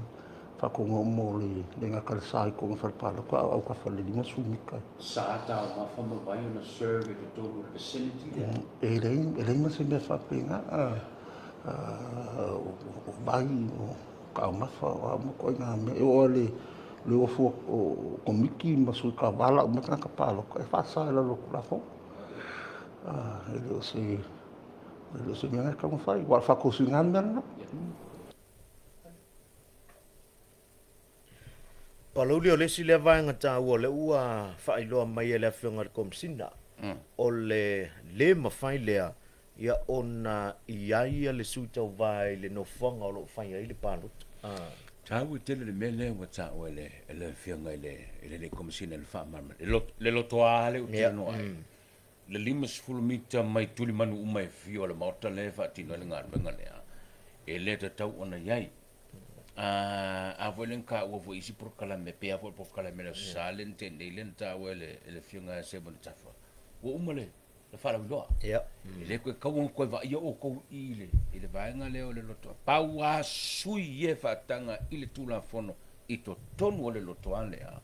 faatonuga uma o le le gata i le sa i totonu o le fale palota a o autafa i le 50 mita. Sa taumafa ma vai ona serve i totonu o le vicinity lea? E leai, e leai ma se mea faapena, o vai, o taumafa, o a uma ituaiga mea. E oo lava i le ofu o Komiti ma sui tauva lau mai tagata palota, e faasa i lalo o le Tulafono. E le o se E le o se mea e tatau ona fai, aua o le faatosina lava le mea lena. Palauli o le isi lea vaega taua o lea ua faailoa mai e le Afioga i le Komesina, o le le mafai lea ia ona i ai ia le sui tauva i le nofoaga o lo o fai ai le palota. Taua tele le mea lea ua taua e le e le Afioga i le i le Komesina i le faamalamalama. Le lotoa lea ou te talanoa ai. Le 50 mita mai tulimanu uma e fia o le Maota lea e faatino ai le galuega lea, e le tatau ona i ai. A foi lea na taua foi i isi polokalame, pei lava foi o le polokalame o le Aso Sa lea na tea nei lea na taua e le Afioga ia Semoni Tafa, ua uma le faalauiloa. E le toe tatau ona toe vaaia outou i i i le vaega lea o le lotoa. Pau lava sui ia e faataga i le Tulafono i totonu o le lotoa lea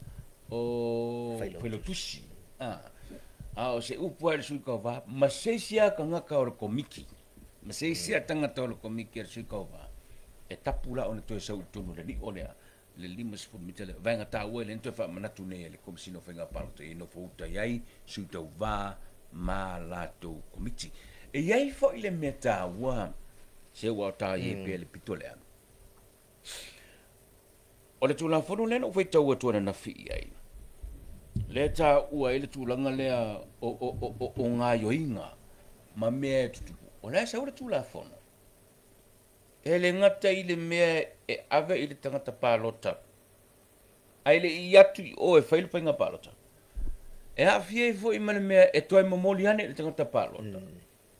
o Failautusi. A o se upu lava i le sui tauva ma se isi lava tagata o le Komiti, ma se isi lava tagata o le Komiti a le sui tauva, e tapu la ona toe sau i totonu o le lio lea, le 50 mita lea. Vaega taua e le na toe faamanatu nei e le Komesina o Faiga Palota e nofo uta i ai sui tauva ma latou komiti. E i ai foi le mea taua, se ua o ta i ai pea le pito lea. O le Tulafono lea na ou faitau atu ananafi i ai, lea e taua ai le tulaga lea o, o, o, o, o gaoioiga ma mea e tutupu. O la e sau le Tulafono, e le gata i le mea e ave i le tagata palota, ae le i atu i o e fai le faiga palota, e aafia ai foi ma le mea e toe momoli ane i le tagata palota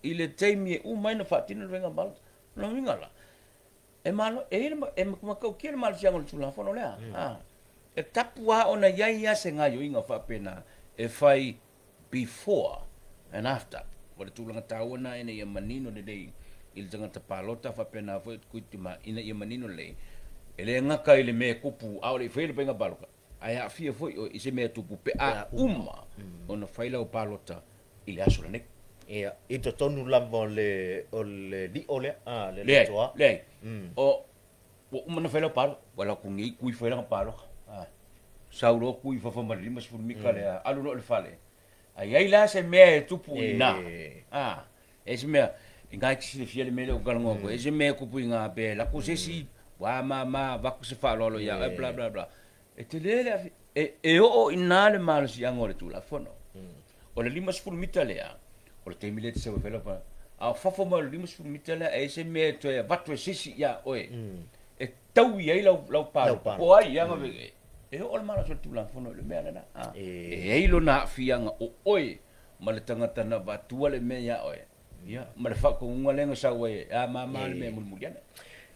i le taimi e uma ai ona faatino le faiga palota. O lona uiga la, E malo, e i ai le, e matautia le malosiaga o le Tulafono lea. A, e tapu lava ona i ai lava se gaoioiga faapena e fai before and after. O le tulaga taua lena ina ia manino lelei i le tagata palota faapena foi Kuitima ina ia manino lelei, e le gata i le mea e tupu a o le i faia le faiga palota, ae aafia foi oe i se mea e tupu pe a uma ona fai lau palota i le aso lenei. Ia, i totonu lava o le, o le lio lea, a, le Leai, lotoa. leai. O, ua uma ona fai lau palota, ua alu atu nei Kui fai lana palota. A, sau loa Kui i fafo ma le 50 mita lea, alu loa i le fale. A i ai la se mea e tupu i ina, a, e se mea, ina e te silafia le mea lea ou te talanoa atu ai, e se mea e tupu i ina pe alu atu se isi, ua mama, avatu se faaaloalo ia oe, bla bla bla. E tele le afi, e, e oo i ina le malosiaga o le Tulafono. O le 50 mita lea, o le taimi lea e te sau e fai lau palota. A o fafo mai o le 50 mita lea, e i ai se mea e toe avatu e se isi ia oe, e taui ai lau, lau palota, po o ai ia mm. E oo le malosi o le Tulafono i le mea lena. E i ai lona aafiaga o oe ma le tagata na avatua le mea ia oe. Ia, ma le faatonuga lea na sau ai, e a mama le mea mulimuli ane.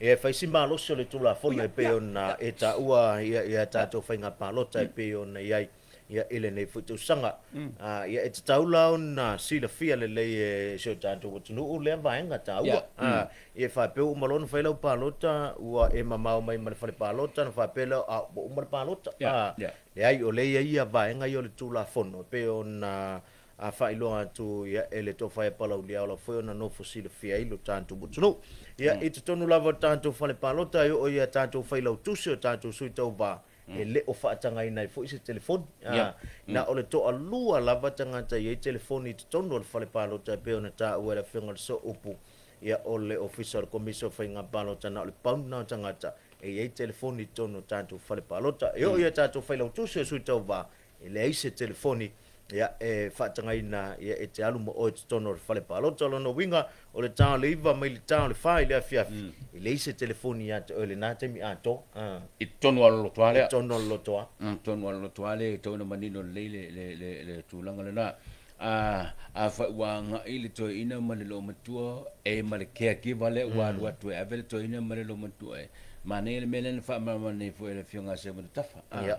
E fai si malosi o le Tulafono e pei ona e taua ia, ia tatou faiga palota e pei ona i ai ia, i lenei foi tausaga. Ia, e tatau la ona silafia lelei e si o tatou atunuu lea vaega taua. Ia, e faapea ua uma loa ona fai lau palota, ua e mamao mai ma le fale palota, ona faapea lea, a, ua uma le palota. Leai, o lea e i ai ia vaega ia o le Tulafono e pei ona A faailoa atu ia e le Tofa ia Palauli Aola foi ona nofo silafia ai lo tatou atunuu. Ia, i totonu lava o le tatou fale palota e oo i a tatou failautusi o tatou sui tauva, e le o faatagaina ai foi se telefoni. A, na o le toalua lava tagata e i ai telefoni i totonu o le fale palota e pei ona taua e le Afioga i le Sooupu, ia, o le Ofisa o le Komisi o Faiga Palota, na o le pau lena o tagata e i ai telefoni i totonu o tatou fale palota. E oo i a tatou failautusi o sui tauva, E leai se telefoni ia, e faatagaina ia, e te alu ma oe i totonu o le fale palota. O lona uiga, o le ta o le 9 mai le ta o le 4 i le afiafi, e leai se telefoni ia te oe i lena taimi atoa. I totonu lava o le lotoa lea. I totonu o le lotoa. I totonu lava o le lotoa lea e tatau ona manino lelei le, le, le, le tulaga lena. A, afai ua agai le toeaina ma le loomatua e ma le caregiver lea ua alu atu e ave le toeaina ma le loomatua e manaia le mea lea na faamalamalama nei foi e le Afioga ia Semanu Tafa. A,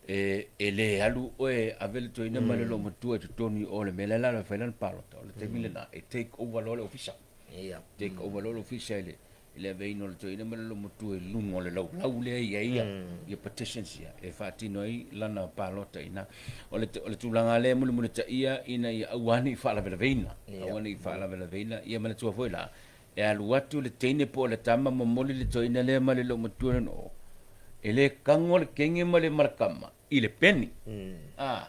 E, e le alu oe e ave le toeaina ma le loomatua i totonu i o i le mea la e lalo e fai lana palota, o le taimi lena e take over loa le ofisa. Ia. Take over loa le ofisa i le, i le aveina o le toeaina ma le loomatua i luga o le laulau lea e i ai ia, ia petitions ia e faatino ai lana palota i ina. O le, o le tulaga lea e mulimulitaia ina ia aua ne i faalavelaveina, aua ne i faalavelaveina. Ia manatua foi la, E alu atu le teine po o le tama momoli le toeaina lea ma le loomatua lena o, e le kago le kenge ma le malakama i le peni. A,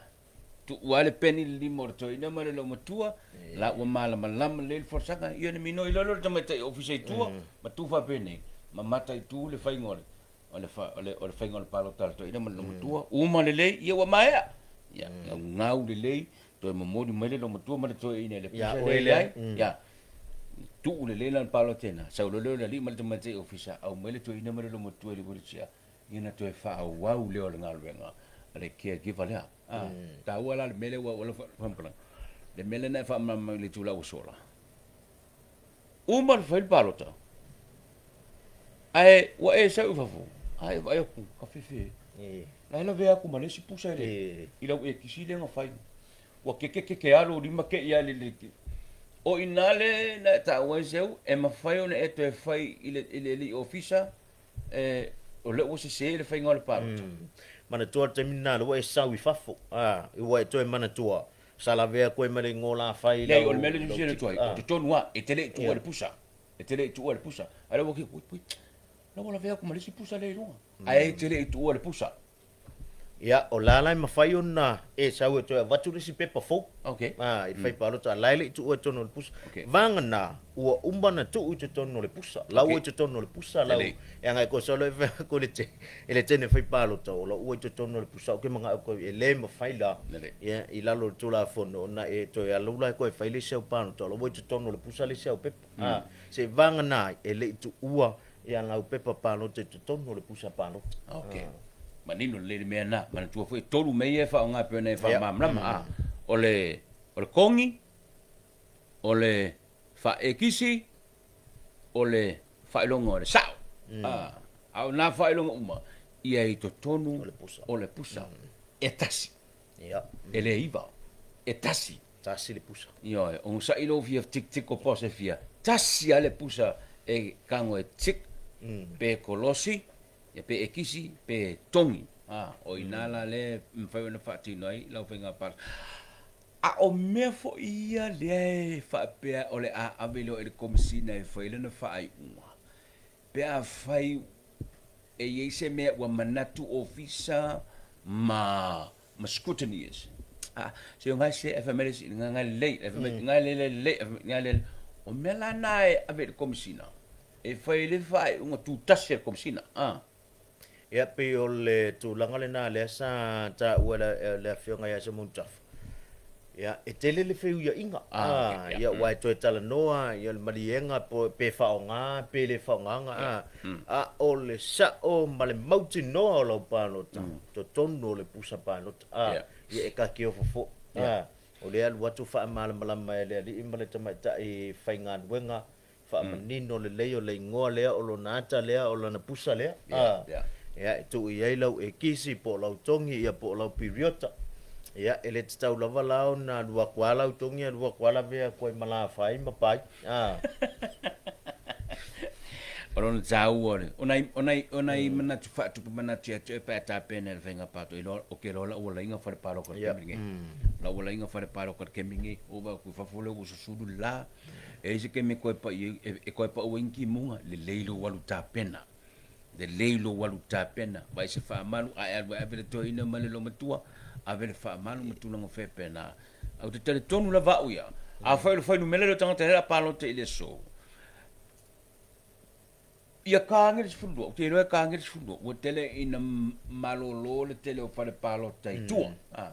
tuu lava le peni i le lima o le toeaina ma le loomatua, la ua malamalama lelei le folasaga, ia ona minoi loa lea o le tamaitai ofisa i tua, ma tu faapenei, ma mataitu le faiga o le. O le fa, o le, o le faiga o le palota a le toeaina ma le loomatua, uma lelei, ia ua maea. Ia, gaugau lelei, toe momoli mai le loomatua ma le toeaina i le Ia pusa oe lea lea. i ai. Ia, tuu lelei la le palota ina, sau loa lea o le alii ma le tamaitai ofisa, aumai le toeaina ma le loomatua i le wheelchair, ia ona toe faaauau lea o le galuega a le caregiver lea. A, taua la le mea lea ua oo ai lau faamatalaga. Le mea lea na e faamalamalama i le itula ua sola, Uma ona fai le palota, ae ua e sau i fafo, ae vaai atu, ka fefe. La e lavea atu ma le isi pusa i le, i lau ekisi lea na fai. Ua keke keke lava lou lima te i lava i le, o i ina le na e taua ai seu, e mafai ona e toe fai i le, i le alii ofisa, e, o lea ua sese le faiga o le palota. Manatua le taimi lena lea ua e sau i fafo, a, ua e toe manatua, Sa lavea koe ma le igoa la fai i lau. Leai, o le mea lea e tusi atu ai, o totonu lava, e te le i tuua i le pusa. E te le i tuua i le pusa. A o lea ua kiki, ui, ui, la ua lavea atu ma le isi pusa lea i luga. Ae e te le i tuua i le pusa. Ia, o la la e mafai ona e sau e toe avatu le isi pepa fou. Okay. A, i le fai palota, a la e le i tuua i totonu o le pusa. Okay. Vagana, ua uma ona tuu i totonu o le pusa. La ua i totonu o le pusa lau. Lelei. E agai koe solo e fai atu i le teine fai palota, o la ua i totonu o le pusa, ou te manao koe e le mafai la, Lelei. ia, i lalo o le Tulafono ona e toe alu la e koe fai le isi au palota, o la ua i totonu o le pusa le isi au pepa. A, se vagana ai, e le i tuua ia lau pepa palota i totonu o le pusa palota. Okay. Manino lelei le mea lena. Manatua foi e tolu mea ia e faaaoga e pei ona e faamalamalama. A, o le, o le kogi, o le faaekisi, o le faailoga o le sao. A o nā faailoga uma, ia i totonu o le pusa. E tasi. E le iva. E tasi. Tasi le pusa. Ioe, onosai lou fia tick tick o pose fia. Tasi lava le pusa e tago e tick, pe kolosi, ia pe ekisi, pe togi. O i ina la lea e mafai ona faatino ai lau faiga palota. A o mea foi ia lea e faapea o le a ave loa i le Komesina e fai lana faaiuga, pe afai e i ai se mea ua manatu ofisa ma ma scrutineers, a, se o se e fai mai le isi, nga nga lelei, e fai mai nga lelei lelei, e fai mai nga lelei. O mea la na e ave i le Komesina e fai le faaiuga tutasi a le Komesina, a. Ia, pei o le tulaga lena lea sa taua e le Afioga ia Simon Tafa. Ia, e tele le feuiaiga. Ah, okay, ia, aua e toe talanoa ia le maliega pe faaaoga pe le faaaogaina. Ah, a o le sao ma le mautinoa o lau palota, totonu o le pusa palota. Ah, ia e takiofo foi. Ah, o lea e alu atu faamalamalama e le alii ma le tamaitai faigaluega faamanino lelei o le igoa lea, o lona ata lea, o lana pusa lea, a, ia, e tuu i ai lau ekisi po o lau togi, ia, po o lau piriota. Ia, e le tatau lava la ona alu atu lava lau togi alu atu lava lavea atu ai ma lafai ma pai, a. O lona taua o le, o nai, o nai, o nai manatu faatupu manatu ia te oe pe a tapena i le faiga palota, iloa, ou te iloa lau alaiga fale palota i le taimi lenei. Lau alaiga fale palota i le taimi lenei, ua vaai atu i fafo lea ua susulu le la. E i ai se taimi e toe pai ai, e toe pau ai ni timuga, lelei lou alu tapena. Lelei lou alu tapena, vaai se faamalu, a e alu e ave le toeaina ma le loomatua, ave le faamalu ma tulaga faapena. Ae ou te talitonu lava au ia, afai o le fuainumera lea o tagata lea o le a palota i le aso, Ia ka age le 12, ou te iloa e ka age le 12, ua tele ina malolo le tele o fale palota i tua. A,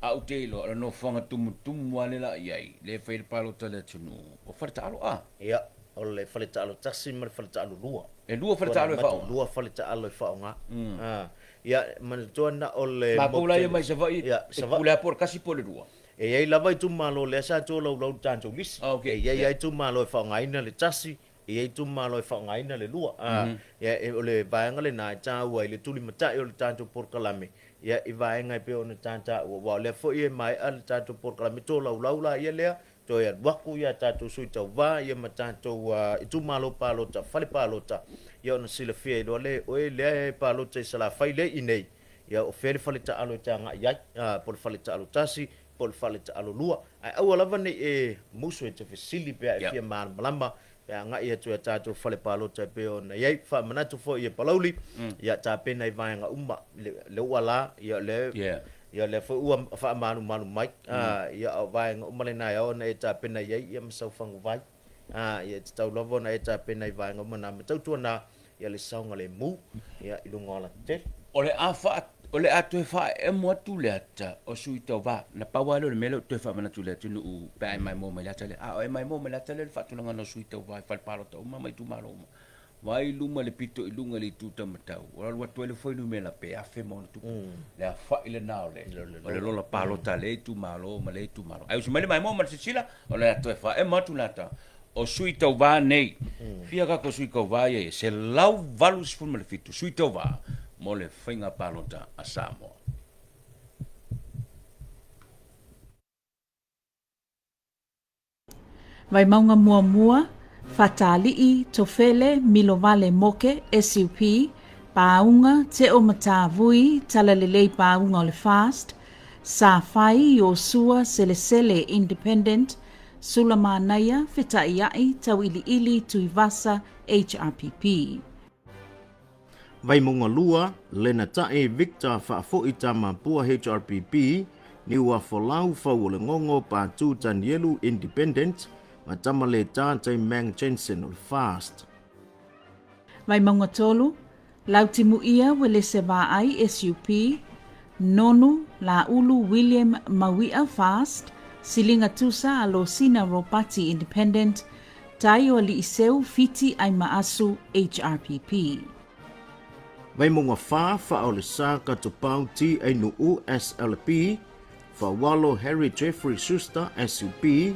a ou te iloa, o le nofoaga tumutumu lava lea la i ai, lea e fai ai le palota a le atunuu, o Faletaalo, a. Ia, o le faletaalo tasi ma le faletaalo lua. E lua faletaalo e faaaoga? Lua faletaalo e faaaoga. A, ia, manatua na o le. Matou la ia mai Savaii, e pule lava po o le tasi po o le lua. E i ai lava itumalo, lea sa tolaulau le tatou lisi. Okay. E i ai lava itumalo e faaaogaina le tasi, E i ai itumalo e faaaogaina le lua. Ia, o le vaega lena e taua ai le tulimatai o le tatou polokalame, ia, i vaega e pei ona ta taua, aua o lea foi e maea le tatou polokalame tolaulau la ia lea, toe alu atu ia tatou sui tauva ia ma tatou itumalo palota, fale palota, ia ona silafia ai loa lea e oe lea e palota i Salafai lea i inei, ia o fea le fale taalo e te agai ai, po o le fale taalo tasi, po o le fale taalo lua. Ae aua lava ne i e musu e te fesili pe a e fia malamalama pe a agai atu i a tatou fale palota e pei ona i ai. Faamanatu foi e Palauli, ia tapena i vaega uma, le ua la, ia le ia lea foi ua faamalumalu mai, ia o vaega uma lena e ao ona e tapena i ai ia ma sau faguvai. Ia e tatau lava ona e tapena i vaega uma na ma tautuana. ia le saogalemu ia i luga o alatetele. O le a faa, o le a toe faaemo atu le ata o sui tauva. Na pau lava lea o le mea lea ou te toe faamanatu i le atunuu pe a e maimoa mai le ata lea. A o e maimoa mai le ata lea o le faatulagaga o sui tauva i fale palota uma ma itumalo uma. Vaai i luma le pito i luga i le itu taumatau, ua alu atu ai le fuainumera pe 1000 ma ona tupu. Le afa'i lena o le, o le lola palota a lea itumalo ma lea itumalo. Ae usi mai le maimoa ma le silasila, o le a toe faaema atu le ata o sui tauva nei. Fia tatou sui tauva ia e 187 sui tauva mo le faiga palota a Samoa. Vaimauga Muamua, Fatalii, Tofele, Milovale Moke, SUP, Pāuga, Teo Matavui, Talalelei Pāuga o le FAST, Safai, Iosua, Selesele, Independent, Sulamanaia, Fetaia'i, Tau'ili'ili, Tuivasa, HRPP. Vaimauga 2, Lenata'i Victor Faafo'i Tamapua HRPP, Niuafolau Fauolegogo Patu Tanielu Independent ma Tamaleta Taimang Jensen o le FAST. Vaimauga 3, Lautimuia Uelese Vaai SUP, Nonu Laulu William Maui'a FAST, Siliga Tusa Alosina Ropati Independent, Taioaliiseu Fiti Aimaasu HRPP. Vaimauga 4, Faaolesa Katopau T Ainuu SLP, Faaualo Harry Jeffrey Schuster SUP,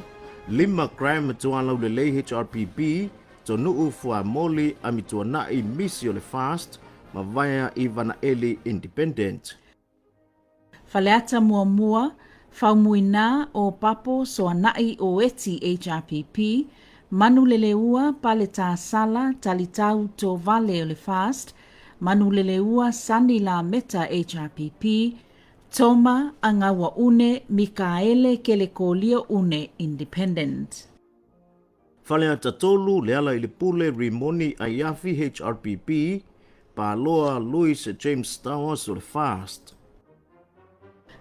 Lima Graham Tualaulelei HRPP, Tonuu Fuamoli Amituana'i Misi o le FAST ma Vaea Ivanaeli Independent. Faleata Muamua, Faumuina o Papo Soana'i o Eti HRPP, Manuleleua Paletāsala Talitau Tovale o le FAST, Manuleleua Sani Lameta HRPP, Toma Agauaune Mikaele Kelekolio-une Independent. Faleata 3, Lealailepule Rimoni Aiafi HRPP, Paloa Louis James Stowers o le FAST.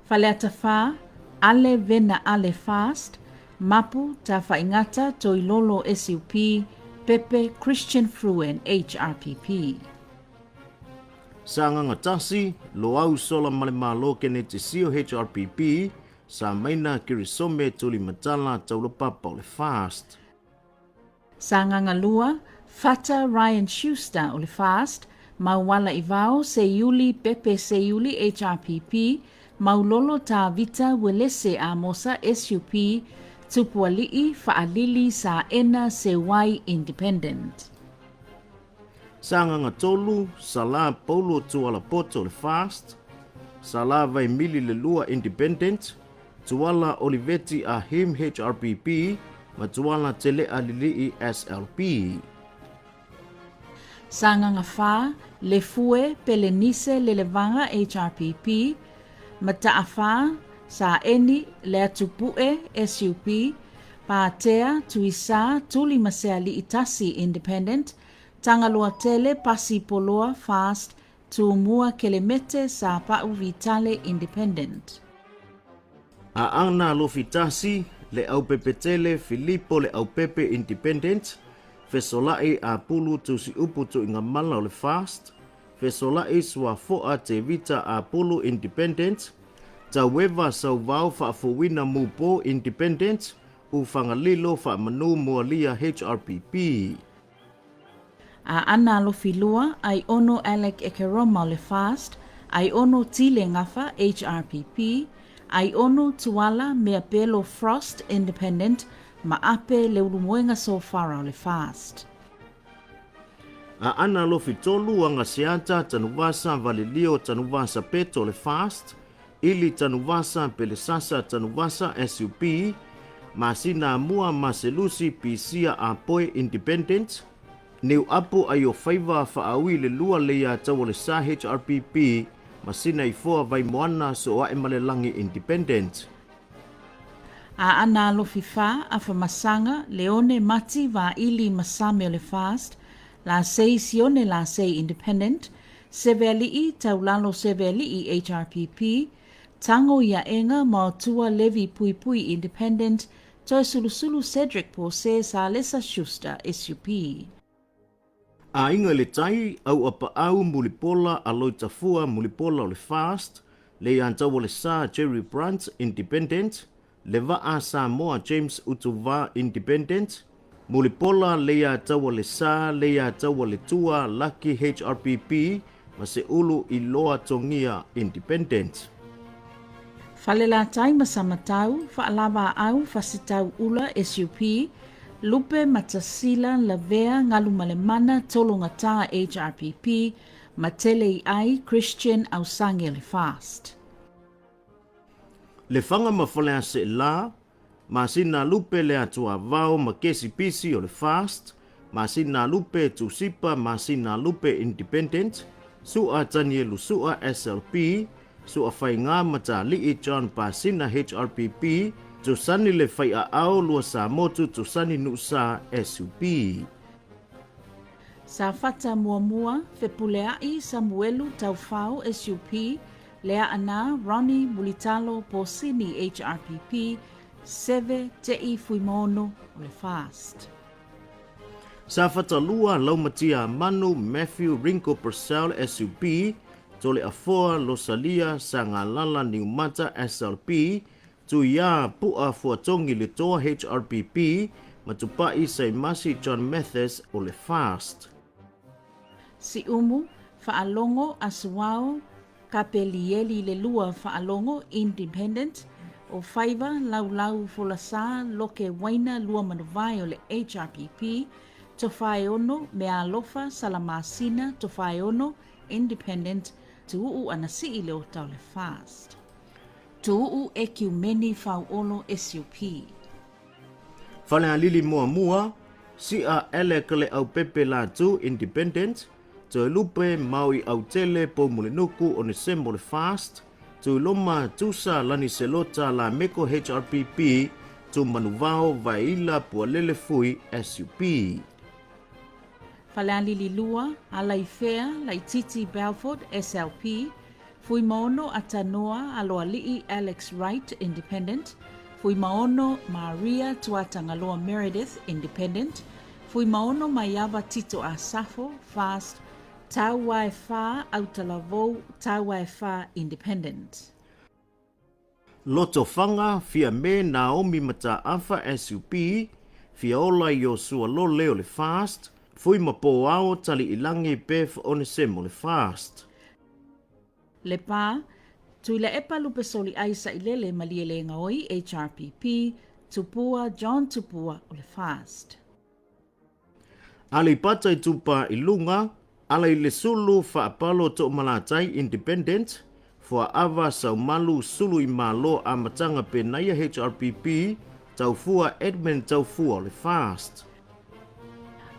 Faleata 4, Ale Vena Ale FAST, Mapu Tafaigata Toilolo SUP, Pepe Christian Fruen HRPP. Sagaga 1, Loau Sola Malemalo Keneti Sio HRPP, Samaina Kirisome Tulimatala Taulapapa o le FAST. Sagaga 2, Fata Ryan Schuster o le FAST, Mauala Ivao Seiuli Pepe Seiuli HRPP, Maulolo Tavita Uelese Amosa SUP, Tupuali'i Fa'alili Sa'ena Seuai Independent. Sagaga 3, Sala Paulo Tualapoto o le FAST, Sala Vaimili Lelua Independent, Tuala Oliveti Ahim HRPP ma Tuala Tele'a Lili'i SLP. Sagaga 4, Lefue Pelenise Lelevaga HRPP, Mata'afa Sa'eni Leatupu'e SUP, Patea Tuisa Tuli Maseali'i Tasi Independent, Tagaloatele Pasi Poloa FAST, Tumua Kelemete Sapa'u Vitale Independent. Aana Alofi 1, Leaupepetele Filipo Leaupepe Independent, Fesola'i Apulu Tusiupu Tuigamala o le FAST, Fesola'i Suafo'a Tevita Apulu Independent, Taueva Sauvao Faafouina Mupo Independent, Ufagalilo Faamanu Mualia HRPP. Aana Alofi 2, Aiono Alec Ekeroma o le FAST, Aiono Tile Gafa HRPP, Aiono Tuala Meapelo Frost Independent, ma Ape Leulumoega Sofara o le FAST. Aana Alofi 3, Agaseata Tanuvasa Valilio Tanuvasa Peto o le FAST, Ili Tanuvasa Pelesasa Tanuvasa SUP, Masina Amua Maselusi Pisia Apoe Independent, Niuapu Aiofaiva Faaui Lelua Leiataualesa HRPP, Masina Ifoa Vaimoana Sooaemalelagi Independent. Aana Alofi 4, Afamasaga, Leone Mati Vaili Masame o le FAST, Lasei Sione Lasei Independent, Seveali'i Taulalo Seveali'i HRPP, Tago Iaega Maotua Levi Puipui Independent, Toesulusulu Cedric Pose Salesa Schuster SUP. Aiga i le Tai, Auapaau, Mulipola, Aloitafua, Mulipola o le Fast, Leiataualesa, Jerry Brunt, Independent, Levaa Samoa, James Utuvaa, Independent, Mulipola, Leiataualesa, Leiataualetua, Lucky HRPP, ma Seulu Iloa Togia, Independent. Falelatai ma Samatau, Faalavaau, Fasitau-ula, SUP, Lupe Matasila, Lavea, Galumalemana, Tologata, HRPP, Matele Iai, Christian Ausange le Fast. Lefaga ma Faleaseela, Masina Lupe Leatuavao ma Kesi Pisi o le Fast, Masina Lupe Tusipa, Masina Lupe Independent, Su'a Tanielu Su'a SLP, Su'a Faiga Matali'i John Pasina HRPP, Tusani Le Fai'aao Lua Samotu Tusani Nu'usa SUP. Safata Muamua, Fepulea'i Samuelu Taufao SUP, Leaana Ronnie Mulitalo Posini HRPP, Seve Te'i Fuimaono o le Fast. Safata 2, Laumatia Manu Matthew Ringo Purcell SUP, Toleafoa Losalia Sagalala Niumata SLP, Tuia Pu'a Fuatogi Letoa HRPP, ma Tupa'i Saimasi John Mathis o le Fast. Siumu, Faalogo, Asuao, Kapelieli Lelua Faalogo, Independent, o Faiva, Laulau, Folasa, Loke Waina, Luamanuvae o le HRPP, Tofaeono, Meaalofa, Salamasina, Tofaeono, Independent, Tuuu Anasii Leota o le Fast. Tuuu Ekiumeni Fauolo SUP. Falealili Muamua, Si'a Alec Leaupepe Latu, Independent, Toelupe Maui Autele Poumulinuku Onesemo le Fast, Tuiloma Tusa Laniselota Lameko HRPP, Tumanuvao Vaila Pualele Fui SUP. Falealili 2, Alaifea Laititi Belford SLP, Fuimaono Atanoa Aloalii Alex Wright, Independent, Fuimaono Maria Tuatagaloa Meredith, Independent, Fuimaono Maiava Tito Asafo, Fast, Tauaefa Autalavou Tauaefa, Independent. Lotofaga, Fiame Naomi Mataafa, SUP, Fiaola Iosua Lole o le Fast, Fuimapoao Taliilangi Bev Onesemo le Fast. Lepa, Tuilaepa Lupesoliai Sailele Malielegaoi, HRPP, Tupua John Tupua o le Fast. Aleipata Itupa i Luga, Alailesulu Faapalo Toomalatai, Independent, Fuaava Saumalu Suluimalo Amataga Penaia HRPP, Taufua Edmund Taufua o le Fast.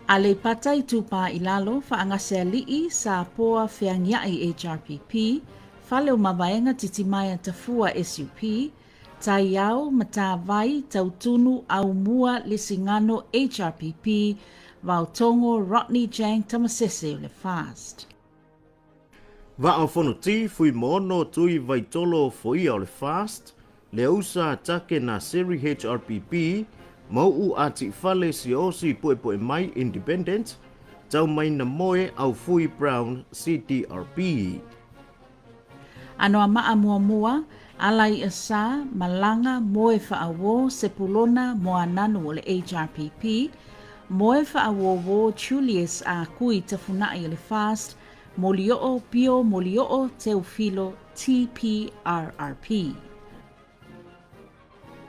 Aleipata Itupa i Lalo, Faagasealii Sapoa Feagiai HRPP, Faleomavaega Titimaea Tafua SUP, Taiao, Matavai, Tautunu, Aumua, Lesigano, HRPP, Vaotogo, Rodney Jang Tamasese o le Fast. Vaa o Fonoti, Fuimaono, Tui Vaitolo Foia o le Fast, Leausa Take Naseri HRPP, Mauu Atiifale Siaosi Puepuemai Independent, Taumainamoe Aufui Brown CDRP. Anoamaa Muamua, Alaiasa, Malaga, Moe Faauo, Sepulona, Moananu o le HRPP, Moe Faauouo, Julius A. Kui Tafunai o le Fast, Molioo, Pio Molioo, Teufilo, TPRRP.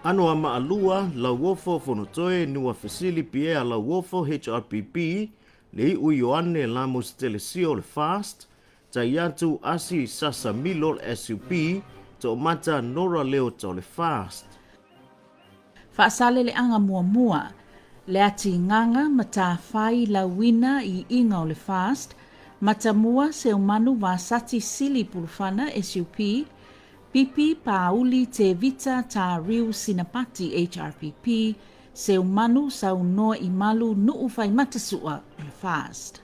Anoamaa 2, Lauofo Fonotoe Nuafesili Pierre Lauofo HRPP, Leiu Ioane Lamus Telesio o le Fast, Taiatu Asi Sasa Milo o le SUP, Toomata Nora Leota o le Fast. Faasaleleaga Muamua, Leatigaga Matafai Lauina i Iga o le Fast, Matamua Seumanu Vasati Sili Pulufana SUP, Pipi Paauli Tevita Tariu Sinapati HRPP, Seumanu Saunoa Imalu Nuu Faimata Sua o le Fast.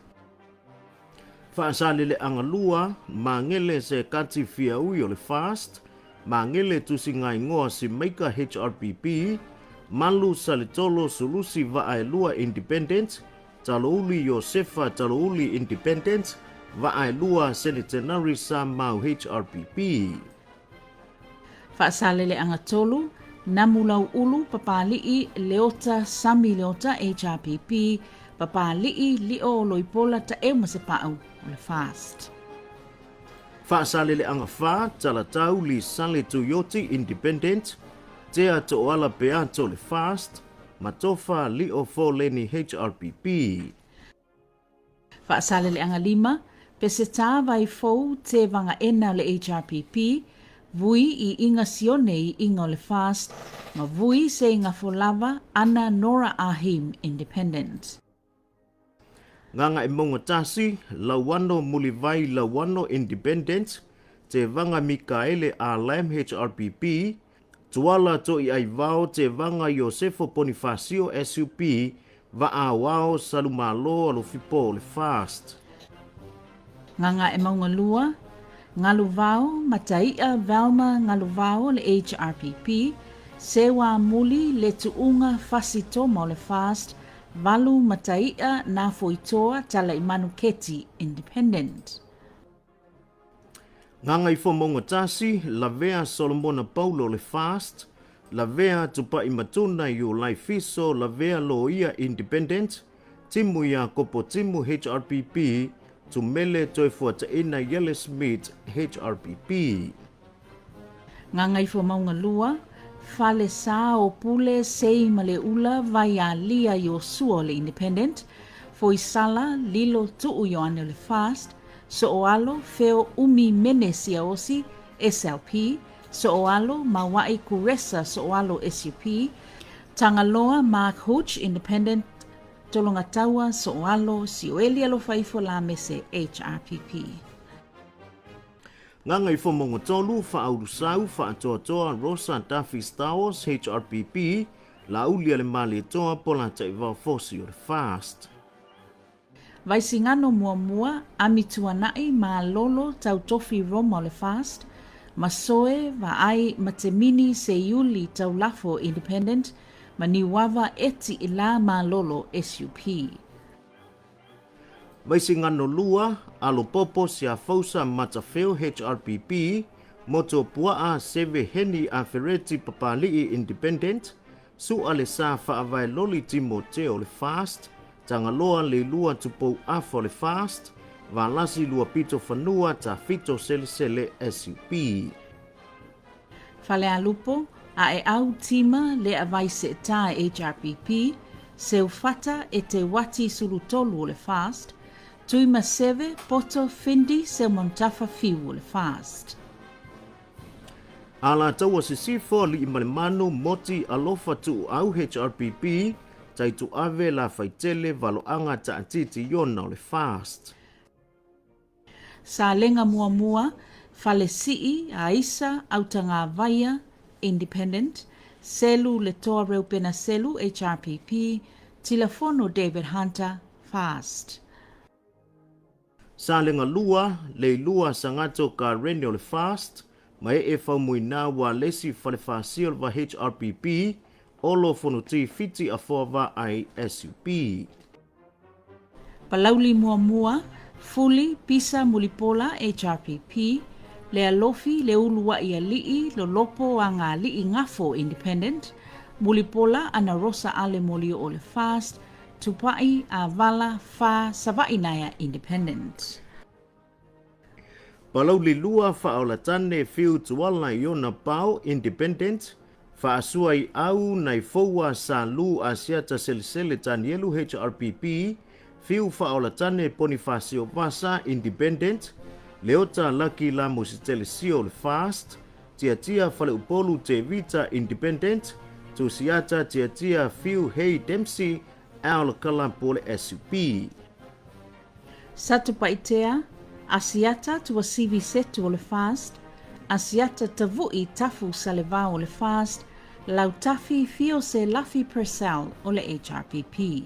Faasaleleaga 2, Magele Sekati Fiaui o le Fast, Magele Tusigaigoa Simaika HRPP, Malu Saletolo Sulusi Vaaelua Independent, Talouli Iosefa Talouli Independent, Vaaelua Senetenari Sa Mau HRPP. Faasaleleaga 3, Namulauulu Papali'i Leota Sami Leota HRPP, Papali'i Lio Oloipola Taeu ma Sepaau o le FAST. Faasaleleaga 4, Talatau Lisale Tuioti Independent, Tea Tooala Peato le FAST, Matofa Lio Foleni HRPP. Faasaleleaga 5, Peseta Vaifou Te Vagaena o le HRPP, Vui i Iga Sione i Iga o le FAST, ma Vui Seigafolava Ana Nora Ahim Independent. Gagaemauga 1, Lauano Mulivai Lauano Independent, Tevaga Mikaele A Lam HRPP, Tuala Toiaivao Tevaga Iosefo Ponifasio SUP, Vaaoao Salumalo Alofipo o le FAST. Gagaemauga 2, Galuvao Matai'a Velma Galuvao o le HRPP, Sewa Muli Letuuga Fasi Toma o le FAST, Valu Matai'a Nafoitoa Talaimanu Keti Independent. Gagaifomauga 1, Lavea Solomona Paulo o le FAST, Lavea Tupai Matuna Iulai Fiso Lavea Loia Independent, Timu Iakopo Timu HRPP, Tumele Toefuataiina Iele Smith HRPP. Gagaifomauga 2, Falesa o Pule Sei Maleula Vaialia Iosua o le Independent, Foisala Lilo Tuu Ioane o le FAST, Sooalo Feo Umi Mene Siaosi SLP, Sooalo Maua'i Kuresa Sooalo SUP, Tagaloa Mark Hooch Independent, Tologataua Sooalo Sioeli Alofaifo Lamese HRPP. Gagaifomauga 3, Faaulusau Faatoatoa Rosa Duffy Stowers HRPP, Laaulialemalietoa Polataivao Fosi o le FAST. Vaisigano 1, Amituana'i Malolo Tautofi Roma o le FAST, Masoe Vaai Matemini Seiuli Taulafo Independent, ma Niuava Eti Ila Malolo SUP. Vaisigano 2, Alopopo Siafousa Matafeo HRPP, Motuopuaa Seve Heni Afereti Papali'i Independent, Su'a le Sa Faavae Loli Timoteo o le FAST, Tagaloa Leilua Tupou Afa o le FAST, Valasi Luapito Fanua Tafito Selesele SUP. Falealupo, Aeau Tima Leavai Seeta HRPP, Seufata Eteuati Sulutolu o le FAST, Tuimaseve Poto Findi Seumanutafa Fiu o le FAST. Alataua Sisifo Aliimalemanu Moti Alofa Tuuau HRPP, Taituave Lafaitele Valoaga Taatiti Iona o le FAST. Salega 1, Falesii Aisa Autagavaia Independent, Selu Letoa Reupena Selu HRPP, Tilafono David Hunter FAST. Salega 2, Leilua Sagato Kareni o le FAST, Mae'e Faumuina Ualesi Falefaasia o le Va HRPP, Olo Fonoti Fiti Afoa Vaai SUP. Palauli 1, Fuli Pisa Mulipola HRPP, Lealofi Leulua'i Ali'i Lolopo Agali'i Gafo Independent, Mulipola Ana Rosa Ale Molioo o le FAST, Tupa'i Avala Fa Sava'i Naea Independent. Palauli 2, Faaolatane Fiu Tuala Iona Pao Independent, Faasua i Au Naifoua Sa Lu Asiata Selesele Tanielu HRPP, Fiu Faaolatane Ponifasio Vasa Independent, Leota Laki Lamositele Sio o le FAST, Tiatia Faleupolu Tevita Independent, Tusiata Tiatia Fiu Hei Dempsey Al Kalapu o le SUP. Satupaitea, Asiata Tuasivi Setu o le FAST, Asiata Tavu'i Tafu Salevao o le FAST, Lautafi Fiose Lafi Purcell o le HRPP.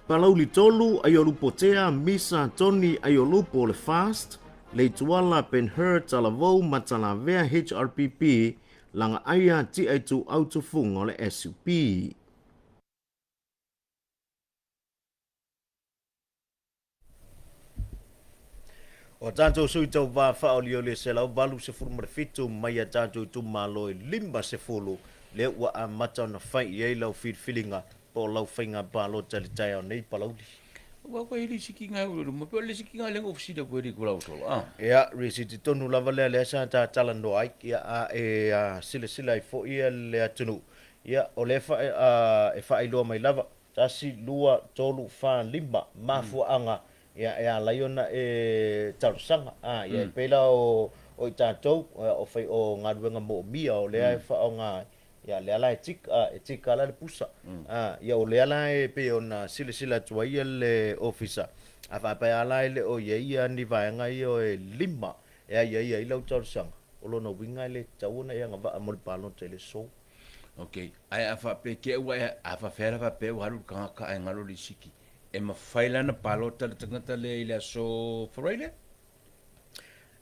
Palauli 3, Aiolupotea Misa Tony Aiolupo o le FAST, Leituala Ben Hur Talavou Matalavea HRPP, Lagaaia Ti'aitu'au Tufuga o le SUP. O tatou sui tauva faaolioli e 187 mai a tatou itumalo e 50 lea ua amata ona fai i ai lau filifiliga po o lau faiga palota i le taeao nei Palauli. Aua koe e lisiti ngai o luma, pe o le lisiti ngai lea na ofisina koe li kula o solo, ah. Ia, risiti tonu lava lea lea sa ta talanoa ai, ia, a e silasila ai foi le atunuu, ia, o lea e faailoa mai lava, tasi, lua, tolu, fa, lima, mafuaaga, ia, e ala ai ona e talosaga, a, ia, e pei la o i tatou, o fai, o galuega moomia o lea e faaaoga ai, Ia, lea la e tick, a, e tick la le pusa. A, ia o lea la e pei ona silasila atu ai le ofisa, a faapea la e le o i ai ia ni vaega ia e lima e aiaia ai lau talosaga, o lona uiga e le tatau ona e agavaa mo le palota i le aso. Ok, ae a faapea te ua e, a faapea la faapea ua alu le tagata ae galo le lisiti, e mafai la ona palota le tagata lea i le aso Friday?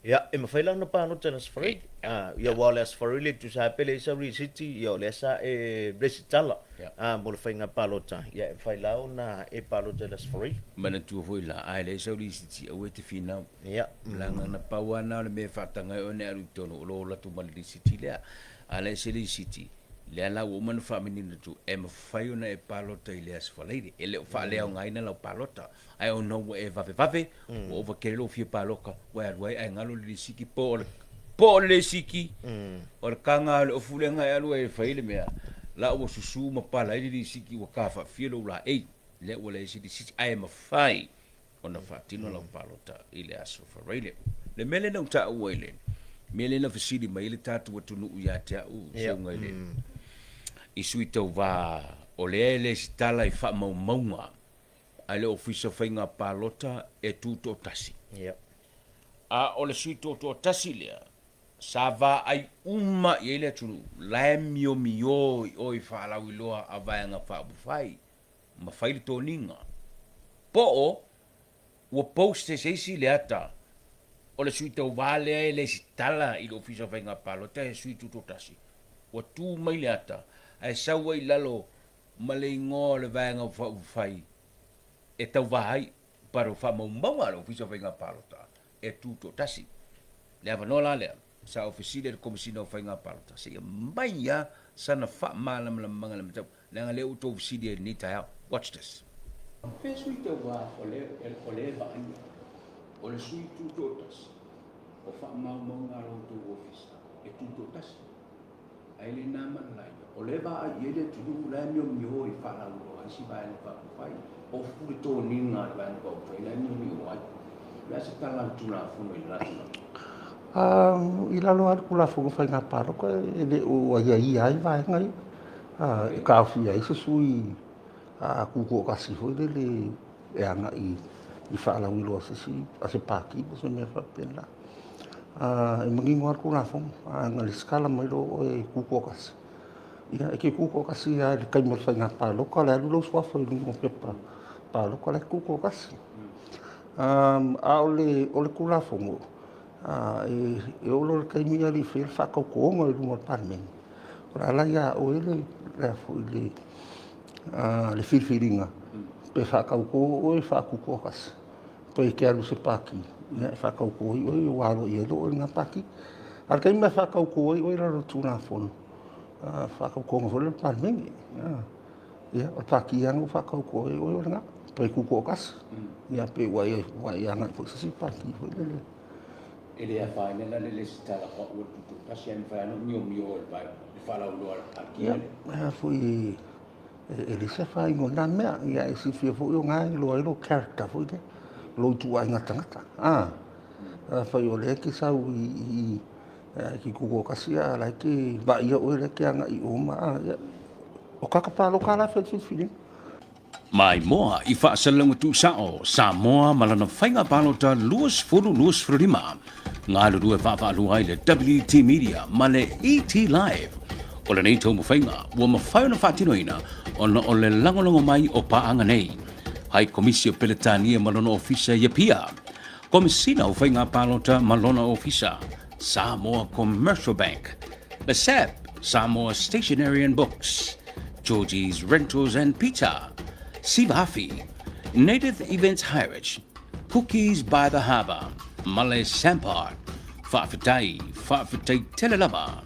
Ia, e mafai la ona palota i le Aso Faraile. Ah, ia, aua o le Aso Faraile e tusa lava pe leai sau risiti, ia o lea sa e resitala ah, mo le faiga palota, ia e mafai la ona e palota i le Aso Faraile. Manatua foi la, a e leai sau risiti, aua e te finau. Ia. Leaga na pau lava na o le mea e faataga ai oe ona e alu i totonu, o lou ola atu ma le risiti lea. A leai se risiti, lea la ua uma ona faamanino atu, e mafai ona e palota i le Aso Faraile. E le o faaleaogaina lau palota. Ae ona ua e vavevave, ua ova tele lou fia palota, ua e alu ai ae galo le lisiti po o le po o le lisiti, o le taga o le ofu lea na e alu ai e fai le mea, la ua susu ma pala ai le lisiti ua ta faafia lou laei, lea ua leai se lisiti, ae mafai ona faatino lau palota i le Aso Faraile. Le mea lea na ou taua i le mea lea na fesili mai ai le tatou atunuu ia te au, Susuga i le i sui tauva o lea e lesitala i faamaumauga a le Ofisa o Faiga Palota e tutoatasi. A o le sui tutoatasi lea, sa vaai uma i ai le atunuu, la e miomio i o i faalauiloa a Vaega Faaupufai ma fai le toniga. Po o ua post e se isi le ata o le sui tauva lea e lesitala i le Ofisa o Faiga Palota he sui tutoatasi, ua tu mai le ata ae sau ai i lalo ma le igoa o le Vaega Faaupufai e tauva ai, but o faamaumauga a le Ofisa o Faiga Palota e tutoatasi. Le avanoa la lea, sa ou fesili ai i le Komesina o Faiga Palota seia mai lava sana faamalamalamaga i le mataupu, leaga lea ua outou fesili ai i lenei taeao. Watch this. Fea sui tauva o lea e vaaia o le sui tutoatasi o faamaumauga a lo outou ofisa e tutoatasi? Ae le na ma le laina, o lea e vaai i ai le atunuu la e miomio i faalauiloa ai si Vaega Faaupufai. Ofu le toniga a le Vaega Faaupufai la e miomio ai. O le a se tala a le Tulafono i le la tulaga? I lalo lava o le Tulafono o Faiga Palota e le o aiaia ai vaega ia e taofia ai se sui tutoatasi foi lele e agai i faalauiloa a se isi, a se pati po o se mea faapena. E manino lava le Tulafono, a na resitala mai loa oe e tutoatasi, ia e te tutoatasi lava i le taimi o le faiga palota, o le alu lou suafa i luga o pepa palota la e tutoatasi. A o le Tulafono, e oo loa i le taimi e fai le faatautoga i luma o le Palemene, o le a la ia oe le le filifiliga pe faatauto oe faatutoatasi pe e te alu i se pati e faatauto ai oe ua aloaia ai oe e lena pati. A o le taimi e faatauto ai oe i lalo o le Tulafono, faatautoga foi lea a le Palemene, ia o le pati lava na faatauto ai oe o lena, pe tutoatasi, ia pe ua e agai foi i se isi pati foi lele. E le afaina la le lesitala o au o le tutoatasi ae mafai lava ona miomio e le faalauiloa a le Pātia lea. Ia, foi e leai se afaina o na mea. Ia e silafia foi o na e iloa ai lou character foi lea, lou ituaiga tagata. Afai o lea e te sau i e te tutoatasi a o la e te vaaia oe la e te agai i o ma, ia, o tagata palota lava la e fai le filifiliga. Maimoa i faasalalauga tuusao Samoa ma lana faiga palota 2025. Galulue vaavaalua ai le WT Media ma le ET Live. O lenei taumafaiga ua mafai ona faatinoina ona o le lagolago mai o paaga nei. Hai Komisi o Peletania ma lona Ofisa i Apia, Komesina o Faiga Palota ma lona Ofisa, Samoa Commercial Bank, le SAB, Samoa Stationery and Books, Georgie's Rentals and Pizza, Sivafi, Native Events Hirage, Cookies by the Harbour, ma le Sampart. Faafetai, faafetai tele lava.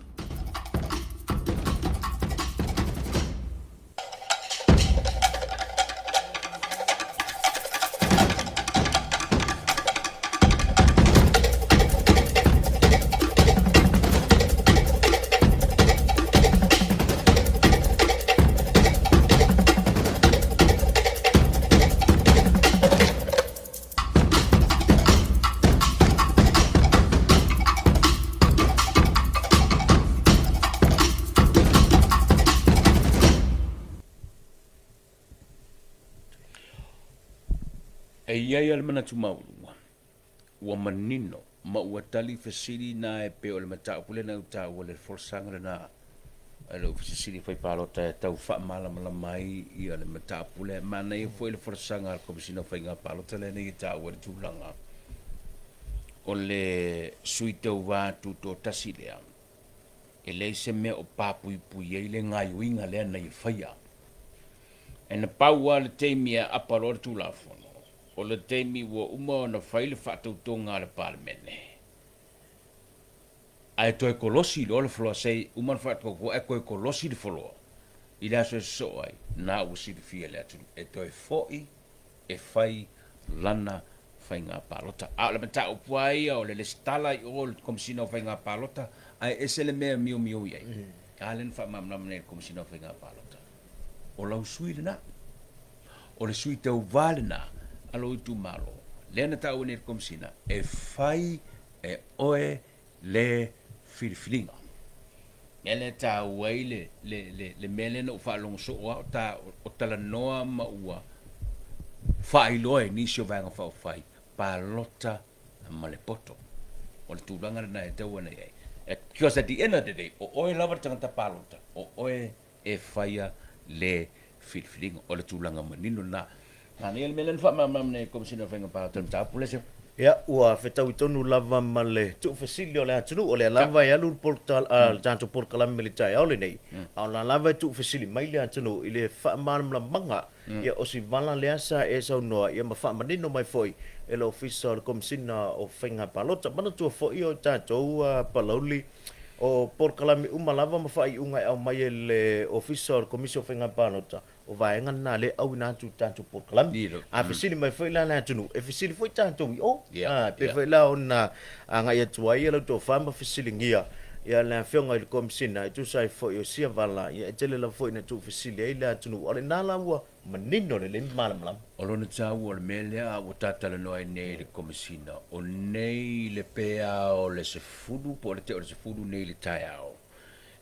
E i ai le manatu maualuga, ua manino ma ua tali fesili na e pei o le mataupu lea na ou taua le folasaga lena a le Ofisa Sili Fai Palota e tau faamalamalama ai ia le mataupu lea. Manaia foi le folasaga a le Komesina o Faiga Palota lea na ia taua le tulaga o le sui tauva tutoatasi lea, e leai se mea o papuipui ai le gaioiga lea na ia faia. E na pau lava le taimi e aapa loa le Tulafono, o le taimi ua uma ona fai le faatautoga a le Palemene, ae toe kolosi loa le floor, se uma le faatautoga ae toe kolosi le floor i le aso e sosoo ai, na ua silafia e le atunuu e toe foi e fai lana faiga palota. A o le mataupu lava ia o le lesitala i o i le Komesina o Faiga Palota, ae ese le mea e miomio i ai. A lea na faamalamalama nei e le Komesina o Faiga Palota, o lau sui lena. O le sui tauva lena a lou itumalo, lea na taua nei e le Komesina, e fai e oe le filifiliga. Mea lea e taua ai le, le, le, le mea lea na ou faalogo soo lava o, ta, o talanoa ma ua faailoa e nisi o Vaega Faaupufai, palota ma le poto. O le tulaga lena e tatau ona i ai. Because at the end of the day, o oe lava le tagata palota, o oe e faia le filifiliga. O le tulaga manino lena. Manaia le mea lea na faamalamalama nei e le Komesina o Faiga Palota i le mataupu lea. Se. Ia, ua fetaui tonu lava ma le tuufesili o le atunuu, o lea lava e alu le tatou polokalame i le taeao lenei, a o la lava e tuufesili mai le atunuu i le faamalamalamaga, ia, o si vala lea sa e saunoa, ia ma faamanino mai foi e le Ofisa o le Komesina o Faiga Palota. Manatua foi o tatou Palauli, O polokalame uma lava ma faaiuga e aumai e le Ofisa o le Komisi o Faiga Palota, o vaega lena lea e auina atu i le tatou polokalame. A fesili mai foi la le atunuu, e fesili foi tatou i o. E pei foi la ona agai atu ai lau tofa ma fesiligia le Afioga i le Komesina e tusa ai foi o sia vala, e tele lava foi ina tuufesili ai le atunuu, a o lena la ua manino lelei ma malamalama. O lona taua o le mea lea ua ta talanoa ai nei i le Komesina, o nei le pea o le 10 po o le tea o le 10 nei i le taeao,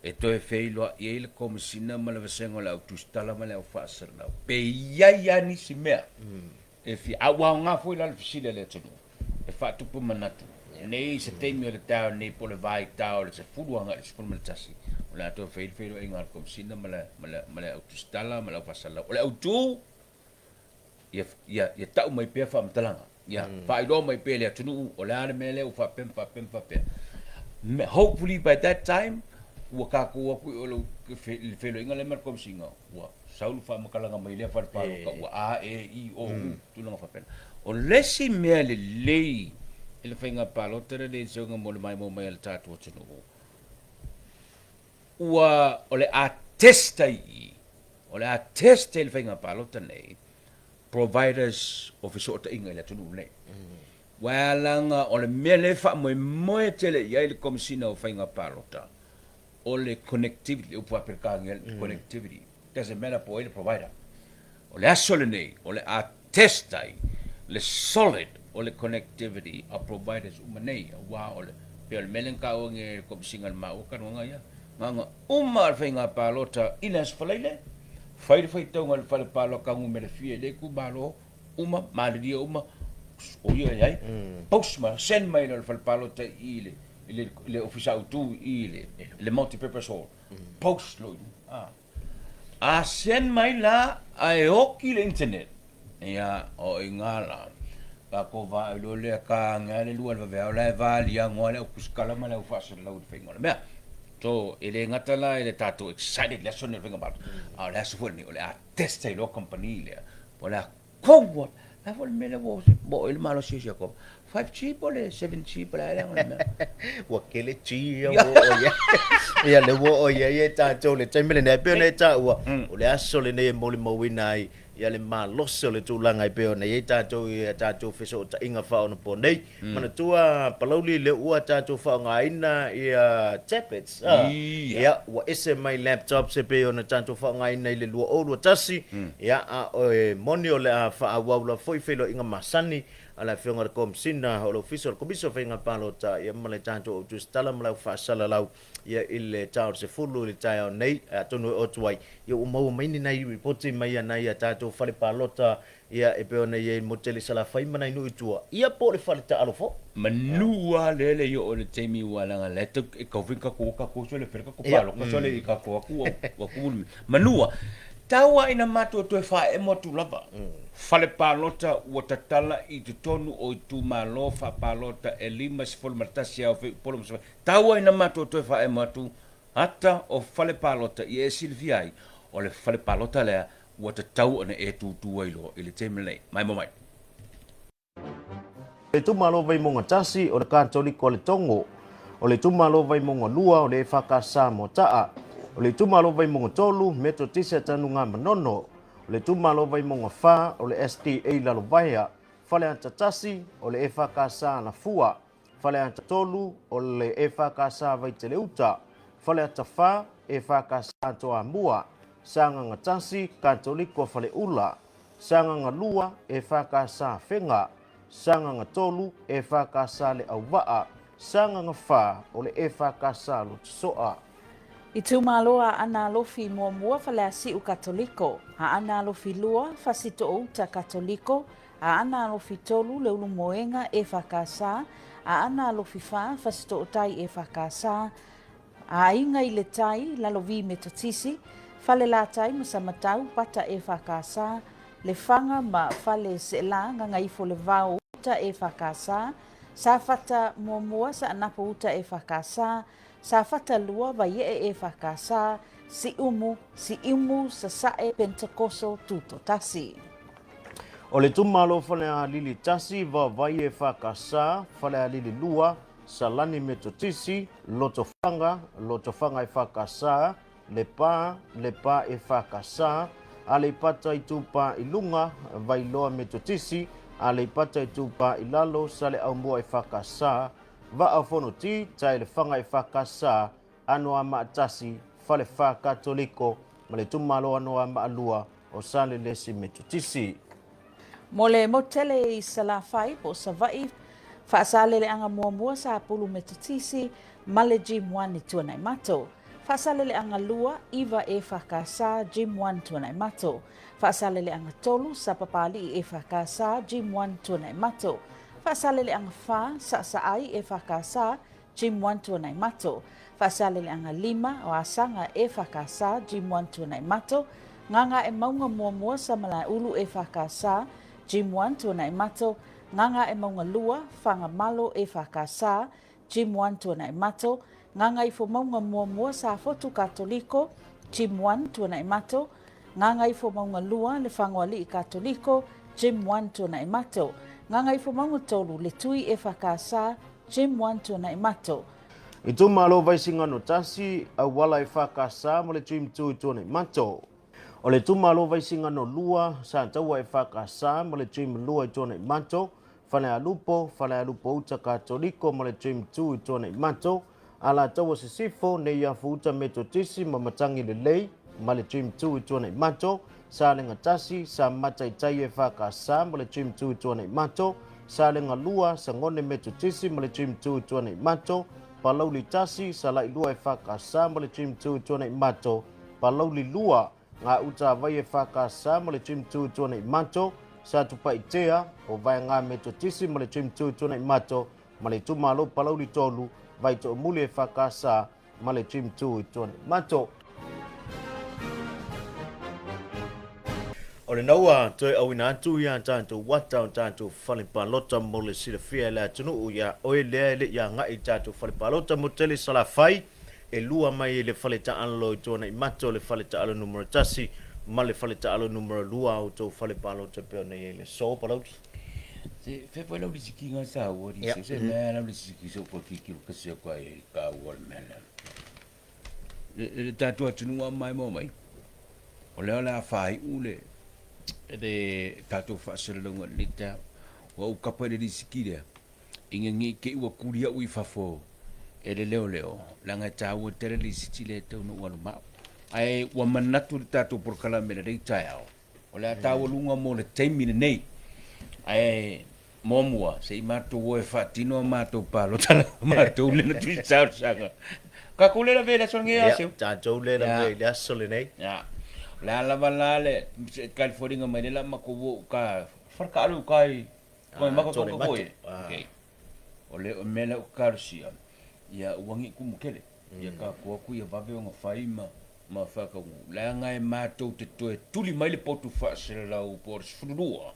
e toe feiloai ai le Komesina ma le vasega o le au tusitala ma le au faasalalau, pe i ai lava nisi mea e fia, a ua aoga foi la le fesili a le atunuu e faatupu manatu nei se taimi o le taeao nei po o le vaitao o le 10 agai i le 11, o le a toe fai le feiloaiga a le Komesina ma le, ma le, ma le au tusitala ma le au faasalalau. O le autu, ia, ia, ia tau mai pea faamatalaga, ia faailoa mai pea i le atunuu o le a le mea lea ua faapea ma faapea ma faapea. Hopefully by that time, ua tatou o atu i o i le feiloaiga lea ma le Komesina, ua sau le faamatalaga mai lea fale palota ua A, E, I, O, U, tulaga faapena. O le isi mea lelei i le faiga palota lenei i le seuga mo le maimoa mai a le tatou atunuu, ua, o le a test ai i i, o le a test ai le faiga palota nei providers o fesootaiga i le atunuu lenei. Ua e alaga o le mea lea e faamoemoe tele i ai le Komesina o Faiga Palota, o le connectivity, le upu Faa-Peretania, le connectivity, doesn't matter po o ai le provider. O le aso lenei, o le a test ai le solid o le connectivity a providers uma nei, aua o le, pei o le mea lea na taua nei e le Komesina i le maua talanoaga ia, na ona uma lava le faiga palota i le Aso Faraile, fai le faitauga i le fale palota numera fia i le itumalo, uma, malilie uma, o ia e ai, post mai, send mai loa i le fale palota i le, i le, i le ofisa autu i le, le multi-purpose hall, post loa i luga. A send mai la ae oki le internet, ia, o i ina la, tatou vaai loa lea, ta ane lava le lua i le vaveao la e valiago lava le au tusitala ma le au faasalalau i le faiga o le mea. So, e le gata la i le tatou excited i le aso lenei o le faiga palota, a o le aso foi lenei o le a test ai loa kamupani lea, po o le a kou lava. O le a foi le mea lea ua oo ai le malosi o si a 5G po o le 7G po o le a ea le mea. Ua tele G ia ua oo i ai. Ia lea ua oo i ai e tatou i le taimi lenei. E pei ona e taua, o le aso lenei e molimauina ai ia le malosi o le tulaga e pei ona i ai tatou i a tatou fesootaiga faaonaponei. Manatua Palauli lea ua tatou faaaogaina ia tablets, ia ua ese mai laptops e pei ona tatou faaaogaina i le 2021, ia a e moni o le a faaauau lava foi feiloaiga masani a le Afioga i le Komesina o le Ofisa o le Komisi o Faiga Palota ia ma le tatou au tusitala ma le au faasalalau ia i le ta o le 10 i le taeao nei, atonu e oo atu ai ia ua maua mai ni nai lipoti mai a nai a tatou fale palota ia e pei ona i ai i le motu tele i Salafai ma nai nuu i tua ia po o le fale taalo foi. Manu lava lea le i oo i le taimi aua leaga la e tau e kau foi tatou tatou sole fele tatou palota sole i tatou atu ua tumu le manu lava. Tau lava ina matou toe faaemo atu lava fale palota ua tatala i totonu o itumalo faapalota e 51 e aofia i Upolu ma Savaii. Tau lava ina matou toe faaemo atu ata o fale palota ia e silafia ai o le fale palota lea ua tatau ona e tūtū ai loa i le taimi lenei. Maimoa mai. Le itumalo Vaimauga 1, o le Katoliko a le Togo. O le itumalo Vaimauga 2, o le EFKS Moata'a. O le itumalo Vaimauga 3, Metotisi a Tanugamanono. O le itumalo Vaimauga 4, o le SDA Lalovaea. Faleata 1, o le EFKS Alafua. Faleata 3, o le EFKS Vaiteleuta. Faleata 4, EFKS Toamua. Sagaga 1, Katoliko a Faleula. Sagaga 2, EFKS Afega. Sagaga 3, EFKS Leauvaa. Sagaga 4, o le EFKS Lotosoa. Itumalo Aana Alofi Muamua Faleasiu Katoliko, Aana Alofi 2 Fasitoouta Katoliko, Aana Alofi 3 Leulumoega EFKS, Aana Alofi 4 Fasitootai EFKS, Aiga i le Tai, Lalovi Metotisi, Falelatai ma Samatau, Pata EFKS, Lefaga ma Fale Seela, Gagaifo Le Vao Uta EFKS, Safata Muamua, Saanapu Uta EFKS, Safata 2, Vaiee EFKS, Siumu, Siumu Sasae Pentekoso Tutotasi. O le itumalo Falealili 1, Vaovai EFKS, Falealili 2, Salani Metotisi, Lotofaga, Lotofaga EFKS, Lepa, Lepa EFKS, Aleipata Itupa i Luga, Vailoa Metotisi, Aleipata Itupa i Lalo, Saleaaumua EFKS, Vaa o Fonoti, Taelefaga EFKS, Anoamaa 1, Falefa Katoliko ma le itumalo Anoamaa 2 o Salelesi Metotisi. Mo le motu tele i Salafai po o Savaii, Faasaleleaga Muamua Sapulu Metotisi ma le Gym One i Tuanaimato. Faasaleleaga 2, 9 EFKS Gym One Tuanaimato. Faasaleleaga 3, Sapapalii EFKS Gym One Tuanaimato. Faasaleleaga 4, Saasaai EFKS Gym One Tuanaimato. Faasaleleaga 5, o Asaga EFKS Gym One Tuanaimato. Gagaemauga Muamua Samalaeulu EFKS Gym One Tuanaimato. Gagaemauga 2, Fagamalo EFKS Gym One Tuanaimato. Gagaifomauga Muamua Safotu Katoliko Gym One Tuanaimato. Gagaifomauga 2, Lefagoalii Katoliko Gym One Tuanaimato. Gagaifomauga 3, Letui EFKS Gym One Tuanaimato. Itumalo Vaisigano 1, Auala EFKS ma le Gym 2 i Tuanaimato. O le itumalo Vaisigano 2, Sataua EFKS ma le Gym 2 i Tuanaimato, Falealupo, Falealupo Uta Katoliko ma le Gym 2 i Tuanaimato, Alataua Sisifo, Neiafu Uta Metotisi ma Matagi Lelei ma le Gym 2 i Tuanaimato, Salega 1, Samata i Tai EFKS ma le Gym 2 i Tuanaimato, Salega 2, Sagone Metotisi ma le Gym 2 i Tuanaimato, Palauli 1, Sala'i 2 EFKS ma le Gym 2 i Tuanaimato, Palauli 2, Gauta-a-Vai EFKS ma le Gym 2 i Tuanaimato, Satupaitea, o Vaega Metotisi ma le Gym 2 i Tuanaimato, ma le itumalo Palauli 3, Vaitoomuli EFKS ma le Gym 2 i Tuanaimato. O lena ua toe auina atu ia tatou ata o tatou fale palota mo le silafia e le atunuu ia oe lea e le i agai i tatou fale palota mo tele Salafai e lua mai i le fale taalo i Tuanaimato, le fale taalo numera 1 ma le fale taalo numera 2 a outou fale palota e pei ona i ai le aso Palauli. Se fe foi lau lisikiga sa ua li se se mea lau lisiki so ko kiki ka se ko ai ka ua le mea lea. Le le tatou atunuu a mai mo mai. O lea o le a faaiu le le tatou faasalalauga i lenei taeao. Ua ou kapa i le lisiki lea ina ne i te i ua tuli au i fafo e le leoleo, leaga e taua tele le lisiti lea e tatau ona ou alu ma au. Ae ua manatu le tatou polokalame i lenei taeao, o le a taualuga mo le taimi lenei. Ae muamua, se i matou o e faatino a matou palota la matou lea na tusi talosaga. Tatou le lavea i le aso lenei a Seu? Tatou le lavea i le aso lenei. Ia. O le a lava la le kalifoliga mai lea la matou o uka, falekaalo i uka i Koe mako tau ka koe. Okay. O le mea lea ou te talosia, ia ua ni kumu tele. Ia tatou atu ia vave ona fai ma ma faataunuu. Leaga e matou te toe tuli mai le potu faaselelau po o le 12,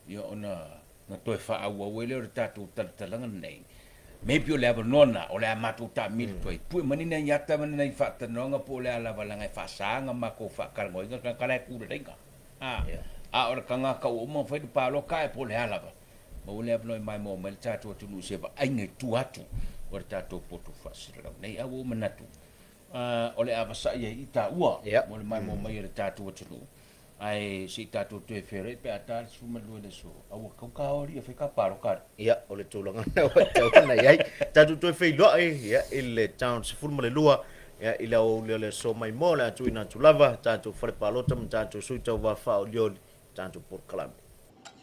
ia ona na toe faaauau ai lea o le tatou talatalaga lenei. Maybe o le avanoa lena o le a matou taamilo atu ai, pue mai ni nai ata ma ni nai faatalanoaga po o le a lava leaga e faasa ona matou faatalanoaina le tagata la e tu lelei. A, a o le tagata ua uma ona fai le paloka ae po o le a lava, maua le avanoa e maimoa mai le tatou atunuu i se vaaiga i tua atu o le tatou potu faaselelau nei. A ua ou manatu, o le a vasai ai i taua mo le maimoa mai o le tatou atunuu, ae se i tatou toe feiloai pe a ta le 12 i le aso, a ua tatau ta o alii e fai ta paloka alii. Ia, o le tulaga lena ua tatau ona i ai. Tatou toe feiloai ia, i le town 12 ia, i le aoauli o le aso maimoa o le a tuuina atu lava tatou fale palota ma tatou sui tauva faaolioli tatou polokalame.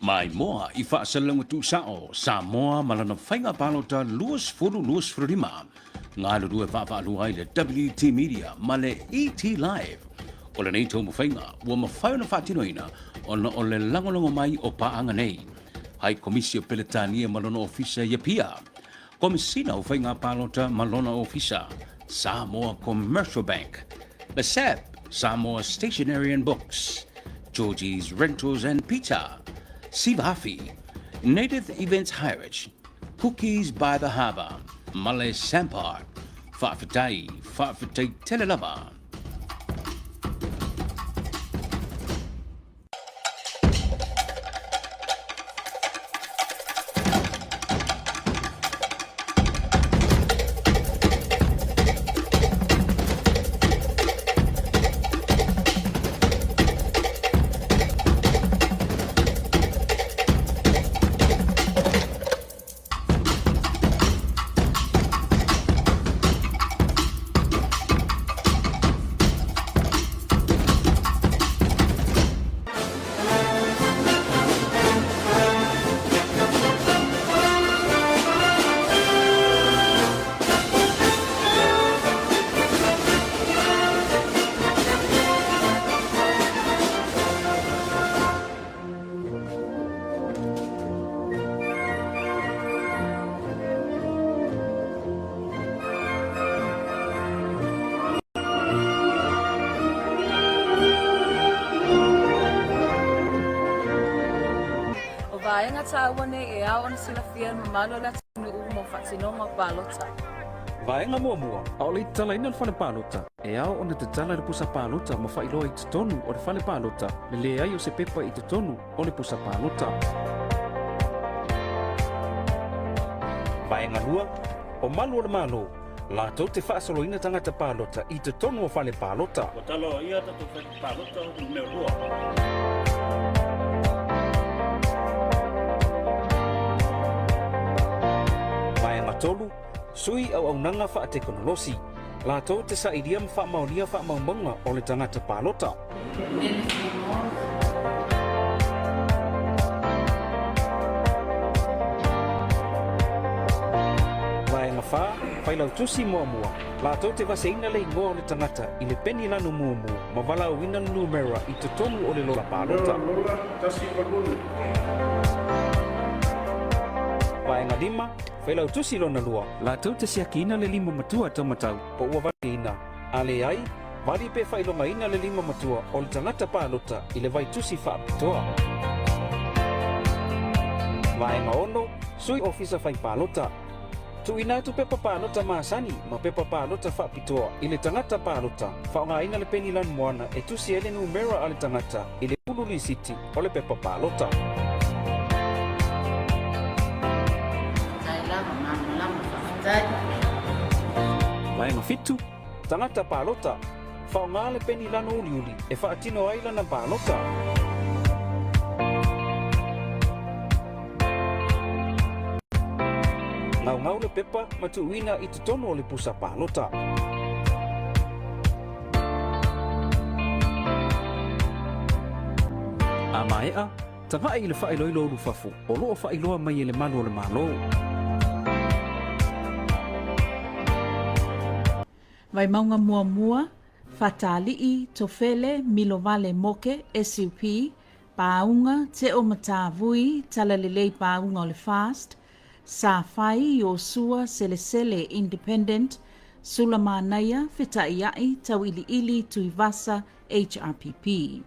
Maimoa i faasalalauga tuusao Samoa ma lana faiga palota 2025, galulue vaavaalua ai le WT Media ma le ET Live. O lenei taumafaiga ua mafai ona faatinoina ona o le lagolago mai o paaga nei. Hai Komisi o Peletania ma lona Ofisa i Apia, Komesina o Faiga Palota ma lona Ofisa, Samoa Commercial Bank, le SAB, Samoa Stationery and Books, Georgie's Rentals and Pizza, Sivafi, Native Events Hirage, Cookies by the Harbour, ma le Sampart. Faafetai, faafetai tele lava. O vaega tāua nei e ao ona silafia e le mamalu o le atunuu mo faatinoga o palota. Vaega muamua, ʻAʻole i tatalaina le fale palota, e ao ona tatala le pusa palota ma faailoa i totonu o le fale palota le leai o se pepa i totonu o le pusa palota. Vaega 2, O malu o le Malo, latou te faasoloina tagata palota i totonu o fale palota. Ua taloa ia tatou fale palota numera 2. Vaega 3, Sui auaunaga faatekonolosi, latou te sailia ma faamaonia faamaumauga o le tagata palota. Vaega 4, Failautusi muamua, latou te vaseina le igoa o le tagata i le peni lanu mumu ma valaauina le numera i totonu o le lola palota. Vaega 5, Failautusi lona lua, latou te siakiina le lima matua taumatau po ua valeina, a leai, vali pe faailogaina le lima matua o le tagata palota i le vaitusi faapitoa. Vaega 6, Sui Ofisa Fai Palota. Tuuina atu pepa palota masani ma pepa palota faapitoa i le tagata palota, faaaogaina le peni lanumoana e tusi ai le numera a le tagata i le ulu lisiti o le pepa palota. Vaega 7, Tagata Palota, Faoga le peni lano uliuli e faatino ai lana palota. Gaugau le pepa ma tuuina i totonu o le pusa palota. A maea, taga'i i le faailoilo ulufafo o lo o faailoa mai e le Malu o le Malo. Vaimauga Muamua, Fatalii, Tofele, Milovale Moke, SUP, Pāuga, Teo Matavui, Talalelei Pāuga o le Fast, Safai, Iosua, Selesele, Independent, Sulamanaia, Fetaia'i, Tauiliili, Tuivasa, HRPP.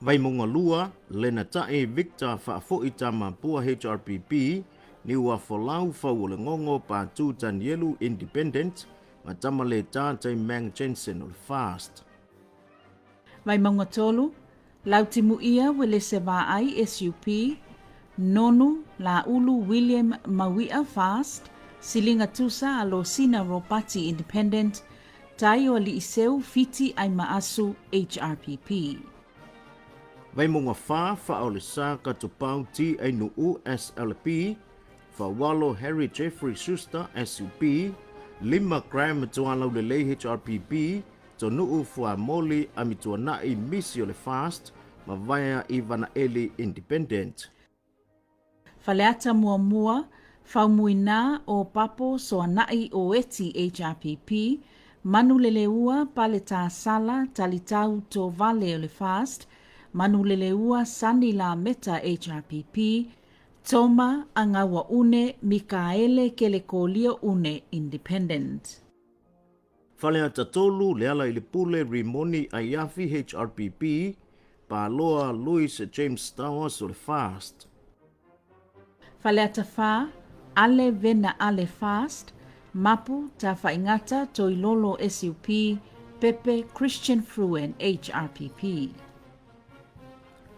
Vaimauga 2, Lenata'i Victor Faafo'i Tamapua HRPP, Niuafolau Fauolegogo Patu Tanielu Independent ma Tamaletā Taimang Jensen o le Fast. Vaimauga 3, Lautimuia Welese Vaai SUP, Nonu Laulu William Maui'a Fast, Siliga Tusa Alosina Ropati Independent, Tai o Aliiseu Fiti Aimaasu HRPP. Vaimauga 4, Faaolesa Katupau T Ainuu SLP, Faualo Harry Jeffrey Schuster SUP, Lima Graham Tualaulelei HRPP, Tonuu Fuamoli Amituana'i Misi o le Fast ma Vaea Ivanaeli Independent. Faleata Muamua, Faumuina o Papo Soana'i o Eti HRPP, Manuleleua Paletāsala Talitau Tovale o le Fast, Manuleleua Sani Lameta HRPP, Toma Agauaune Mikaele Kelekolio-une Independent. Faleata 3, Lealailepule Rimoni Aiafi HRPP, Paloa Louis James Stowers o le Fast. Faleata 4, Ale Vena Ale Fast, Mapu Tafaigata Toilolo SUP, Pepe Christian Fruen HRPP.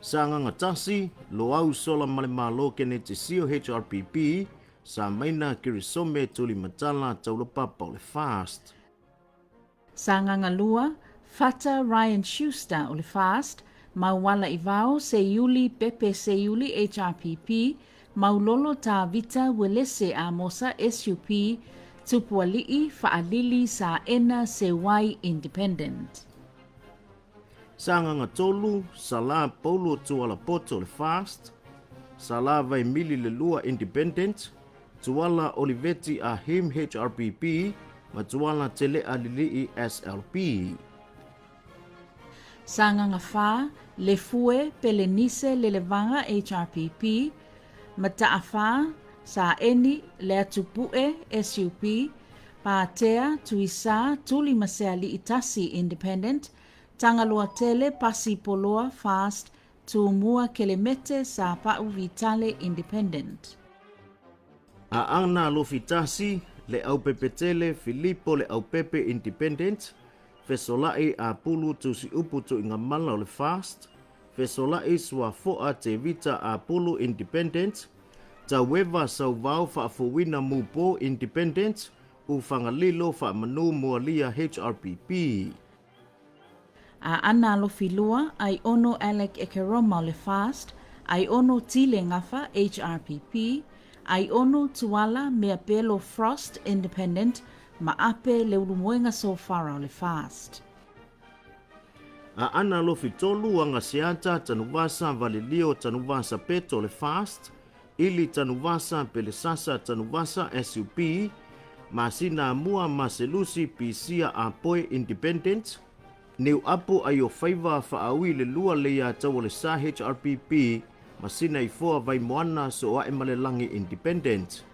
Sagaga 1, Loau Sola Malemalo Keneti Sio HRPP, Samaina Kirisome Tulimatala Taulapapa o le Fast. Sagaga 2, Fata Ryan Schuster o le Fast, Mauala Ivao Seiuli Pepe Seiuli HRPP, Maulolo Tavita Uelese Amosa SUP, Tupuali'i Fa'alili Saena Seuai Independent. Sagaga 3, Sala Paulo Tualapoto o le Fast, Sala Vaimili Lelua Independent, Tuala Oliveti Ahim HRPP ma Tuala Tele'a Lili'i SLP. Sagaga 4, Lefue Pelenise Lelevaga HRPP, Mata'afa Saeni Leatupu'e SUP, Patea Tuisa Tuli Maseali'i Tasi Independent, Tagaloatele Pasi Poloa Fast, Tumua Kelemete Sapa'u Vitale Independent. Aana Alofi Tasi, Leaupepetele Filipo Leaupepe Independent, Fesola'i Apulu Tusiupu Tuigamala o le Fast, Fesola'i Suafo'a Tevita Apulu Independent, Taueva Sauvao Faafouina Mupo Independent, Ufagalilo Faamanu Moalia HRPP. Aana Alofi 2, Aiono Alec Ekeroma o le Fast, Aiono Tile Gafa HRPP, Aiono Tuala Meapelo Frost Independent ma Ape Leulumoega Sofara o le Fast. Aana Alofi 3, Agaseata Tanuvasa Valilio Tanuvasa Peto o le Fast, Ili Tanuvasa Pelesasa Tanuvasa SUP, Masina Amua Maselusi Pisia Apoe Independent, Niuapu Aiofaiva Faaui le Lua Leiataualesa HRPP, Masina Ifoa Vaimoana Sooaemalelagi Independent.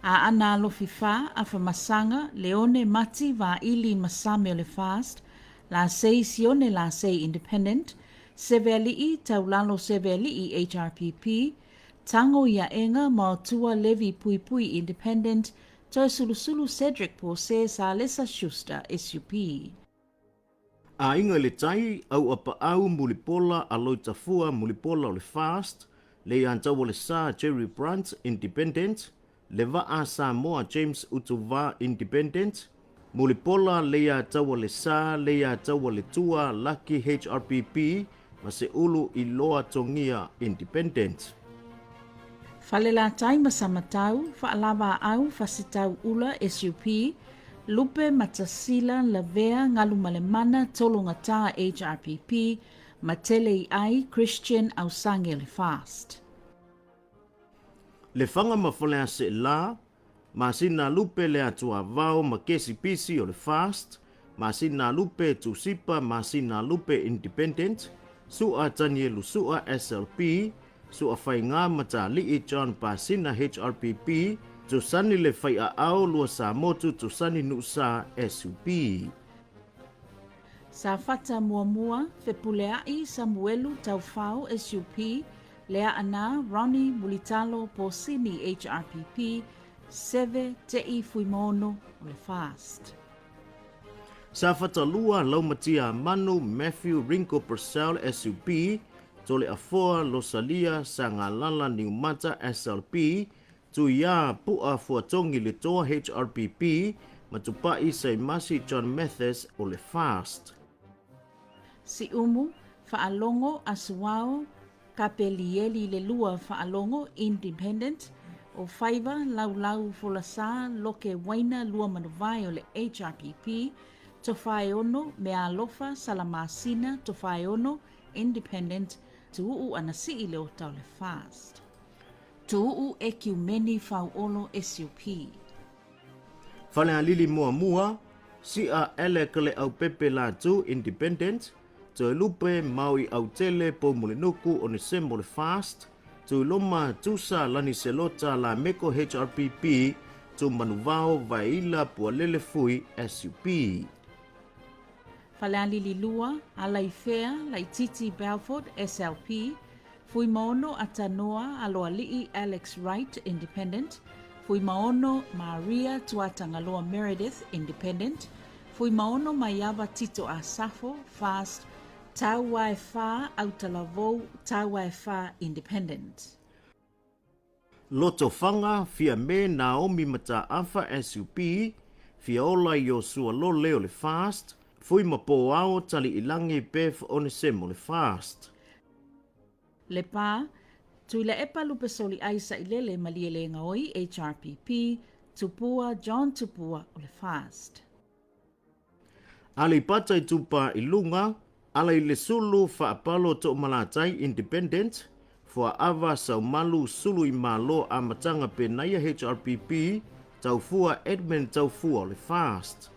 Aana Alofi 4, Afamasaga, Leone Mati Vaili Masame o le Fast, Lasei Sione Lasei Independent, Seveali'i Taulalo Seveali'i HRPP, Tago Iaega Maotua Levi Puipui Independent, Toesulusulu Cedric Pose Salesa Schuster SUP. Aiga i le Tai, Auapaau Mulipola Aloitafua Mulipola o le Fast, Leiataua Sa Jerry Brunt Independent, Levaa Samoa James Utuvaa Independent, Mulipola Leiataua Lesa Leiataua Letua Lucky HRPP ma Seulu Iloa Togia Independent. Falelatai ma Samatau, Faalavaau Fasitau Ula SUP, Lupe Matasila Lavea Galumalemana Tologata HRPP, Matele Iai Christian Ausage le Fast. Lefaga ma Faleaseela, Masina Lupe Leatuavao ma Kesi Pisi o le Fast, Masina Lupe Tusipa Masina Lupe Independent, Su'a Tanielu Su'a SLP, Su'a Faiga Matali'i John Pasina HRPP, Tusani Le Fai'aao Lua Samotu Tusani Nu'usa SUP. Safata Muamua, Fepulea'i Samuelu Taufao SUP, Leaana Ronnie Mulitalo Posini HRPP, Seve Te'i Fuimaono o le Fast. Safata 2, Laumatia Manu Matthew Ringo Purcell SUP, Toleafoa Losalia Sagalala Niumata SLP, Tuia Pu'a Fuatogi Letoa HRPP, ma Tupai Saimasi John Mathis o le Fast. Siumu, Faalogo Asuao Kapelieli Lelua Faalogo Independent, o Faiva Laulau Folasa Loke Waina Luamanuvae o le HRPP, Tofaeono Meaalofa Salamasina Tofaeono Independent, Tuuu Anasii Leota o le Fast. Tuuu Ekiumeni Fauolo SUP. Falealili Muamua, Si'a Alec Leaupepe Latu Independent, Toelupe Maui Autele Poumulinuku Onesemo le Fast, Tuiloma Tusa Laniselota Lameko HRPP, Tumanuvao Vaila Pualele Fui SUP. Falealili 2, Alaifea Laititi Belford SLP, Fuimaono Atanoa Aloalii Alex Wright Independent, Fuimaono Maria Tuatagaloa Meredith Independent, Fuimaono Maiava Tito Asafo Fast, Tauaefa Autalavou Tauaefa Independent. Lotofaga, Fiame Naomi Mataafa SUP, Fiaola Iosua Lole o le Fast, Fui ma Poao Taliilangi Bev Onesemo le Fast. Lepa, Tuilaepa Lupesoliai Sailele Malielegaoi HRPP, Tupua John Tupua o le Fast. Aleipata Itupa i Luga, Alailesulu Faapalo Toomalatai Independent, Fuaava Saumalu Suluimalo Amataga Penaia HRPP, Taufua Edmund Taufua o le Fast.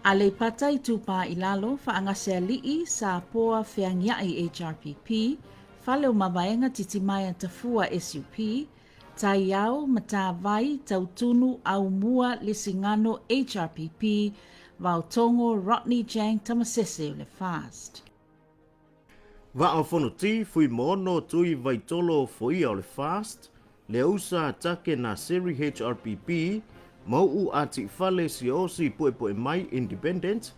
Aleipata Itupa i Lalo, Faagasealii Sapoa Feagiai HRPP, Faleomavaega Titimaea Tafua SUP, Taiao Matavai Tautunu Aumua Lesigano HRPP, Vaotogo Rodney Jang Tamasese o le Fast. Vaa o Fonoti, Fuimaono Tui Vaitolo Foia o le Fast, Leausa Take Naseri HRPP, Mauu Atiifale Siaosi Puepuemai Independent,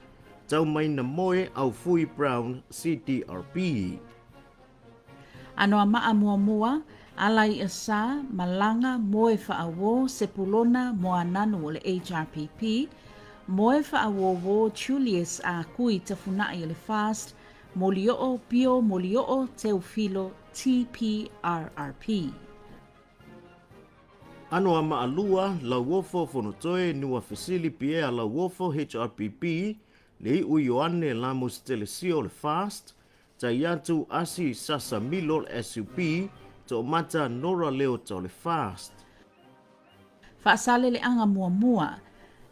Taumainamoe Aufui Brown CDRP. Anoamaa Muamua, Alaiasa, Malaga, Moe Faauo, Sepulona, Moananu o le HRPP, Moe Faauouo, Julius A Kui Tafunai o le Fast, Molioo, Pio Molioo, Teufilo, TPRRP. Anoamaa 2, Lauofo Fonotoe Nuafesili Pierre Lauofo HRPP, Leiu Ioane Lamus Telesio o le Fast, Taiatu Asi Sasa Milo o le SUP, Toomata Nora Leota o le Fast. Faasaleleaga Muamua,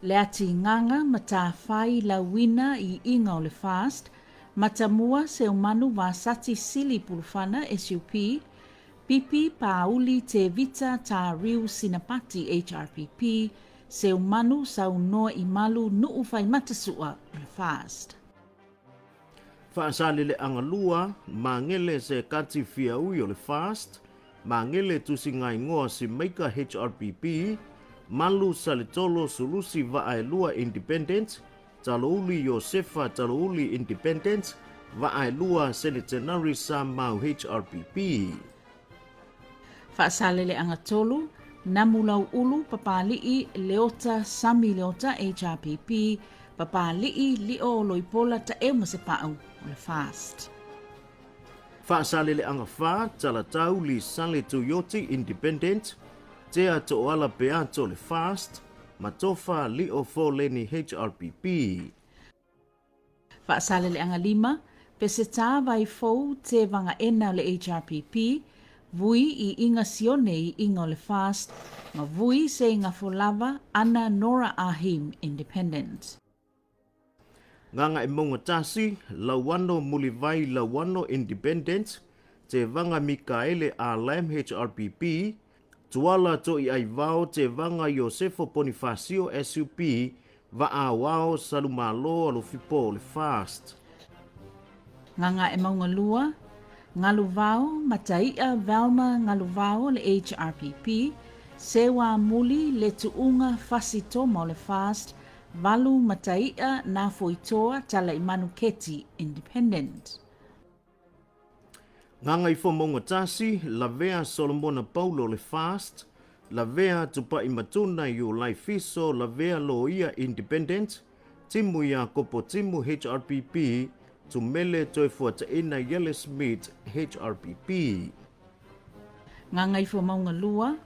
Leatigaga Matafai Lauina i Iga o le Fast, Matamua Seumanu Vasati Sili Pulufana SUP, Pipi Paauli Tevita Tariu Sinapati HRPP, Seumanu Saunoa Imalu Nuu Faimata Sua o le Fast. Faasaleleaga 2, Magele Sekati Fiaui o le Fast, Magele Tusigaigoa Simaika HRPP, Malu Saletolo Sulusi Vaaelua Independent, Talouli Iosefa Talouli Independent, Vaaelua Senetenari Samau HRPP. Faasaleleaga 3, Namulau'ulu Papali'i Leota Sami Leota, HRPP, Papali'i Lio Oloipola Taeu Masepa'u o le FAST. Faasaleleaga 4, Talatau Lisale Tuioti, Independent, Tea Tooala Peato le FAST, ma Tofa Lio Foleni, HRPP. Faasaleleaga 5, Peseta Vaifou Tevaga Ena o le HRPP, Vui i Iga Sione i Iga o le FAST, ma Vui Seigafolava Ana Nora Ahim, Independent. Gagaemauga 1, Lauano Mulivai Lauano, Independent, Tevaga Mikaele Alam, HRPP, Tuala To'iaivao Tevaga Iosefo Ponifasio, SUP, Va'aoao Salumalo Alofipo o le FAST. Gagaemauga 2, Galuvao Matai'a Velma Galuvao o le HRPP, Seuamuli Letu'uga Fasi Toma o le FAST, Valu Matai'a Nafoitoa Tala'imanu Keti, Independent. Gagaifomauga 1, Lavea Solomona Paulo o le FAST, Lavea Tupa'imatuna Iulai Fiso Lavea Loia, Independent, Timu Iakopo Timu, HRPP, Tumele Toefuata'ina Iele Smith, HRPP. Gagaifomauga 2,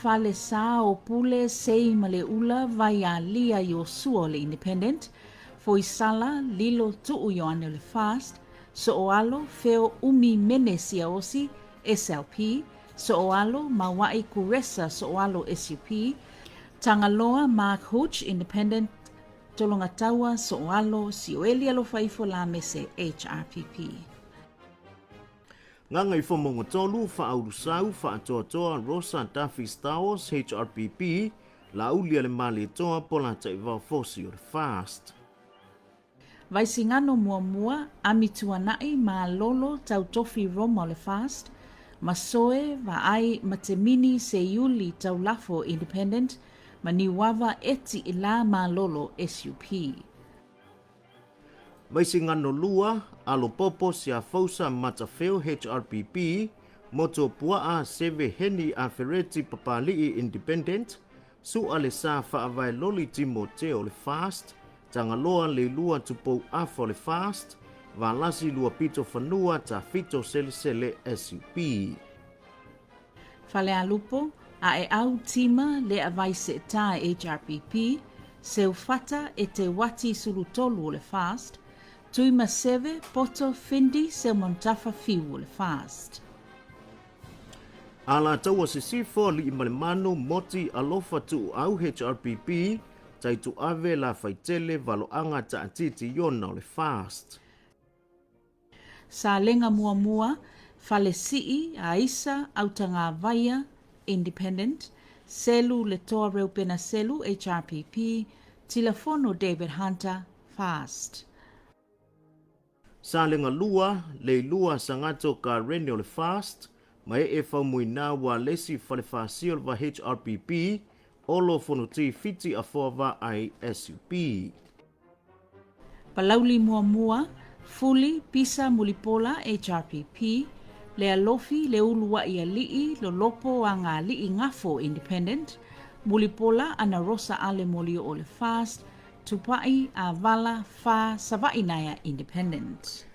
Falesa o Pule Seimaleula Vaialia Iosua o le Independent, Foisala Lilo Tu'u Ioane o le FAST, So'oalo Feo Umi Mene Siaosi, SLP, So'oalo Maua'i Kuresa So'oalo, SUP, Tagaloa Mark Hooch, Independent, Tologataua So'oalo Sioeli Alofaifo Lamese, HRPP. Gagaifomauga 3, Fa'aulusau Fa'atoatoa Rosa Dafi Stowers, HRPP, La'aulialemalietoa Polataivao Fosi o le FAST. Vaisigano 1, Amituana'i Malolo Tautofi Roma o le FAST, Masoe Vaai Matemini Seiuli Taulafo, Independent, ma Niuava Eti Ila Malolo, SUP. Vaisigano 2, Alopopo Siafousa Matafeo, HRPP, Moto Pua'a Seve Heni Afereti Papali'i, Independent, Su'a Le Sa Fa'avaeloli Timoteo o le FAST, Tagaloa Leilua Tupou Afa o le FAST, Valasi Luapito Fanua Tafito Selesele, SUP. Falealupo, A'e'au Tima Leavaise'etā, HRPP, Seufata Eteuati Sulutolu o le FAST, Tuimaseve Poto Findi Seumanutafa Fiu o le FAST. Alataua Sisifo Ali'imalemanu Moti Alofa Tu'uau, HRPP, Taitu'ave Lafaitele Valo'aga Ta'atiti Iona o le FAST. Salega 1, Falesi'i Aisa Autagavaia, Independent, Selu Letoa Reupena Selu, HRPP, Tilafono David Hunter, FAST. Salega 2, Leilua Sagato Karene o le FAST, Mae'e Faumuina Ualesi Falefaasia o le HRPP, Olo Fonoti Fiti Afoa Va'ai, SUP. Palauli 1, Fuli Pisa Mulipola, HRPP, Lealofi Leulua'i Ali'i Lolopo Agali'i Gafo, Independent, Mulipola Ana Rosa Ale Molio o le FAST, Tupa'i Avala Fa Sava'i Naea, Independent.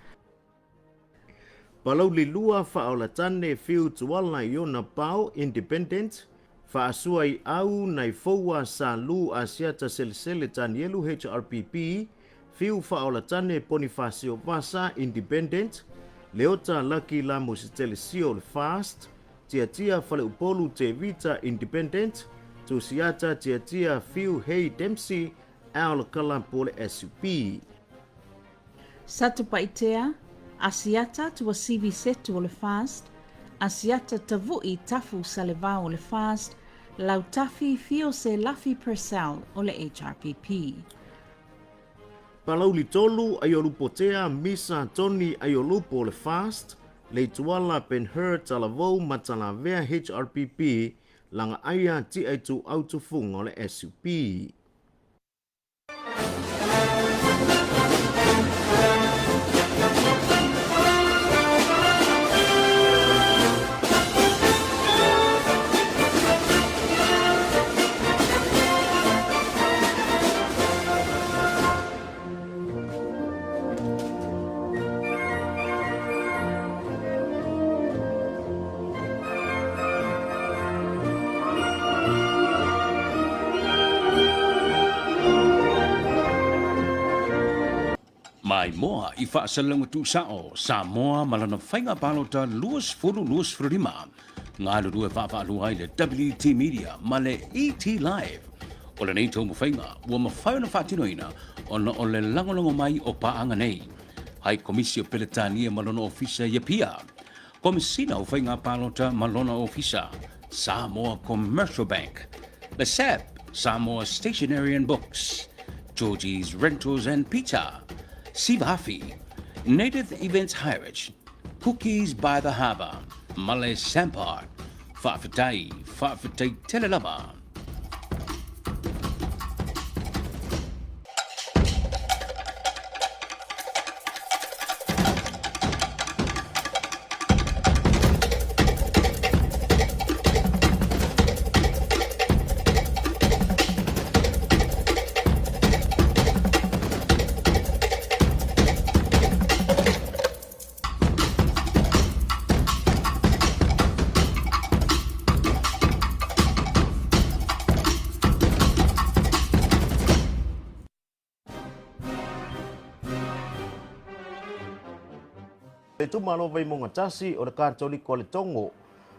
Palauli 2, Fa'aolatane Fiu Tuala Iona Pao, Independent, Fa'asuai'au Naifoua Salu Asiata Selesele Tanielu, HRPP, Fiu Fa'aolatane Ponifasio Vasa, Independent, Leota Laki Lamositele Sio o le FAST, Tiatia Fale'upolu Tevita, Independent, Tusiata Tiatia Fiu Hei Dempsey Al Kalapo o le SUP. Satupaitea, Asiata Tuasivi Setu o le FAST, Asiata Tavu'i Tafu Salevao o le FAST, Lautafi Fio Selafi Purcell o le HRPP. Palauli 3, Aiolupotea Misa Toni Aiolupo o le FAST, Leituala Ben-Hur Talavou Matalavea, HRPP, Lagaaia Ti'aitu'au Tufuga o le SUP. Maimoa i faasalalauga tuusao Samoa ma lana faiga palota 2025, galulue vaavaalua ai le WT Media ma le ET Live. O lenei taumafaiga ua mafai ona faatinoina ona o le lagolago mai o paaga nei. Hai Komisi o Peretania ma lona Ofisa i Apia, Komesina o Faiga Palota ma lona Ofisa, Samoa Commercial Bank, le SAB, Samoa Stationery and Books, Georgie's Rentals and Pizza, Sivafi, Native Events Hirage, Cookies by the Harbour, ma le Sampar. Faafetai, faafetai tele lava. Le itumalo Vaimauga 1 o le Katoliko a le Togo,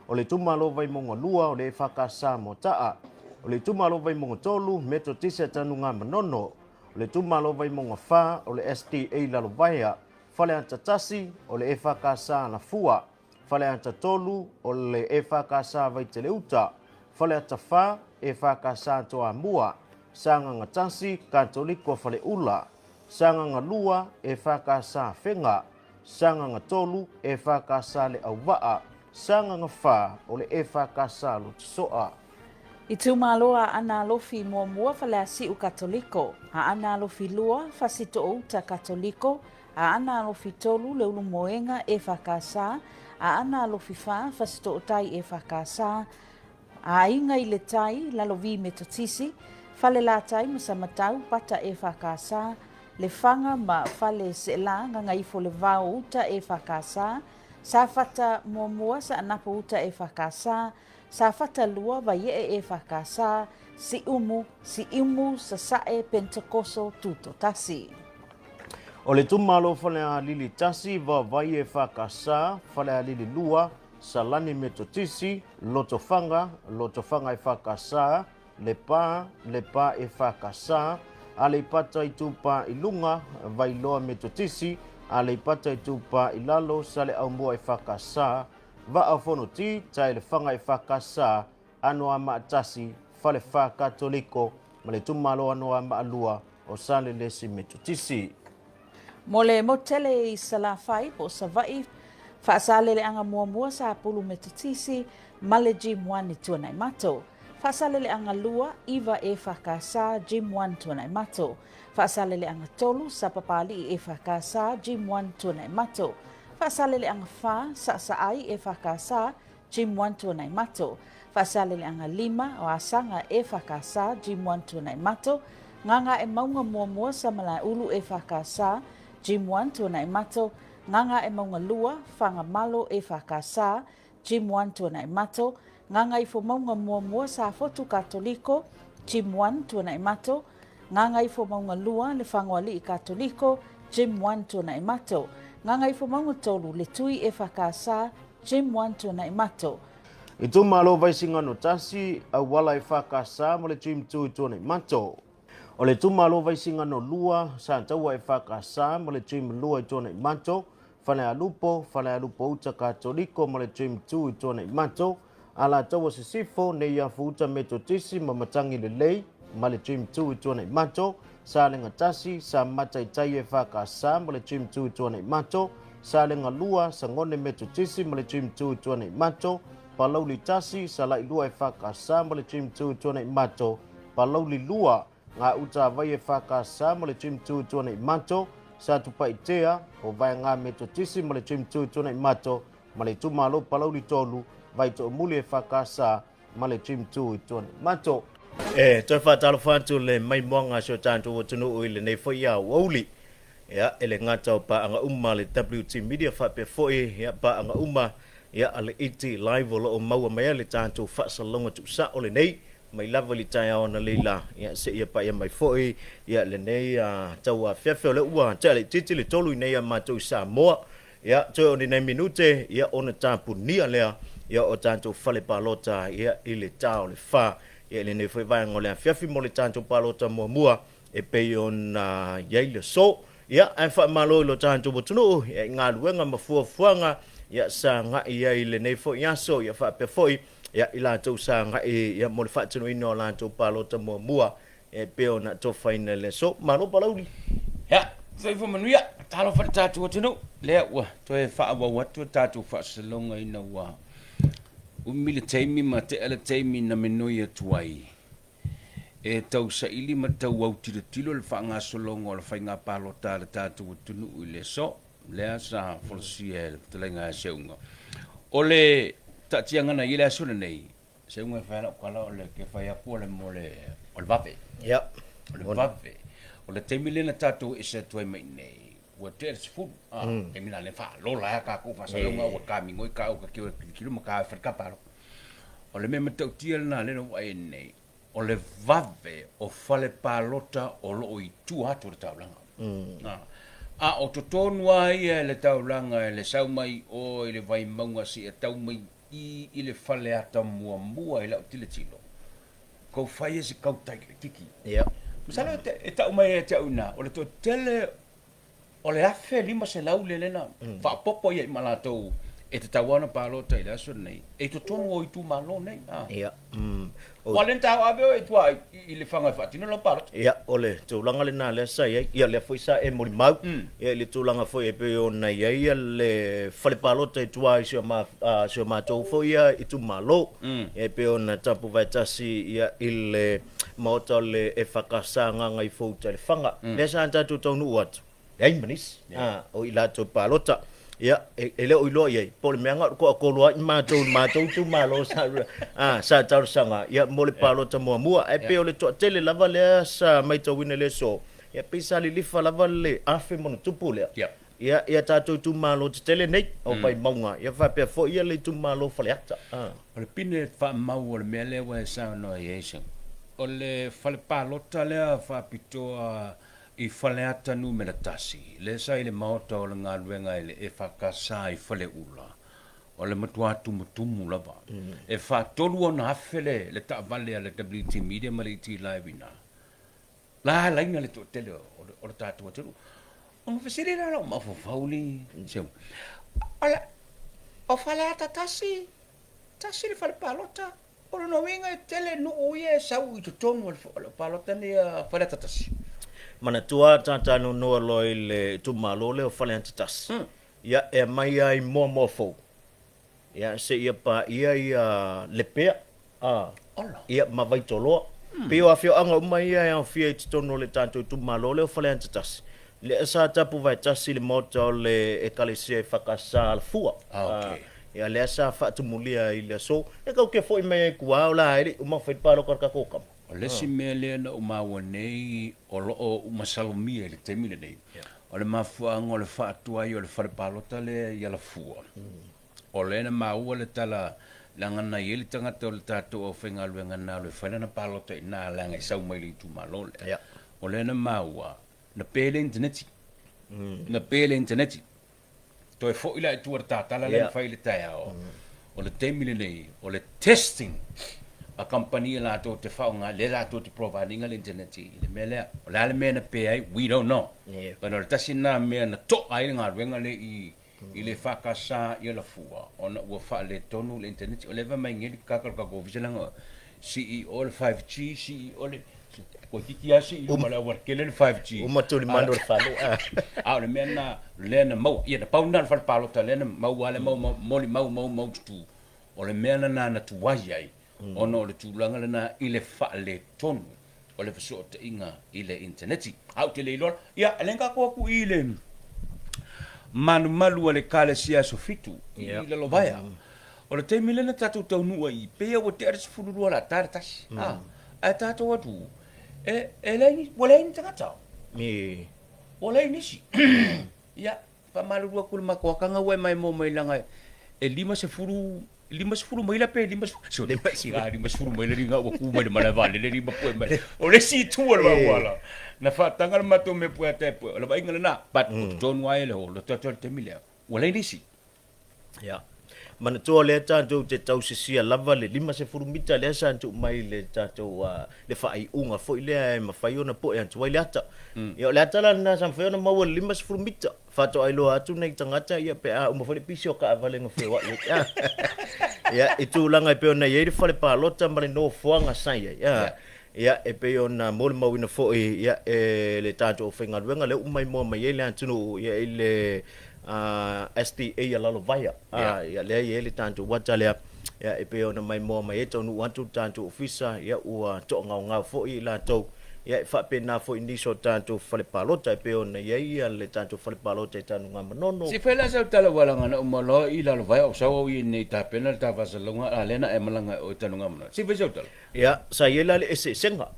o le itumalo Vaimauga 2 o le EFKS Moata'a, o le itumalo Vaimauga 3 Metotisi a Tanugamanono, o le itumalo Vaimauga 4 o le SDA Lalovaea, Faleata 1 o le EFKS Alafua, Faleata 3 o le EFKS Vaiteleuta, Faleata 4 EFKS Toamua, Sagaga 1 Katoliko Faleula, Sagaga 2 EFKS Afega, Sagaga 3 EFKS Leauvaa, Sagaga 4 o le EFKS Lotosoa. Itumalo Aana Alofi Muamua Faleasiu Katoliko, Aana Alofi 2 Fasitoouta Katoliko, Aana Alofi 3 Leulumoega EFKS, Aana Alofi 4 Fasitootai EFKS, Aiga i le Tai, Lalovi Metotisi, Falelatai ma Samatau, Pata EFKS, Lefaga ma Fale Seela, Gagaifo Le Vao Uta EFKS, Safata Muamua, Saanapu Uta EFKS, Safata 2, Vaiee EFKS, Siumu, Siumu, Sasae, Pentekoso, Tutotasi. O le itumalo Falealili 1, Vaovai EFKS, Falealili 2, Salani Metotisi, Lotofaga, Lotofaga EFKS, Lepa, Lepa EFKS, Aleipata Itupa i Luga, Vailoa Metotisi, Aleipata Itupa i Lalo, Saleaaumua EFKS, Vaa o Fonoti, Taelefaga EFKS, Anoamaa 1, Falefa Katoliko ma le itumalo Anoamaa 2 o Salelesi Metotisi. Mo le motu tele i Salafai po o Savaii, Faasaleleaga Muamua Sapulu Metotisi ma le Gym One i Tuanaimato. Faasaleleaga 2, 9 EFKS Gym One Tuanaimato. Faasaleleaga 3, Sapapalii EFKS Gym One Tuanaimato. Faasaleleaga 4, Saasaai EFKS Gym One Tuanaimato. Faasaleleaga 5, o Asaga EFKS Gym One Tuanaimato. Gagaemauga Muamua Samalaeulu EFKS Gym One Tuanaimato. Gagaemauga 2, Fagamalo EFKS Gym One Tuanaimato. Gagaifomauga Muamua Safotu Katoliko Gym One Tuanaimato. Gagaifomauga 2, Lefagoalii Katoliko Gym One Tuanaimato. Gagaifomauga 3, Letui EFKS Gym One Tuanaimato. Itumalo Vaisigano 1, Auala EFKS ma le Gym 2 i Tuanaimato. O le itumalo Vaisigano 2, Sataua EFKS ma le Gym 2 i Tuanaimato, Falealupo, Falealupo Uta Katoliko ma le Gym 2 i Tuanaimato, Alataua Sisifo, Neiafu Uta Metotisi ma Matangi Lelei ma le Gym 2 i Tuanaimato, Salega 1, Samata i Tai EFKS ma le Gym 2 i Tuanaimato, Salega 2, Sagone Metotisi ma le Gym 2 i Tuanaimato, Palauli 1, Salailua EFKS ma le Gym 2 i Tuanaimato, Palauli 2, Gauta Vai EFKS ma le Gym 2 i Tuanaimato, Satupaitea, o Vaega Metotisi ma le Gym 2 i Tuanaimato, ma le itumalo Palauli 3, Vaitoomuli EFKS ma le Gym 2 i Tuanaimato. E toe faatalofa atu le maimoaga a si o tatou atunuu i lenei foi aoauli. Ia, e le gata o paaga uma a le WT Media faapea foi ia paaga uma ia a le ET Live o lo o maua mai ai le tatou faasalalauga tuusao lenei. mai lava i le taeao analeila, ia, seia paia mai foi, ia, lenei tauafiafi. O lea ua tea laitiiti le tolu i nei a matou i Samoa, ia, toe o ni nai minute, ia, ona tapunia lea, ia, o tatou fale palota, ia, i le ta o le fa, ia, i lenei foi vaega o le afiafi mo le tatou palota muamua e pei ona i ai le aso. Ia, ae faamalo i lo tatou atunuu, ia, i galuega ma fuafuaga, ia, sa agai ai i lenei foi aso, ia, faapea foi, ia, i latou sa agai, ia, mo le faatinoina o latou palota muamua e pei ona tofaina i le aso. Malo Palauli! Ia, soifua manuia, talofa i le tatou atunuu, lea ua toe faaauau atu le tatou faasologa ina ua umi le taimi ma tea le taimi na minoi atu ai e tau saili ma tau autilotilo le faagasologa o le faiga palota a le tatou atunuu i le aso lea sa folasia e le fetalaiga ia Seuga. O le taatiaga na i ai le aso lenei, Seuga e fai lau tala o le ke fai atu o le mo le o le vave. Ia. O le vave. O le taimi lea na tatou ese atu ai mai nei, ua tea le 10. Ah, taimi la le faalola ai tatou faasalalauga ua kamigoi ka au ka kio kilokilo ma ka fai ka palo. O le mea matautia lena lea na ou vaai ai nei, o le vave o fale palota o lo o i tua atu o le taulaga. A o totonu lava ia i le taulaga i le sau mai i o i le Vaimauga seia tau mai i i le Faleata muamua i lau tilotilo, kou fai e se kautai laitiiti. Masalo e tau mai ia te au i ina, o le toatele O le 1500 lea na faaopoopo i ai ma latou e tatau lava ona palota i le aso lenei, e i totonu o itumalo nei. Ia. Aua o lea na tauave oe i tua i Lefaga e faatino lau palota. Ia, o le tulaga lena lea sa i ai. Ia, lea foi sa e molimau ia i le tulaga foi e pei ona i ai le fale palota i tua i si o matou foi itumalo. Ia e pei ona tapuvaetasi ia i le Maota o le EFKS Gagaifouta i Lefaga. Lea sa tatou taunuu atu, leai ma nisi o i latou palota. Ia, e le o iloa i ai, po o le mea na o le toatolu lava i matou i le matou itumalo sa talosaga ia mo le palota muamua. Ae pei o le toatele lava lea sa maitauina i le aso, ia pei sa lilifa lava le 1000+ lea. Ia, i a tatou itumalo tetele nei o Vaimauga, ia faapea foi ia le itumalo o Faleata. O le pine faamau o le mea lea ua e saunoa i ai Seuga, o le fale palota lea faapitoa i Faleata numera tasi, lea sa i le maota o le galuega i le EFKS i Faleula, o le matua tumutumu lava. E faatolu ona afe le taavale a le WT Media ma le ET Live i ina. La laina le toatele o le tatou atunuu. Ona fesili lea o lou mafaufau li Seuga, o Faleata tasi, tasi le fale palota, o lona uiga e tele nuu ia e sau i totonu o le palota nei a Faleata tasi. Manatua tata nonoa loa i le itumalo lea o Faleata tasi, ia e aumai ai Moamoa Fou. Ia, seia paia ia Lepea, a, ia, ma Vaitoloa. Pei o afioaga uma ia e aofia i totonu o le tatou itumalo lea o Faleata Tasi, lea sa tapuvaetasi i le maota o le Ekalesia EFKS Alafua. Ia, lea sa faatumulia i le aso. E tatou te foi mai ai i tua, o la e le i uma ona fai le palota a le tatou tama. O le isi mea lea na ou maua nei o lo o ou masalomia i le taimi lenei, o le mafuaaga o le faatuai o le fale palota lea i Alafua, o lea na maua le tala leaga na i ai le tagata o le tatou aufaigaluega na alu e fai lana palota i ina leaga e sau mai i le itumalo lea. O lea na maua na pe le initaneti, na pe le initaneti. Toe foi la i tua i le tatala lea na fai i le taeao, o le taimi lenei, o le testing a kamupani latou te faaaoga, lea latou te provide ina le internet i le mea lea. O le a le mea na pe ai, we don't know. But o le tasi lena mea na to'a ai le galuega lea i i le EFKS i Alafua, ona ua faaletonu le internet. O lea e vaai mai nei le kaka o le tatou ofisa leaga CEO le 5G, CEO le Toeitiiti lava sii luma o le aualatele le 5G. Uma tulimanu o le fale. A o le mea lena lea na maua, ia na pau lena o le fale palota lea na maua le mau molimau mau maututu. O le mea lena na tuai ai ona o le tulaga lena i le faaletonu o le fesootaiga i le initaneti. A ou te le iloa, ia lea na tatou o atu i le malumalu a le Ekalesia Aso Fitu i Lalovaea. O le taimi lea na tatou taunuu ai i, pei ua tea le 12 o le a ta le tasi, a, ae tatou atu, e, e leai ni, ua leai ni tagata. Ua leai nisi. Ia, faamalulu atu i le matou akanga ua e maimoa mai leaga e 50 50 maila pe 50, sole, a 50 maila liga ua ku mai le malae vaalele lima pue mai. O le isi itu o le auala, na faataga le matou mea pue ata e pue, o le vaaiga lena, but o totonu lava ia le holo atu i le taimi lea, ua leai nisi. Ia. Manatua lea tatou te tausisia lava le 50 mita lea sa tuu mai le tatou le faaiuga foi lea e mafai ona poe atu ai le ata. Ia o le ata la lena sa mafai ona maua i le 50 mita. Faatoa iloa atu nai tagata ia pe a uma foi le pisi o taavale na feoai ai. Ia i tulaga e pei ona i ai le fale palota ma le nofoaga sa i ai. Ia e pei ona molimauina foi ia e le tatou aufaigaluega lea ua maimoa mai ai le atunuu ia i le SDA a Lalovaea. Ia lea e i ai le tatou ata lea. Ia e pei ona maimoa mai ai taunuu atu le tatou ofisa, ia ua toagaogao foi i latou. Ia e faapena foi i nisi o tatou fale palota e pei ona i ai ia le tatou fale palota i Tanugamanono. Se i fai la sau tala ua laga na uma loa i Lalovaea o sau au i nei tapena le ta faasalalauga a lea na e malaga e oe i Tanugamanono. Se i fai sau tala. Ia, sa i ai la le eseesega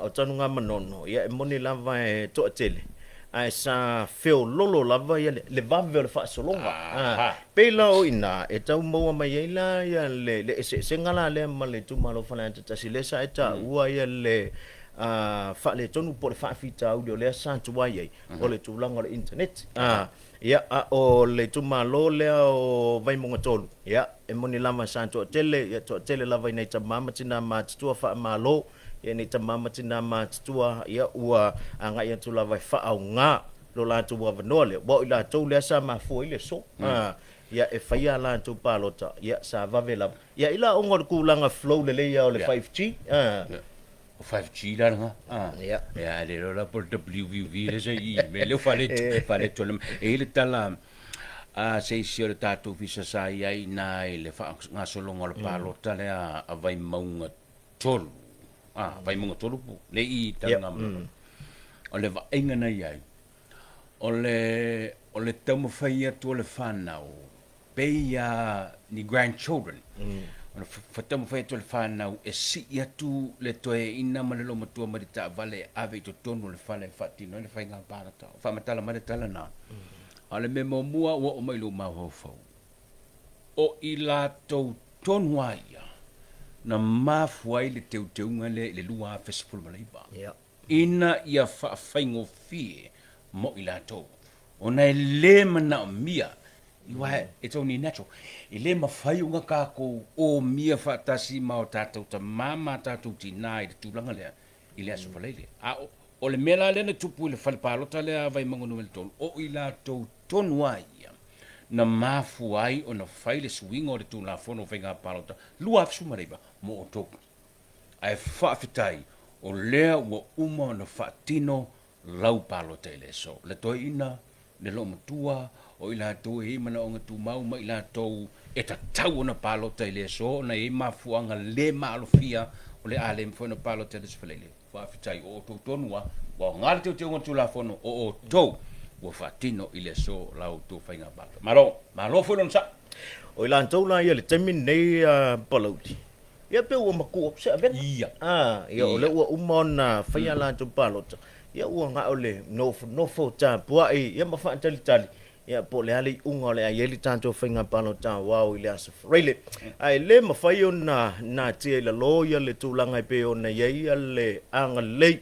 o Tanugamanono, ia e moni lava e toatele, ae sa feololo lava ia le vave o le faasologa. Pei la o i ina e tau maua mai ai la ia le eseesega la lea ma le itumalo o Faleata 1 lea sa e taua ia le faaletonu po o le faafitauli o lea sa tuai ai o le tulaga o le internet. Ia, a o le itumalo lea o Vaimauga 3, ia, e moni lava sa toatele, ia, toatele lava i nai tama ma tinā matutua faamalo, ia, nai tama ma tinā matutua, ia, ua agai atu lava e faaaoga lo latou avanoa lea, aua o i latou lea sa mafua ai le aso, a, ia, e fai a latou palota, ia, sa vave lava. Ia, i la ona o le tulaga flow lelei lava o le 5G, a. O 5G la lena. Ia. Ia, ae le iloa la po o le WVV lea sa i i mea lea ua faaletonu mai. E i ai le tala a se isi o le tatou ofisa sa i ai i ina i le faagasologa o le palota lea a Vaimauga 3, a, Vaimauga 3 po, lea i i Tanugamanono. O le vaaiga na i ai, o le, o le taumafai atu o le fanau pei a ni grandchildren, ona taumafai atu o le fanau e sii atu le toeaina ma le loomatua mai le taavale e ave i totonu o le fale e faatino ai le faiga palota. O faamatala mai le tala lena. A o le mea muamua ua oo mai i lou mafaufau, o i latou tonu lava ia na mafua ai le teuteuga lea i le 2019, ina ia faafaigofie mo i latou, ona e le manaomia Aua it's only natural. E le mafai ona tatou omia faatasi ma o tatou tama ma tatou tina i le tulaga lea i le Aso Faraile. A o le mea la lea na tupu i le fale palota lea a Vaimauga Nu.3, o i latou tonu lava ia na mafua ai ona fai le suiga o le Tulafono o Faiga Palota 2019 mo outou. Ae faafetai o lea ua uma ona faatino lau palota i le aso. Le toeaina, le loomatua, o i latou e i ai manaoga tumau ma i latou e tatau ona palota i le aso ona e i ai mafuaaga le maalofia o le a le mafai ona palota i le Aso Faraile. Faafetai, o outou tonu lava, ua aoga le teuteuga o le Tulafono, o outou ua faatino i le aso la outou faiga palota. Malo, malo foi le onosai. O i latou la ia i le taimi lenei a Palauli, Ia pei ua matua atu se avega. Ia. A, ia o lea ua uma ona fai a latou palota, ia ua na o le nofonofo tapuai ia ma faatalitali ia po o le a le iuga o le a i ai le tatou faiga palota aoao i le Aso Faraile. Ae le mafai ona natia i lalo ia le tulaga e pei ona i ai le agalelei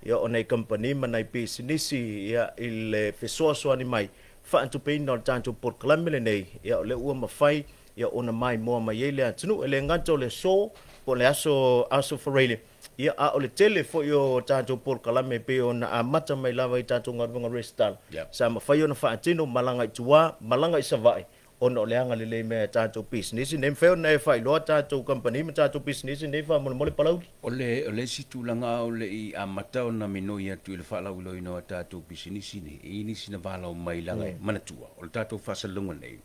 ia o nai kamupani ma nai pisinisi ia i le fesoasoani mai faatupeina o le tatou polokalame lenei, ia o lea ua mafai ia ona maimoa mai ai le atunuu. E le gata o le aso po o le aso Aso Faraile, ia a o le tele foi o tatou polokalame e pei ona amata mai lava i tatou galuega resitala, sa mafai ona faatino malaga i tua, malaga i Savaii, ona o le agalelei mai a tatou pisinisi. Nei mafai ona e faailoa tatou kamupani ma tatou pisinisi nei faamolemole Palauli. O le o le isi tulaga a o le i amata ona minoi atu i le faalauiloaina o a tatou pisinisi nei, e i ai nisi na valaau mai leaga e manatua o le tatou faasalalauga nei,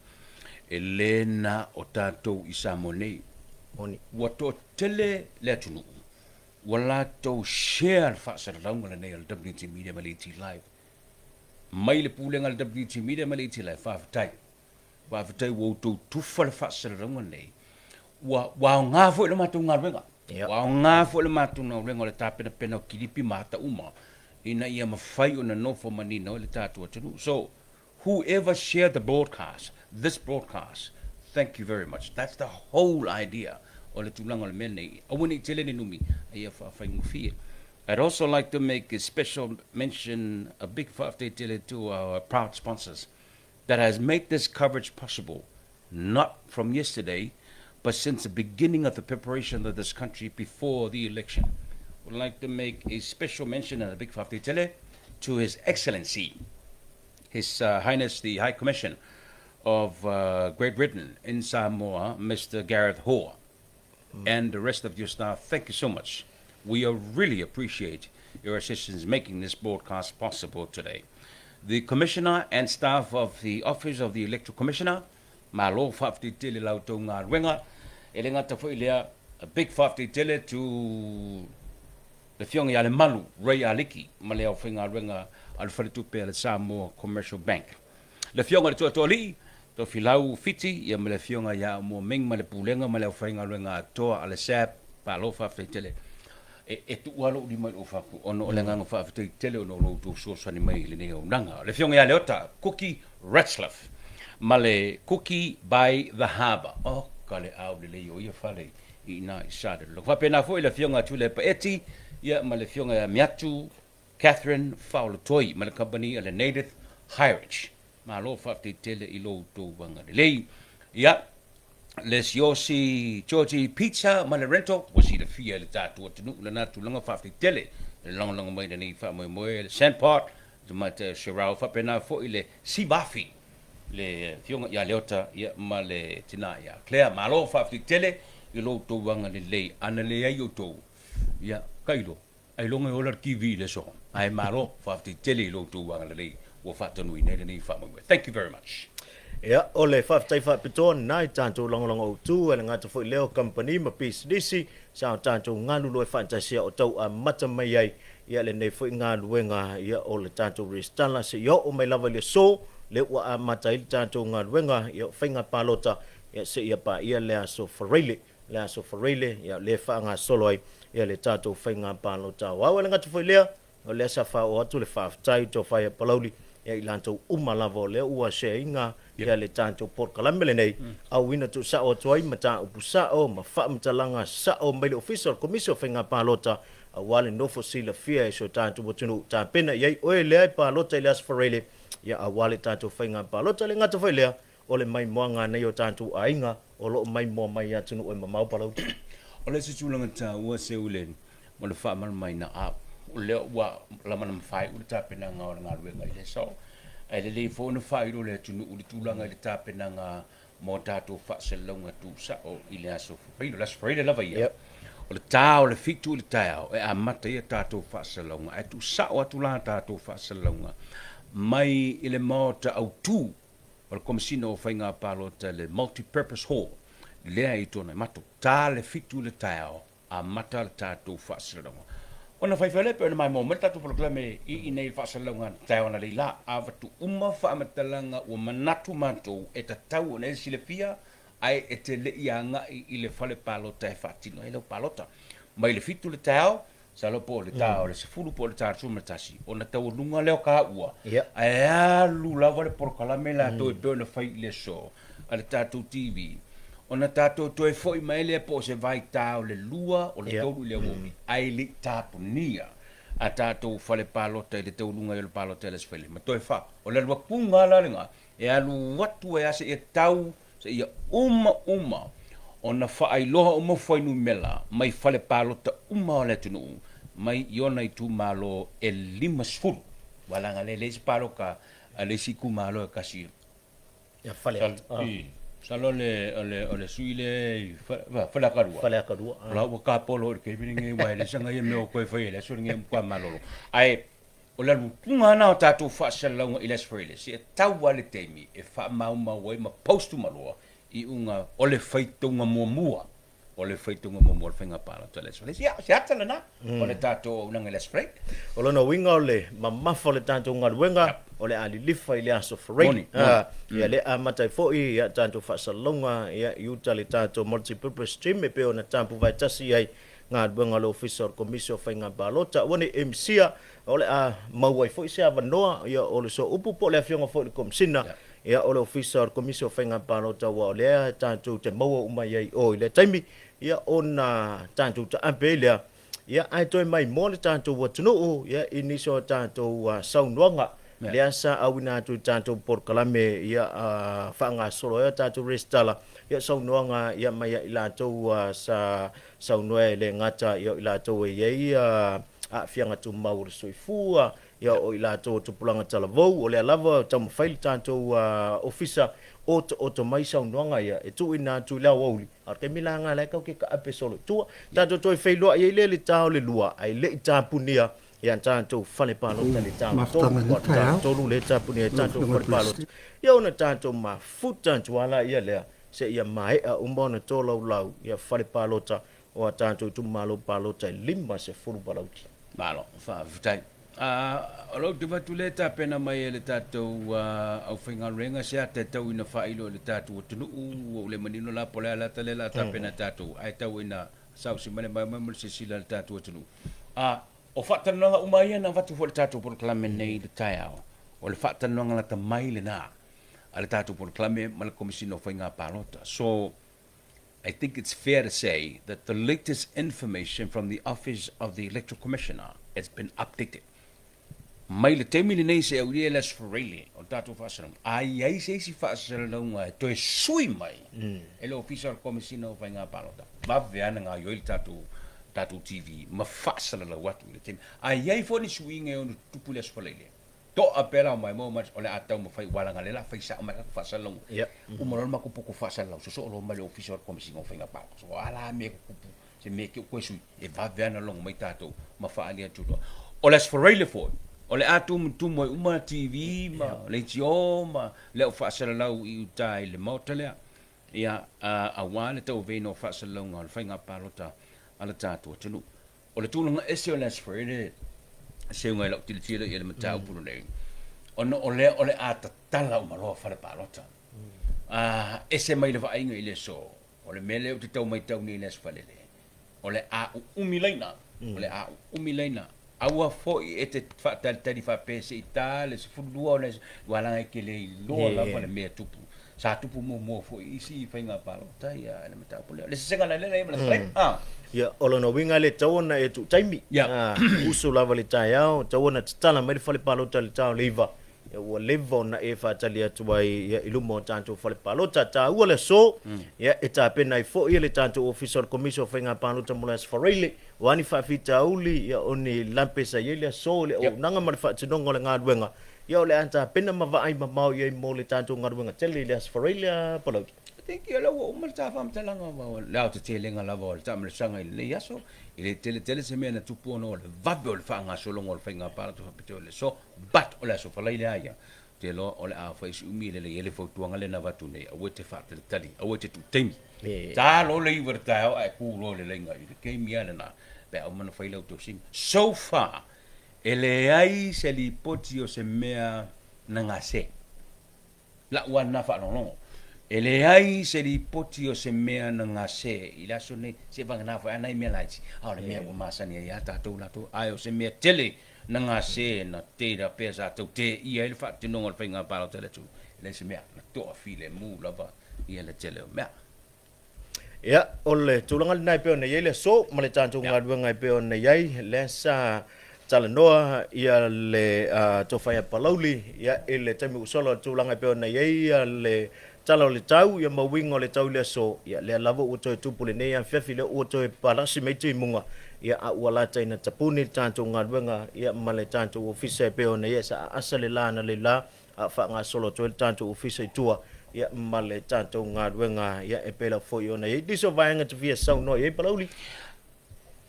E le na o tatou i Samoa nei. Moni. Ua toatele le atunuu ua latou share le faasalalauga lenei a le WT Media ma le ET Live. Mai le pulega a le WT Media ma le ET Live, faafetai. Faafetai ua outou tufa le faasalalauga lenei. Ua, ua aoga foi le matou galuega. Yep. Ua aoga foi le matou galuega o le tapenapena o kilipi ma ata uma ina ia mafai ona nofo manino ai le tatou atunuu. So, Who ever share the broadcast, this broadcast, Thank you very much. That's the whole idea o le tulaga o le mea lenei. Aua ne i tele le numi, a ia faafaigofie. I'd also like to make a special mention, a big faafetai tele to our proud sponsors that has made this coverage possible, not from yesterday, but since the beginning of the preparation of this country before the election. Would like to make a special mention and a big faafetai tele to His Excellency, His Highness the High Commission of Great Britain in Samoa, Mr. Gareth Hoare, and the rest of your staff. Thank you so much. We really appreciate your assistance making this broadcast possible today. The Commissioner and staff of the Office of the Electoral Commissioner, malo faafetai tele la outou galuega. E le gata foi lea, a big faafetai tele to le Afioga ia Lemalu Ray Aliki ma le aufaigaluega a le Faletupe a le Samoa Commercial Bank. Le Afioga i le Toatoalii, Tofilau Fiti, ia ma le Afioga ia Aumua Ming ma le Pulega ma le aufaigaluega atoa a le SAB, malo faafetai tele. E, e tuu lava lou lima i lou fatu ona o le agaga faafetai tele ona o lo outou fesoasoani mai i lenei auaunaga. Le Afioga ia Leota Kuki Ratzlaff ma le Kuki by the Harbour. Oka le aulelei o ia fale i ina i Saledolo. Faapena foi le Afioga ia Tuilaepa Eti ia ma le Afioga ia Miatu Catherine Faolotoi ma le kamupani a le Nadith Hyrich. Malo faafetai tele i lo outou agalelei. Ia, le Siaosi Georgie Pizza ma le Rental, ua silafia e le tatou atunuu lena tulaga, faafetai tele i le lagolago mai i lenei faamoemoe, le Sandpot, le tamaitai o Sherau, faapena foi le Sivafi, le Afioga ia Leota ia ma le tina ia Claire. Malo faafetai tele i lo outou agalelei, ana leai outou, ia, tailo, Ailoga e ola le TV i le aso, ae malo, faafetai tele i lo outou agalelei ua faatanuina ai lenei faamoemoe. Thank you very much. Ia, o le faafetai faapitoa lena i tatou lagolago autu, e le gata foi lea o kamupani ma pisinisi sa o tatou galulue faatasi a o tau amata mai ai ia lenei foi galuega ia o le tatou resitala seia oo mai lava i le aso lea ua amata ai le tatou galuega ia o faiga palota ia seia paia le aso Faraile. Le aso Faraile, ia, lea e faagasolo ai ia le tatou faiga palota aoao. E le gata foi lea, o lea sa faaoo atu le faafetai i Tofaia Palauli ia i latou uma lava o lea ua share ina ia le tatou polokalame lenei, auina tuusao atu ai mataupu sao ma faamatalaga sao mai le Ofisa o le Komisi o Faiga Palota aua le nofo silafia e si o tatou atunuu. Tapena i ai oe lea e palota i le aso Faraile, ia aua le tatou faiga palota. E le gata foi lea, O le maimoaga a nei o tatou aiga o lo o maimoa mai i atunuu e mamao Palauli. O le isi tulaga taua Seulen mo le faamalamalamaina a o lea ua lama na faaiu le tapenaga o le galuega i le aso, ae lelei foi ona faailoa i le atunuu le tulaga i le tapenaga mo tatou faasalalauga tuusao i le aso Faraile, o le aso Faraile lava ia. O le ta o le 7 i le taeao e amata ai a tatou faasalalauga, ae tuusao atu la tatou faasalalauga mai i le Maota Autu o le Komesina o Faiga Palota i le Multi Purpose Hall lea i Tuanaimato, ta le 7 i le taeao, amata le tatou faasalalauga. Ona faifai lea pei ona maimoa mai le tatou polokalame i inei i le faasalalauga taeao analeila, avatu uma faamatalaga ua manatu matou e tatau ona e silafia ae e te le i agai i le fale palota e faatino ai lau palota. Mai le 7 i le taeao Masalo po o le ta o le 10 po o le ta o le 11 ona taualuga lea o taua, ae alu lava le polokalame latou e pei ona fai i le aso a le tatou TV, ona tatou toe foi mai lea po o se vaita o le 2 o le 3 i le aoauli, ae le i tapunia a tatou fale palota i le taualuga ai o le palota i le Aso Faraile ma toe fa. O le alu atuga la lena e alu atu ai lava seia tau seia uma uma ona faailoa uma fuainumera mai fale palota uma o le atunuu mai i ona itumalo e 50. Ua laga lea e leai se palota a le isi itumalo e kasi. Ia Faleata. Masalo o le sui lea i Faleata 2. Faleata 2. O la ua tapolo i le taimi lenei aua e leai sana ia mea o toe faia i le aso lenei e matua malolo. Ae O le alutuga lena o tatou faasalalauga i le Aso Faraile, seia tau lava le taimi e faamaumau ai ma post uma loa iuga o le faitauga muamua, o le faitauga muamua o le faiga palota i le Aso Faraile. Ia, o se ata lena o le tatou auaunaga i le Aso Faraile. O lona uiga o le mamafa o le tatou galuega, o le a lilifa i le Aso Faraile. Ia lea amata ai foi a tatou faasalalauga i uta le tatou multi-purpose gym e pei ona tapuvae tasi ai galuega a le Ofisa o le Komisi o Faiga Palota. Aua ne i e misia, o le a maua ai foi se avanoa ia o le sooupu po o le Afioga foi i le Komesina Ia, o le Ofisa o le Komisi o Faiga Palota aua o lea tatou te maua uma i ai i o i lea taimi, ia, ona tatou taape ai lea, ia, ae toe maimoa le tatou atunuu, ia, i nisi o tatou saunoaga lea sa auina atu i tatou polokalame, ia, faagasolo ai a tatou resitala, ia, saunoaga, ia, mai ia i latou sa saunoa e le gata, ia, o i latou e i ai aafiaga tumau o le soifua, Ia, o i latou o tupulaga talavou, o lea lava e taumafai le tatou ofisa otooto mai saunoaga ia e tuuina atu i le aoauli, a o le taimi la lena la e tatou te taape solo i tua. Tatou toe feiloai ai lea i le ta o le 2, ae le i tapunia ia tatou fale palota i le ta o le 3, aua o le ta o le 3 lea e tapunia ai tatou fale palota, ia ona tatou mafuta atu lava laia lea seia maea uma ona tolaulau ia fale palota o a tatou itumalo palota e 50 Palauli. Malo, faafetai. O lou avatu lea e tapena mai e le tatou aufaigaluega se ata e tau ina faailo i le tatou atunuu, ua ou le manino la po o le a le ata lea o le a tapena e tatou, ae tau ina saosi mai le maimoa ma le silasila a le tatou atunuu. O faatalanoaga uma ia na avatu foi i le tatou polokalame nei i le taeao, o le faatalanoaga lata mai lena a le tatou polokalame ma le Komesina o Faiga Palota. So, I think it's fair to say that the latest information from the Office of the Electoral Commissioner has been updated. Mai le taimi lenei se au ia le Aso Faraile o le tatou faasalalauga, a i ai se isi faasalalauga e toe sui mai e le Ofisa o le Komesina o Faiga Palota, vave lava ona gaoioi le tatou tatou TV ma faasalalau atu i le taimi. A i ai foi ni suiga e ono tutupu i le Aso Faraile, To'a pea la mai mo ma o le a taumafai ua laga le la fai sa'o mai ka faasalalauga. Uma loa le matou poto faasalalau sosoo loa mai le Ofisa o le Komesina o Faiga Palota. So o a la mea e tutupu se mea te i ua toe sui e vave lava ona logo mai tatou ma faaali atu loa. O le Aso Faraile foi o le a tumutumu ai uma TV ma leitio ma le au faasalalau i uta i le maota lea ia aua le tauaveina o faasalalauga o le faiga palota a le tatou atunuu. O le tulaga ese o le Aso Faraile seuga i lau tilotilo i le mataupu lenei, ona o lea o le a tatala uma loa fale palota. A ese mai le vaaiga i le aso, o le mea lea ou te tau matau nei i le Aso Faraile, o le a uumi laina, o le a uumi laina. Aua foi e te faatalitali faapea se i ta le 12 o le aso, aua leaga e te le iloa lava le mea e tupu. Sa tupu muamua foi i isi faiga palota ia le mataupu lea. Le sesega la lea ma le strike. Ah. Ia, o lona uiga le tatau ona e tuu taimi. Ah, usu lava le taeao, tatau ona tatala mai le fale palota i le ta o le 9. Ia, ua leva ona e faatali atu ai ia, i luma o tatou fale palota. Taua le aso, ia, e tapena ai foi le tatou Ofisa o le Komisi o Faiga Palota mo le Aso Faraile. O a ni faafitauli, ia, o ni lape sa i ai le aso i le auaunaga ma le faatinoga o le galuega, Ia o le a tapena ma vaai mamao i ai mo le tatou galuega tele i le Aso Faraile a Palauli. Thank you, o lea ua uma le ta faamatalaga o le aotetelega lava o le taamilosaga i lenei aso. E le tele tele se mea na tupu ona o le vave o le faagasologa o le faiga palota faapitoa i le aso, but o le Aso Faraile lava ia, ou te iloa o le a fai si umi e lelei ai le fautuaga lea na avatu nei, aua e te faatalitali, aua e te tuu taimi. Ta loa le 9 i le taeao ae tu loa i le laina i le taimi lava lena pe a uma ona fai lau tausiga. So far, E leai se lipoti o se mea na gase. La'u lava lena faalogologo. E leai se lipoti o se mea na gase i le aso nei, se vagana foi a nai mea laiti, a o le mea ua masani ai a tatou latou, ae o se mea tele na gase na teira pea sa tau teia ai le faatinoga o le faiga palota i le atunuu. E leai se mea, na toafilemu lava ia le tele o mea. Ia, o le tulaga lena e pei ona i ai le aso ma le tatou galuega e pei ona i ai, lea sa talanoa ia le Tofa ia Palauli ia i le taimi ua sola o le tulaga e pei ona i ai le tala o le tau ia ma uiga o le tau i le aso, ia lea lava ua toe tupu lenei afiafi lea ua toe palasi mai timuga, ia a ua lata ina tapuni le tatou galuega ia ma le tatou ofisa e pei ona i ai sa aasa le la analeila a faagasolo atu ai le tatou ofisa i tua ia ma le tatou galuega ia e pei lava foi ona i ai nisi o vaega e te fia saunoa i ai Palauli.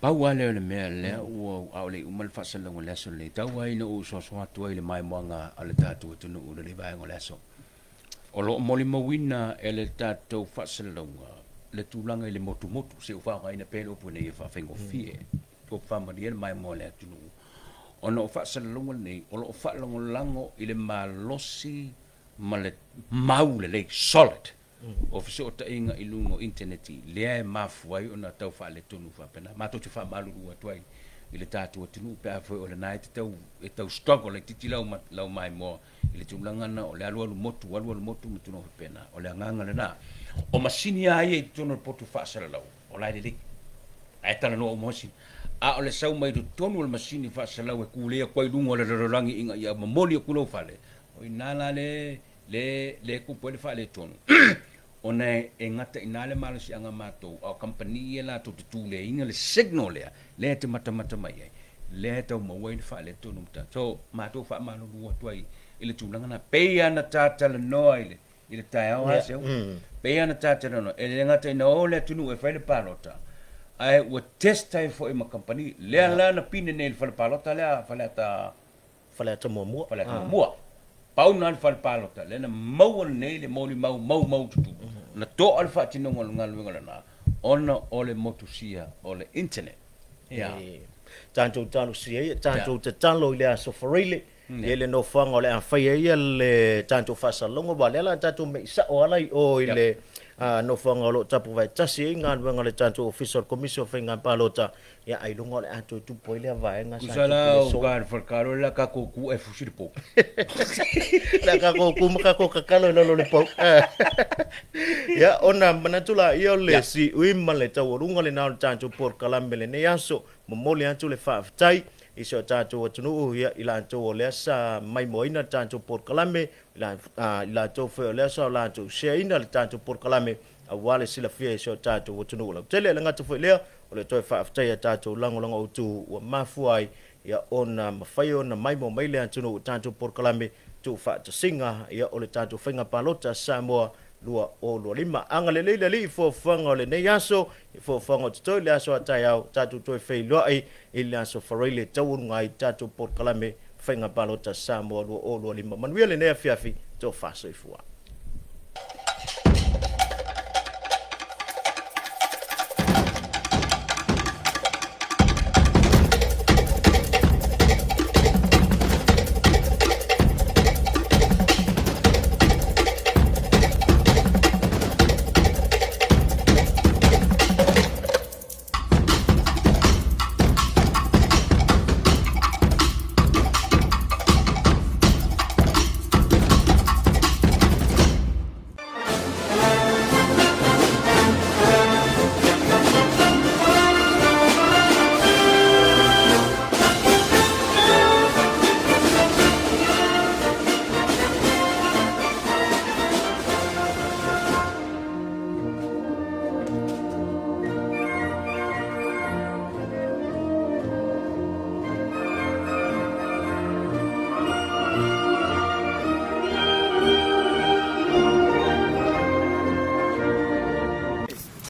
Pau lava lea o le mea lea ua a o le i uma le faasalalauga o le aso lenei, tau lava ina ou soasoa atu ai i le maimoaga a le tatou atunuu i lenei vaega o le aso. O lo o molimauina e le tatou faasalalauga le tulaga i le motumotu, se i ou faaaogaina pea le upu ina ia faafaigofie. Ua faamalie le maimoa a le atunuu ona o faasalalauga lenei o lo o faalagolago i le malosi ma le mau lelei, solid, o fesootaiga i luga o initaneti lea e mafua ai ona tau faaletonu faapena. Matou te faamalulu atu ai i le tatou atunuu pe a foi o lena e te tau e tau struggle laitiiti lau maimoa. i le tulaga lena o le alualu motu, alualu motu ma tulaga faapena. O le agaga lena. O masini lava ia i totonu o le potu faasalalau, o la e lelei. Ae talanoa uma masini. A o le sau mai totonu o le masini faasalau e kule atu ai i luga o le lalolagi ina ia momoli atu i lou fale, o i ina la le, le, le tupu ai le faaletonu, ona e gata i ina le malosiaga a matou, a o kamupani ia latou te tuleina le signal lea, lea e te matamata mai ai, lea e tau maua ai le faaletonu ma tatou. So, matou faamalulu atu ai i le tulaga lena. Pei lava ona ta talanoa i le i le taeao a Seu. Pei lava ona ta talanoa, e le gata ina o le atunuu e fai le palota, ae ua test ai foi ma kamupani. Lea la na pine nei i le fale palota lea a Faleata Faleata muamua. Faleata muamua. Pau lena le fale palota lea na maua nei le molimau maumaututu na toa le faatinoga o le galuega lena ona o le motusia o le internet. Ia. Tatou talosia ia, tatou tatalo i le aso Faraile, ia le nofoaga o le a fai ai ia le tatou faasalalauga, aua o lea o le a tatou mei sao lava la i o i le nofoaga o lo o tapuvaetasi ai galuega a le tatou Ofisa o le Komisi o Faiga Palota, Ia ailoga o le a toe tupu ai lea vaega sa Tusa la o ka le falekalo le a tatou tu ae fusi le pou. Le a tatou tu ma tatou tatalo i lalo o le pou. Ia ona manatu laia o le siui ma le taualuga lena o le tatou polokalame lenei aso. Momoli atu le faafetai i si o tatou atunuu ia i latou o lea sa maimoaina le tatou polokalame, i latou foi o lea sa o latou share ina le tatou polokalame aua le silafia i si o tatou atunuu lautele. E le gata foi i lea, o le toe faafetai a tatou lagolago autu ua mafua ai ia ona mafai ona maimoa mai le atunuu i tatou polokalame tuufaatasiga ia o le tatou faiga palota Samoa 2025. Agalelei le Alii i fuafuaga o lenei aso, i fuafuaga o totoe i le aso a taeao, tatou toe feiloai i le aso Faraile taualuga ai tatou polokalame faiga palota Samoa 2025. Manuia lenei afiafi, tofa soifua.